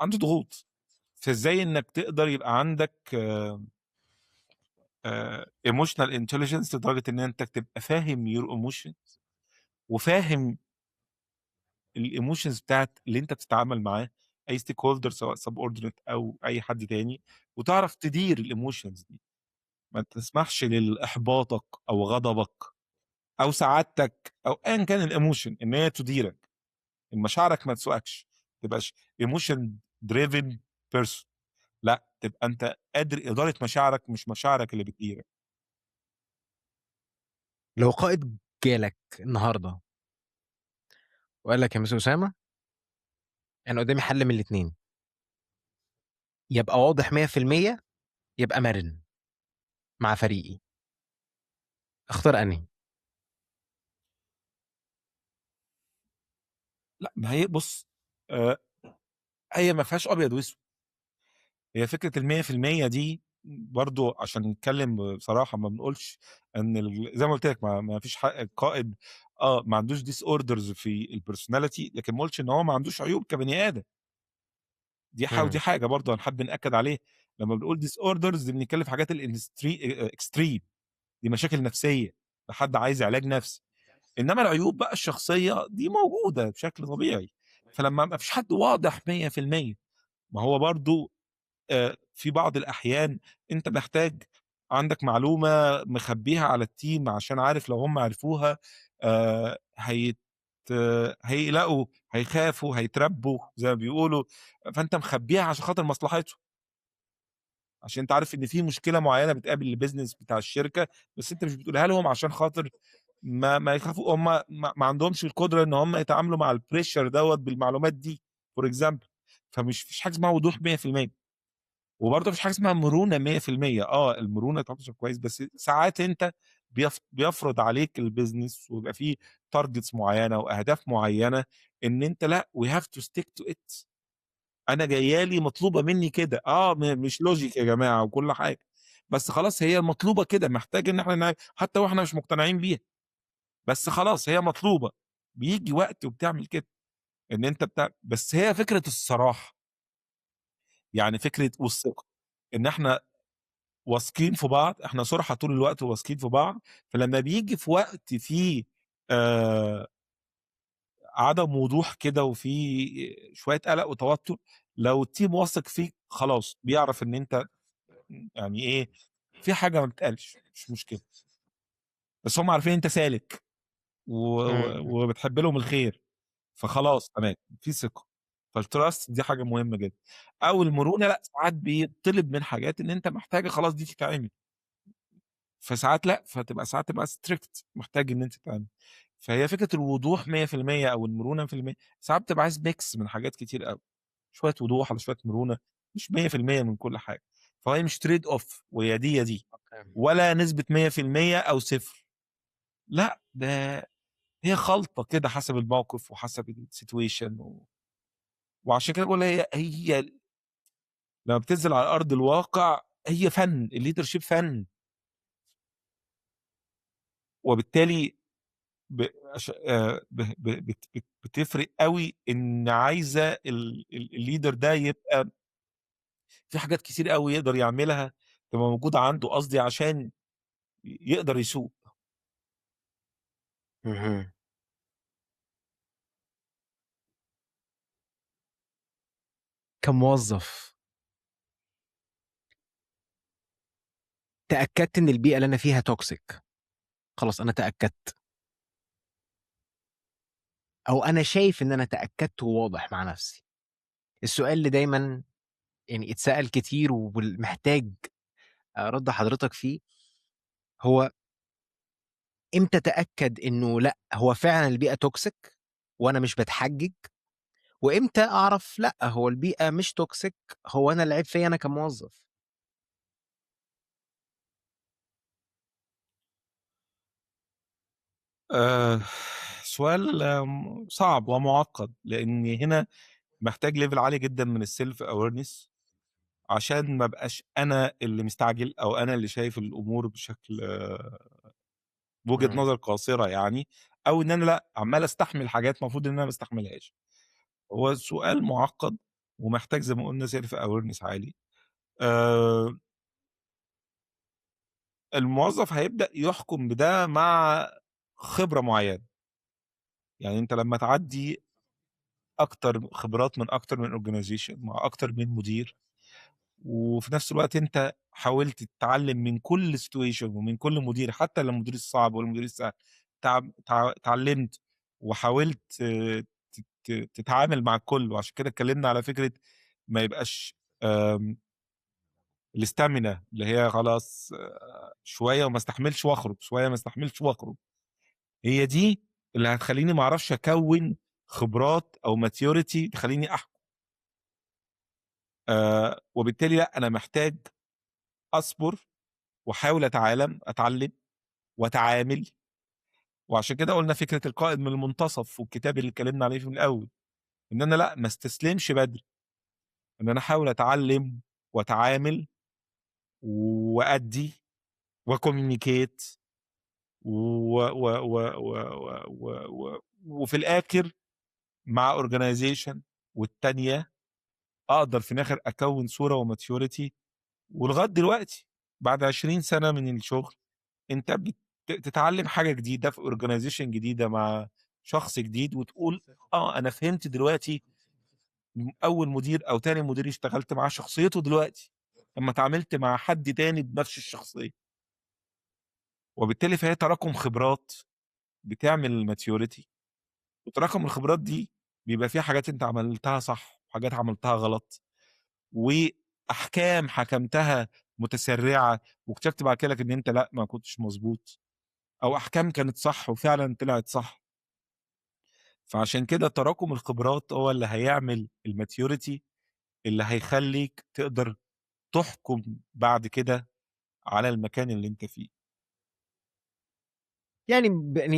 عنده ضغوط. فإزاي إنك تقدر يبقى عندك emotional intelligence لدرجة إن أنت تبقى فاهم your emotions وفاهم الemotions بتاعة اللي أنت بتتعامل معاه، أي stakeholder سواء subordinate أو أي حد تاني، وتعرف تدير الemotions دي. ما تسمحش لإحباطك أو غضبك أو سعادتك أو أيًا كان الemotion إن هي تديرك. مشاعرك ما تسوقكش، ما تبقاش emotion driven person، لأ، تبقى أنت قادر إدارة مشاعرك، مش مشاعرك اللي بتديرك. لو قائد جالك النهارده وقال لك: يا مستر أسامة، أنا قدامي حل من الاتنين، يبقى واضح 100%، يبقى مرن مع فريقي، اختار أنهي؟ لأ، ما هي بُص، هي ما فيهاش أبيض وأسود. هي فكرة ال100% دي برضه عشان نتكلم بصراحة، ما بنقولش إن زي ما قُلت لك ما فيش حق القائد ما عندوش disorders في الpersonality، لكن ما قُلتش إن هو ما عندوش عيوب كبني آدم. دي حاجة برضه هنحب نأكد عليها، لمّا بنقول disorders بنتكلم في حاجات الإنستري extreme، دي مشاكل نفسية، ده حد عايز علاج نفسي. إنما العيوب بقى الشخصية دي موجودة بشكل طبيعي، فلما ما فيش حد واضح 100%، ما هو برضه في بعض الأحيان أنت محتاج، عندك معلومة مخبيها على الteam عشان عارف لو هم عرفوها هيت هيقلقوا، هيخافوا، هيتربوا زي ما بيقولوا، فأنت مخبيها عشان خاطر مصلحتهم. عشان أنت عارف إن في مشكلة معينة بتقابل الbusiness بتاع الشركة، بس أنت مش بتقولها لهم عشان خاطر ما يخافوا، هم ما عندهمش القدرة إن هم يتعاملوا مع الpressure دوّة بالمعلومات دي for example. فمش فيش حاجة اسمها وضوح 100%، وبرضه ما فيش حاجة اسمها مرونة 100%. المرونة طبعًا كويس، بس ساعات أنت بيفرض عليك الbusiness ويبقى في targets معينة وأهداف معينة إن أنت لأ، we have to stick to it. أنا جاية لي مطلوبة مني كده، مش logic يا جماعة وكل حاجة، بس خلاص هي مطلوبة كده، محتاج إن إحنا حتى وإحنا مش مقتنعين بيها، بس خلاص هي مطلوبة. بييجي وقت وبتعمل كده، إن أنت بس هي فكرة الصراحة. يعني فكرة والثقة، إن إحنا واثقين في بعض، إحنا صُرحا طول الوقت وواثقين في بعض، فلمّا بييجي في وقت فيه عدم وضوح كده وفي شوية قلق وتوتر، لو الteam واثق فيك خلاص بيعرف إن أنت يعني إيه، في حاجة ما بتتقالش، مش مشكلة. بس هم عارفين إن أنت سالك وبتحب لهم الخير، فخلاص تمام، في ثقة. فالtrust دي حاجة مهمة جدًا. أو المرونة لأ، ساعات بيطلب من حاجات إن أنت محتاجة خلاص دي تتعمل. فساعات لأ، فتبقى ساعات تبقى strict، محتاج إن أنت تتعمل. فهي فكرة الوضوح 100% أو المرونة 100%، ساعات بتبقى عايز mix من حاجات كتير أوي، شوية وضوح على شوية مرونة، مش 100% من كل حاجة. فهي مش trade off ويا دي يا دي، ولا نسبة 100% أو 0، لأ، ده هي خلطة كده حسب الموقف وحسب الsituation، وعشان كده باقول هي لمّا بتنزل على أرض الواقع هي فن، الleadership فن. وبالتالي ب عش ب ب بت بت بتفرق أوي، إن عايزة ال ال الleader ده يبقى في حاجات كتير أوي يقدر يعملها، تبقى موجودة عنده، قصدي عشان يقدر يسوق. اهم. كموظف تأكدت إن البيئة اللي أنا فيها toxic، خلاص أنا تأكدت. أو أنا شايف إن أنا تأكدت وواضح مع نفسي. السؤال اللي دايمًا يعني اتسأل كتير ومحتاج رَد حضرتك فيه، هو إمتى أتأكد إنه لأ، هو فعلًا البيئة toxic وأنا مش باتحجج، وإمتى أعرف لأ، هو البيئة مش toxic، هو أنا العيب فيّا أنا كموظف؟ سؤال صعب ومُعقّد، لإن هنا محتاج level عالي جدًا من الself awareness عشان ما ابقاش أنا اللي مستعجل أو أنا اللي شايف الأمور بشكل بوجهة نظر قاصرة يعني، أو إن أنا لأ، عمّال أستحمل حاجات المفروض إن أنا ما استحملهاش. هو سؤال مُعقّد ومحتاج زي ما قُلنا self awareness عالي. الموظف هيبدأ يحكم بده مع خبرة معيّنة. يعني أنت لمّا تعدّي أكتر خبرات من أكتر من organization مع أكتر من مدير، وفي نفس الوقت أنت حاولت تتعلم من كل situation ومن كل مدير، حتى لو المدير الصعب والمدير السهل، اتعلمت وحاولت ت ت تتعامل مع الكل. وعشان كده اتكلمنا على فكرة ما يبقاش الstamina اللي هي خلاص شوية وما استحملش وأخرج، شوية ما استحملش وأخرج. هي دي اللي هتخلّيني ما أعرفش أكوّن خبرات أو maturity تخلّيني أحكم. وبالتالي لأ، أنا محتاج أصبر وأحاول أتعلم وأتعامل. وعشان كده قُلنا فكرة القائد من المنتصف والكتاب اللي اتكلمنا عليه في الأول، إن أنا لأ، ما استسلمش بدري، إن أنا أحاول أتعلم وأتعامل وأدّي وcommunicate و و و و و و وفي الآخر مع organization والتانية أقدر في الآخر أكوّن صورة وmaturity. ولغاية دلوقتي بعد 20 سنة من الشغل أنت تتعلم حاجة جديدة في organization جديدة مع شخص جديد، وتقول أنا فهمت دلوقتي أول مدير أو تاني مدير اشتغلت معاه شخصيته دلوقتي لما اتعاملت مع حد تاني بنفس الشخصية. وبالتالي فهي تراكم خبرات بتعمل maturity، وتراكم الخبرات دي بيبقى فيها حاجات انت عملتها صح وحاجات عملتها غلط، وأحكام حكمتها متسرعة واكتشفت بعد كده إن انت لا ما كنتش مظبوط، أو أحكام كانت صح وفعلا طلعت صح. فعشان كده تراكم الخبرات هو اللي هيعمل الماتيوريتي اللي هيخليك تقدر تحكم بعد كده على المكان اللي انت فيه. يعني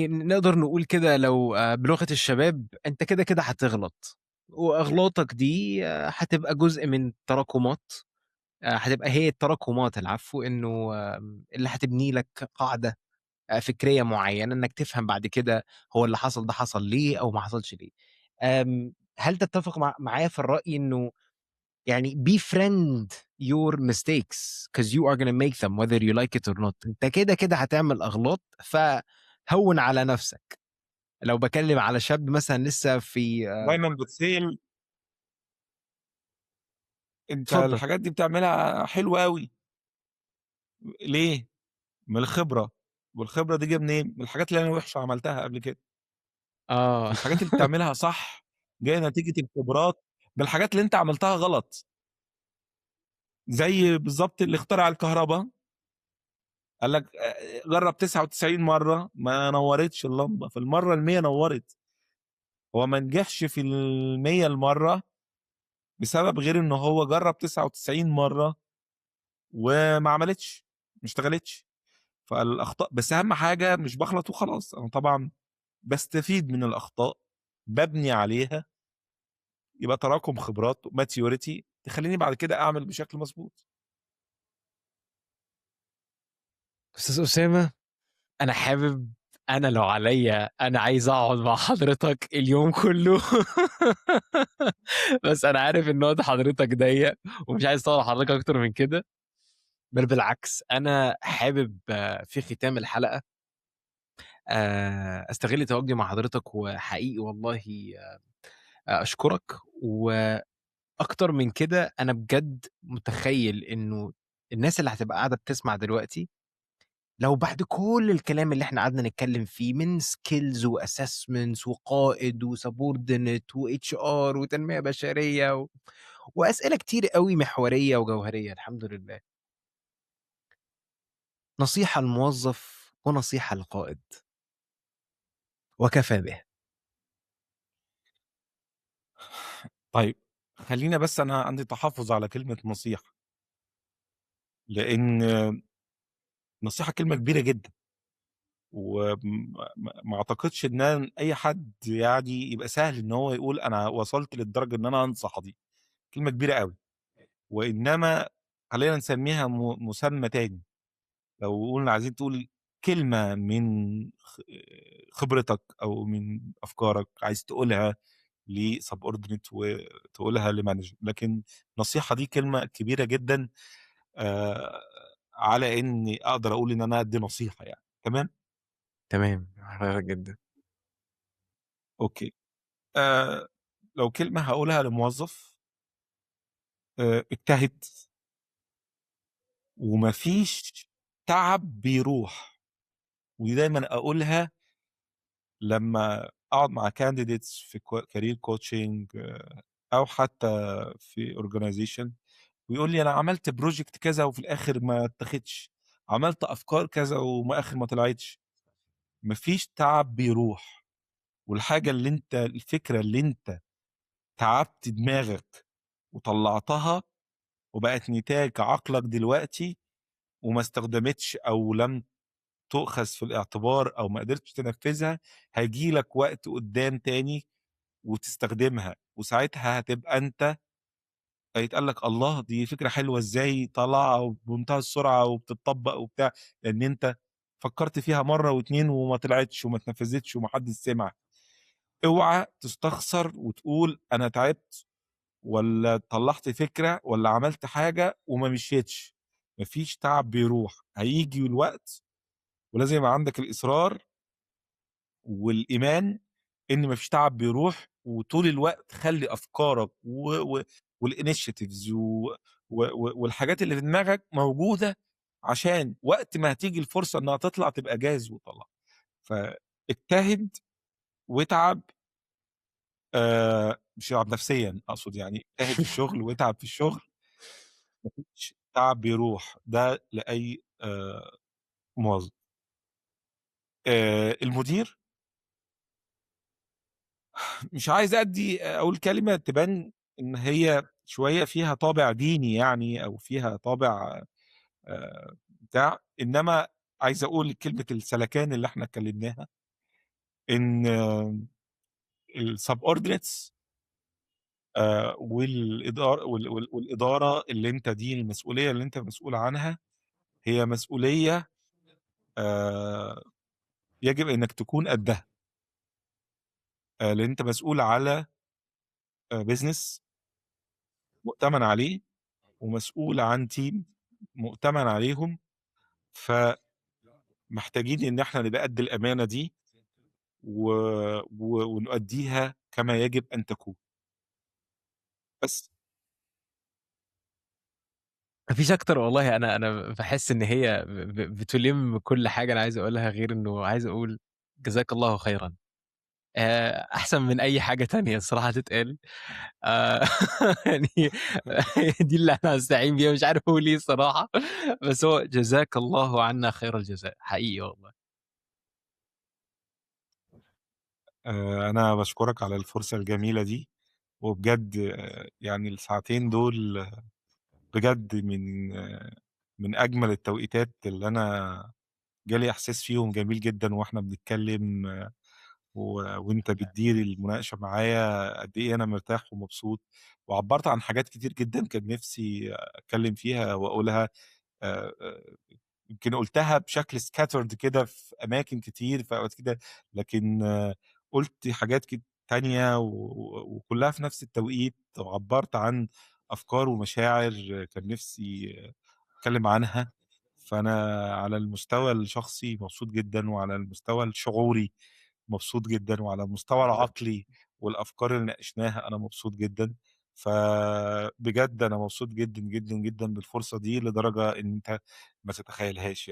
نقدر نقول كده لو بلغة الشباب، انت كده كده هتغلط، واغلاطك دي هتبقى جزء من تراكمات، هتبقى هي التراكمات العفو، انه اللي هتبني لك قاعدة فكرية معينة انك تفهم بعد كده هو اللي حصل ده حصل ليه او ما حصلش ليه. هل تتفق معايا في الرأي انه befriend your mistakes because you are gonna make them whether you like it or not؟ انت كده كده هتعمل اغلاط، فهون على نفسك. لو بكلم على شاب مثلا لسه في، دايما بتسأل انت اتفضل. الحاجات دي بتعملها حلوة قوي ليه؟ من الخبرة. والخبرة دي جاية منين؟ من الحاجات اللي انا وحشة عملتها قبل كده. الحاجات اللي بتعملها صح جاية نتيجة الخبرات بالحاجات اللي انت عملتها غلط. زي بالظبط اللي اخترع الكهرباء، قال لك، جرب 99 مرة ما نورتش اللمبة، في المرة المية نورت. هو ما نجحش في المية المرة بسبب غير ان هو جرب 99 مرة وما عملتش، ما اشتغلتش. فالأخطاء، بس أهم حاجة مش بغلط وخلاص، أنا طبعا بستفيد من الأخطاء، ببني عليها، يبقى تراكم خبرات ماتيوريتي تخليني بعد كده أعمل بشكل مظبوط. أستاذ أسامة، أنا لو عليا أنا عايز أقعد مع حضرتك اليوم كله. بس أنا عارف إن وقت حضرتك ضيق ومش عايز أطول حضرتك أكتر من كده، بل بالعكس أنا حابب في ختام الحلقة، أستغل تواجدي مع حضرتك، وحقيقي والله، أشكرك. وأكتر من كده أنا بجد متخيل إنه الناس اللي هتبقى قاعدة بتسمع دلوقتي، لو بعد كل الكلام اللي احنا قعدنا نتكلم فيه من skills و assessments وقائد و subordinate و HR وتنمية بشرية وأسئلة كتير قوي محورية وجوهرية، الحمد لله، نصيحة للموظف ونصيحة للقائد وكفى به. خلينا بس، أنا عندي تحفظ على كلمة نصيحة، لأن نصيحة كلمة كبيرة جدا، وما أعتقدش إن أي حد يبقى سهل إن هو يقول أنا وصلت للدرجة إن أنا أنصح، دي كلمة كبيرة قوي. وإنما خلينا نسميها مسمى تاني. لو قلنا عايزين تقول كلمة من خبرتك أو من أفكارك عايز تقولها لسبوردينيت وتقولها لمانجر، لكن نصيحة دي كلمة كبيرة جدا، على إني أقدر أقول إن أنا أدي نصيحة. تمام؟ تمام، حضرتك جدا. okay. لو كلمة هاقولها لموظف، اجتهد. وما فيش تعب بيروح، ودي دايمًا أقولها لمّا أقعد مع candidates في career coaching أو حتى في organization، ويقول لي أنا عملت project كذا وفي الآخر ما اتاخدش، عملت أفكار كذا وما آخر ما طلعتش. ما فيش تعب بيروح، والحاجة اللي أنت، الفكرة اللي أنت تعبت دماغك وطلعتها وبقت نتاج عقلك دلوقتي وما استخدمتش أو لم تؤخذ في الاعتبار أو ما قدرتش تنفذها، هيجي لك وقت قدام تاني وتستخدمها، وساعتها هتبقى أنت هيتقال لك الله دي فكرة حلوة إزاي طالعة وبمنتهى السرعة وبتطبق وبتاع، لأن أنت فكرت فيها مرة واتنين وما طلعتش وما اتنفذتش وما حدش سمع. اوعى تستخسر وتقول أنا تعبت ولا طلعت فكرة ولا عملت حاجة وما مشيتش. مفيش تعب بيروح، هيجي الوقت، ولازم يبقى عندك الإصرار والإيمان إن مفيش تعب بيروح، وطول الوقت خلي أفكارك والإنيشيتيفز والحاجات اللي في دماغك موجودة، عشان وقت ما هتيجي الفرصة إنها تطلع تبقى جاهز وطلع. فاجتهد واتعب، مش اتعب نفسيا أقصد، اجتهد في الشغل واتعب في الشغل، مفيش تعب بيروح، ده لأي موظف. المدير مش عايز أقول كلمة تبان إن هي شوية فيها طابع ديني أو فيها طابع بتاع، إنما عايز أقول كلمة السلكان اللي إحنا اتكلمناها، إن السبوردينيتس، والإدارة اللي أنت دي المسؤولية اللي أنت مسؤول عنها، هي مسؤولية يجب إنك تكون قدها، لأن أنت مسؤول على بيزنس مؤتمن عليه، ومسؤول عن تيم مؤتمن عليهم، فمحتاجين إن إحنا نبقى قد الأمانة دي ونؤديها كما يجب أن تكون. بس مفيش أكتر والله. أنا بحس إن هي بتلم كل حاجة أنا عايز أقولها، غير إنه عايز أقول جزاك الله خيراً. أحسن من أي حاجة تانية الصراحة تتقال. دي اللي أنا هستعين بيها، مش عارف أقول إيه الصراحة، بس هو جزاك الله عنا خير الجزاء حقيقي والله. أنا بشكرك على الفرصة الجميلة دي، وبجد الساعتين دول بجد من أجمل التوقيتات اللي أنا جالي إحساس فيهم جميل جدا وإحنا بنتكلم، وإنت بتدير المناقشة معايا، قد إيه أنا مرتاح ومبسوط، وعبرت عن حاجات كتير جدا كان نفسي أتكلم فيها وأقولها. يمكن قلتها بشكل scattered كده في أماكن كتير في أوقات كده، لكن قلت حاجات تانية وكلها في نفس التوقيت، وعبرت عن أفكار ومشاعر كان نفسي أتكلم عنها. فأنا على المستوى الشخصي مبسوط جدا، وعلى المستوى الشعوري مبسوط جدا، وعلى المستوى العقلي والأفكار اللي ناقشناها أنا مبسوط جدا. فبجد أنا مبسوط جدا جدا جدا بالفرصة دي لدرجة إن أنت ما تتخيلهاش.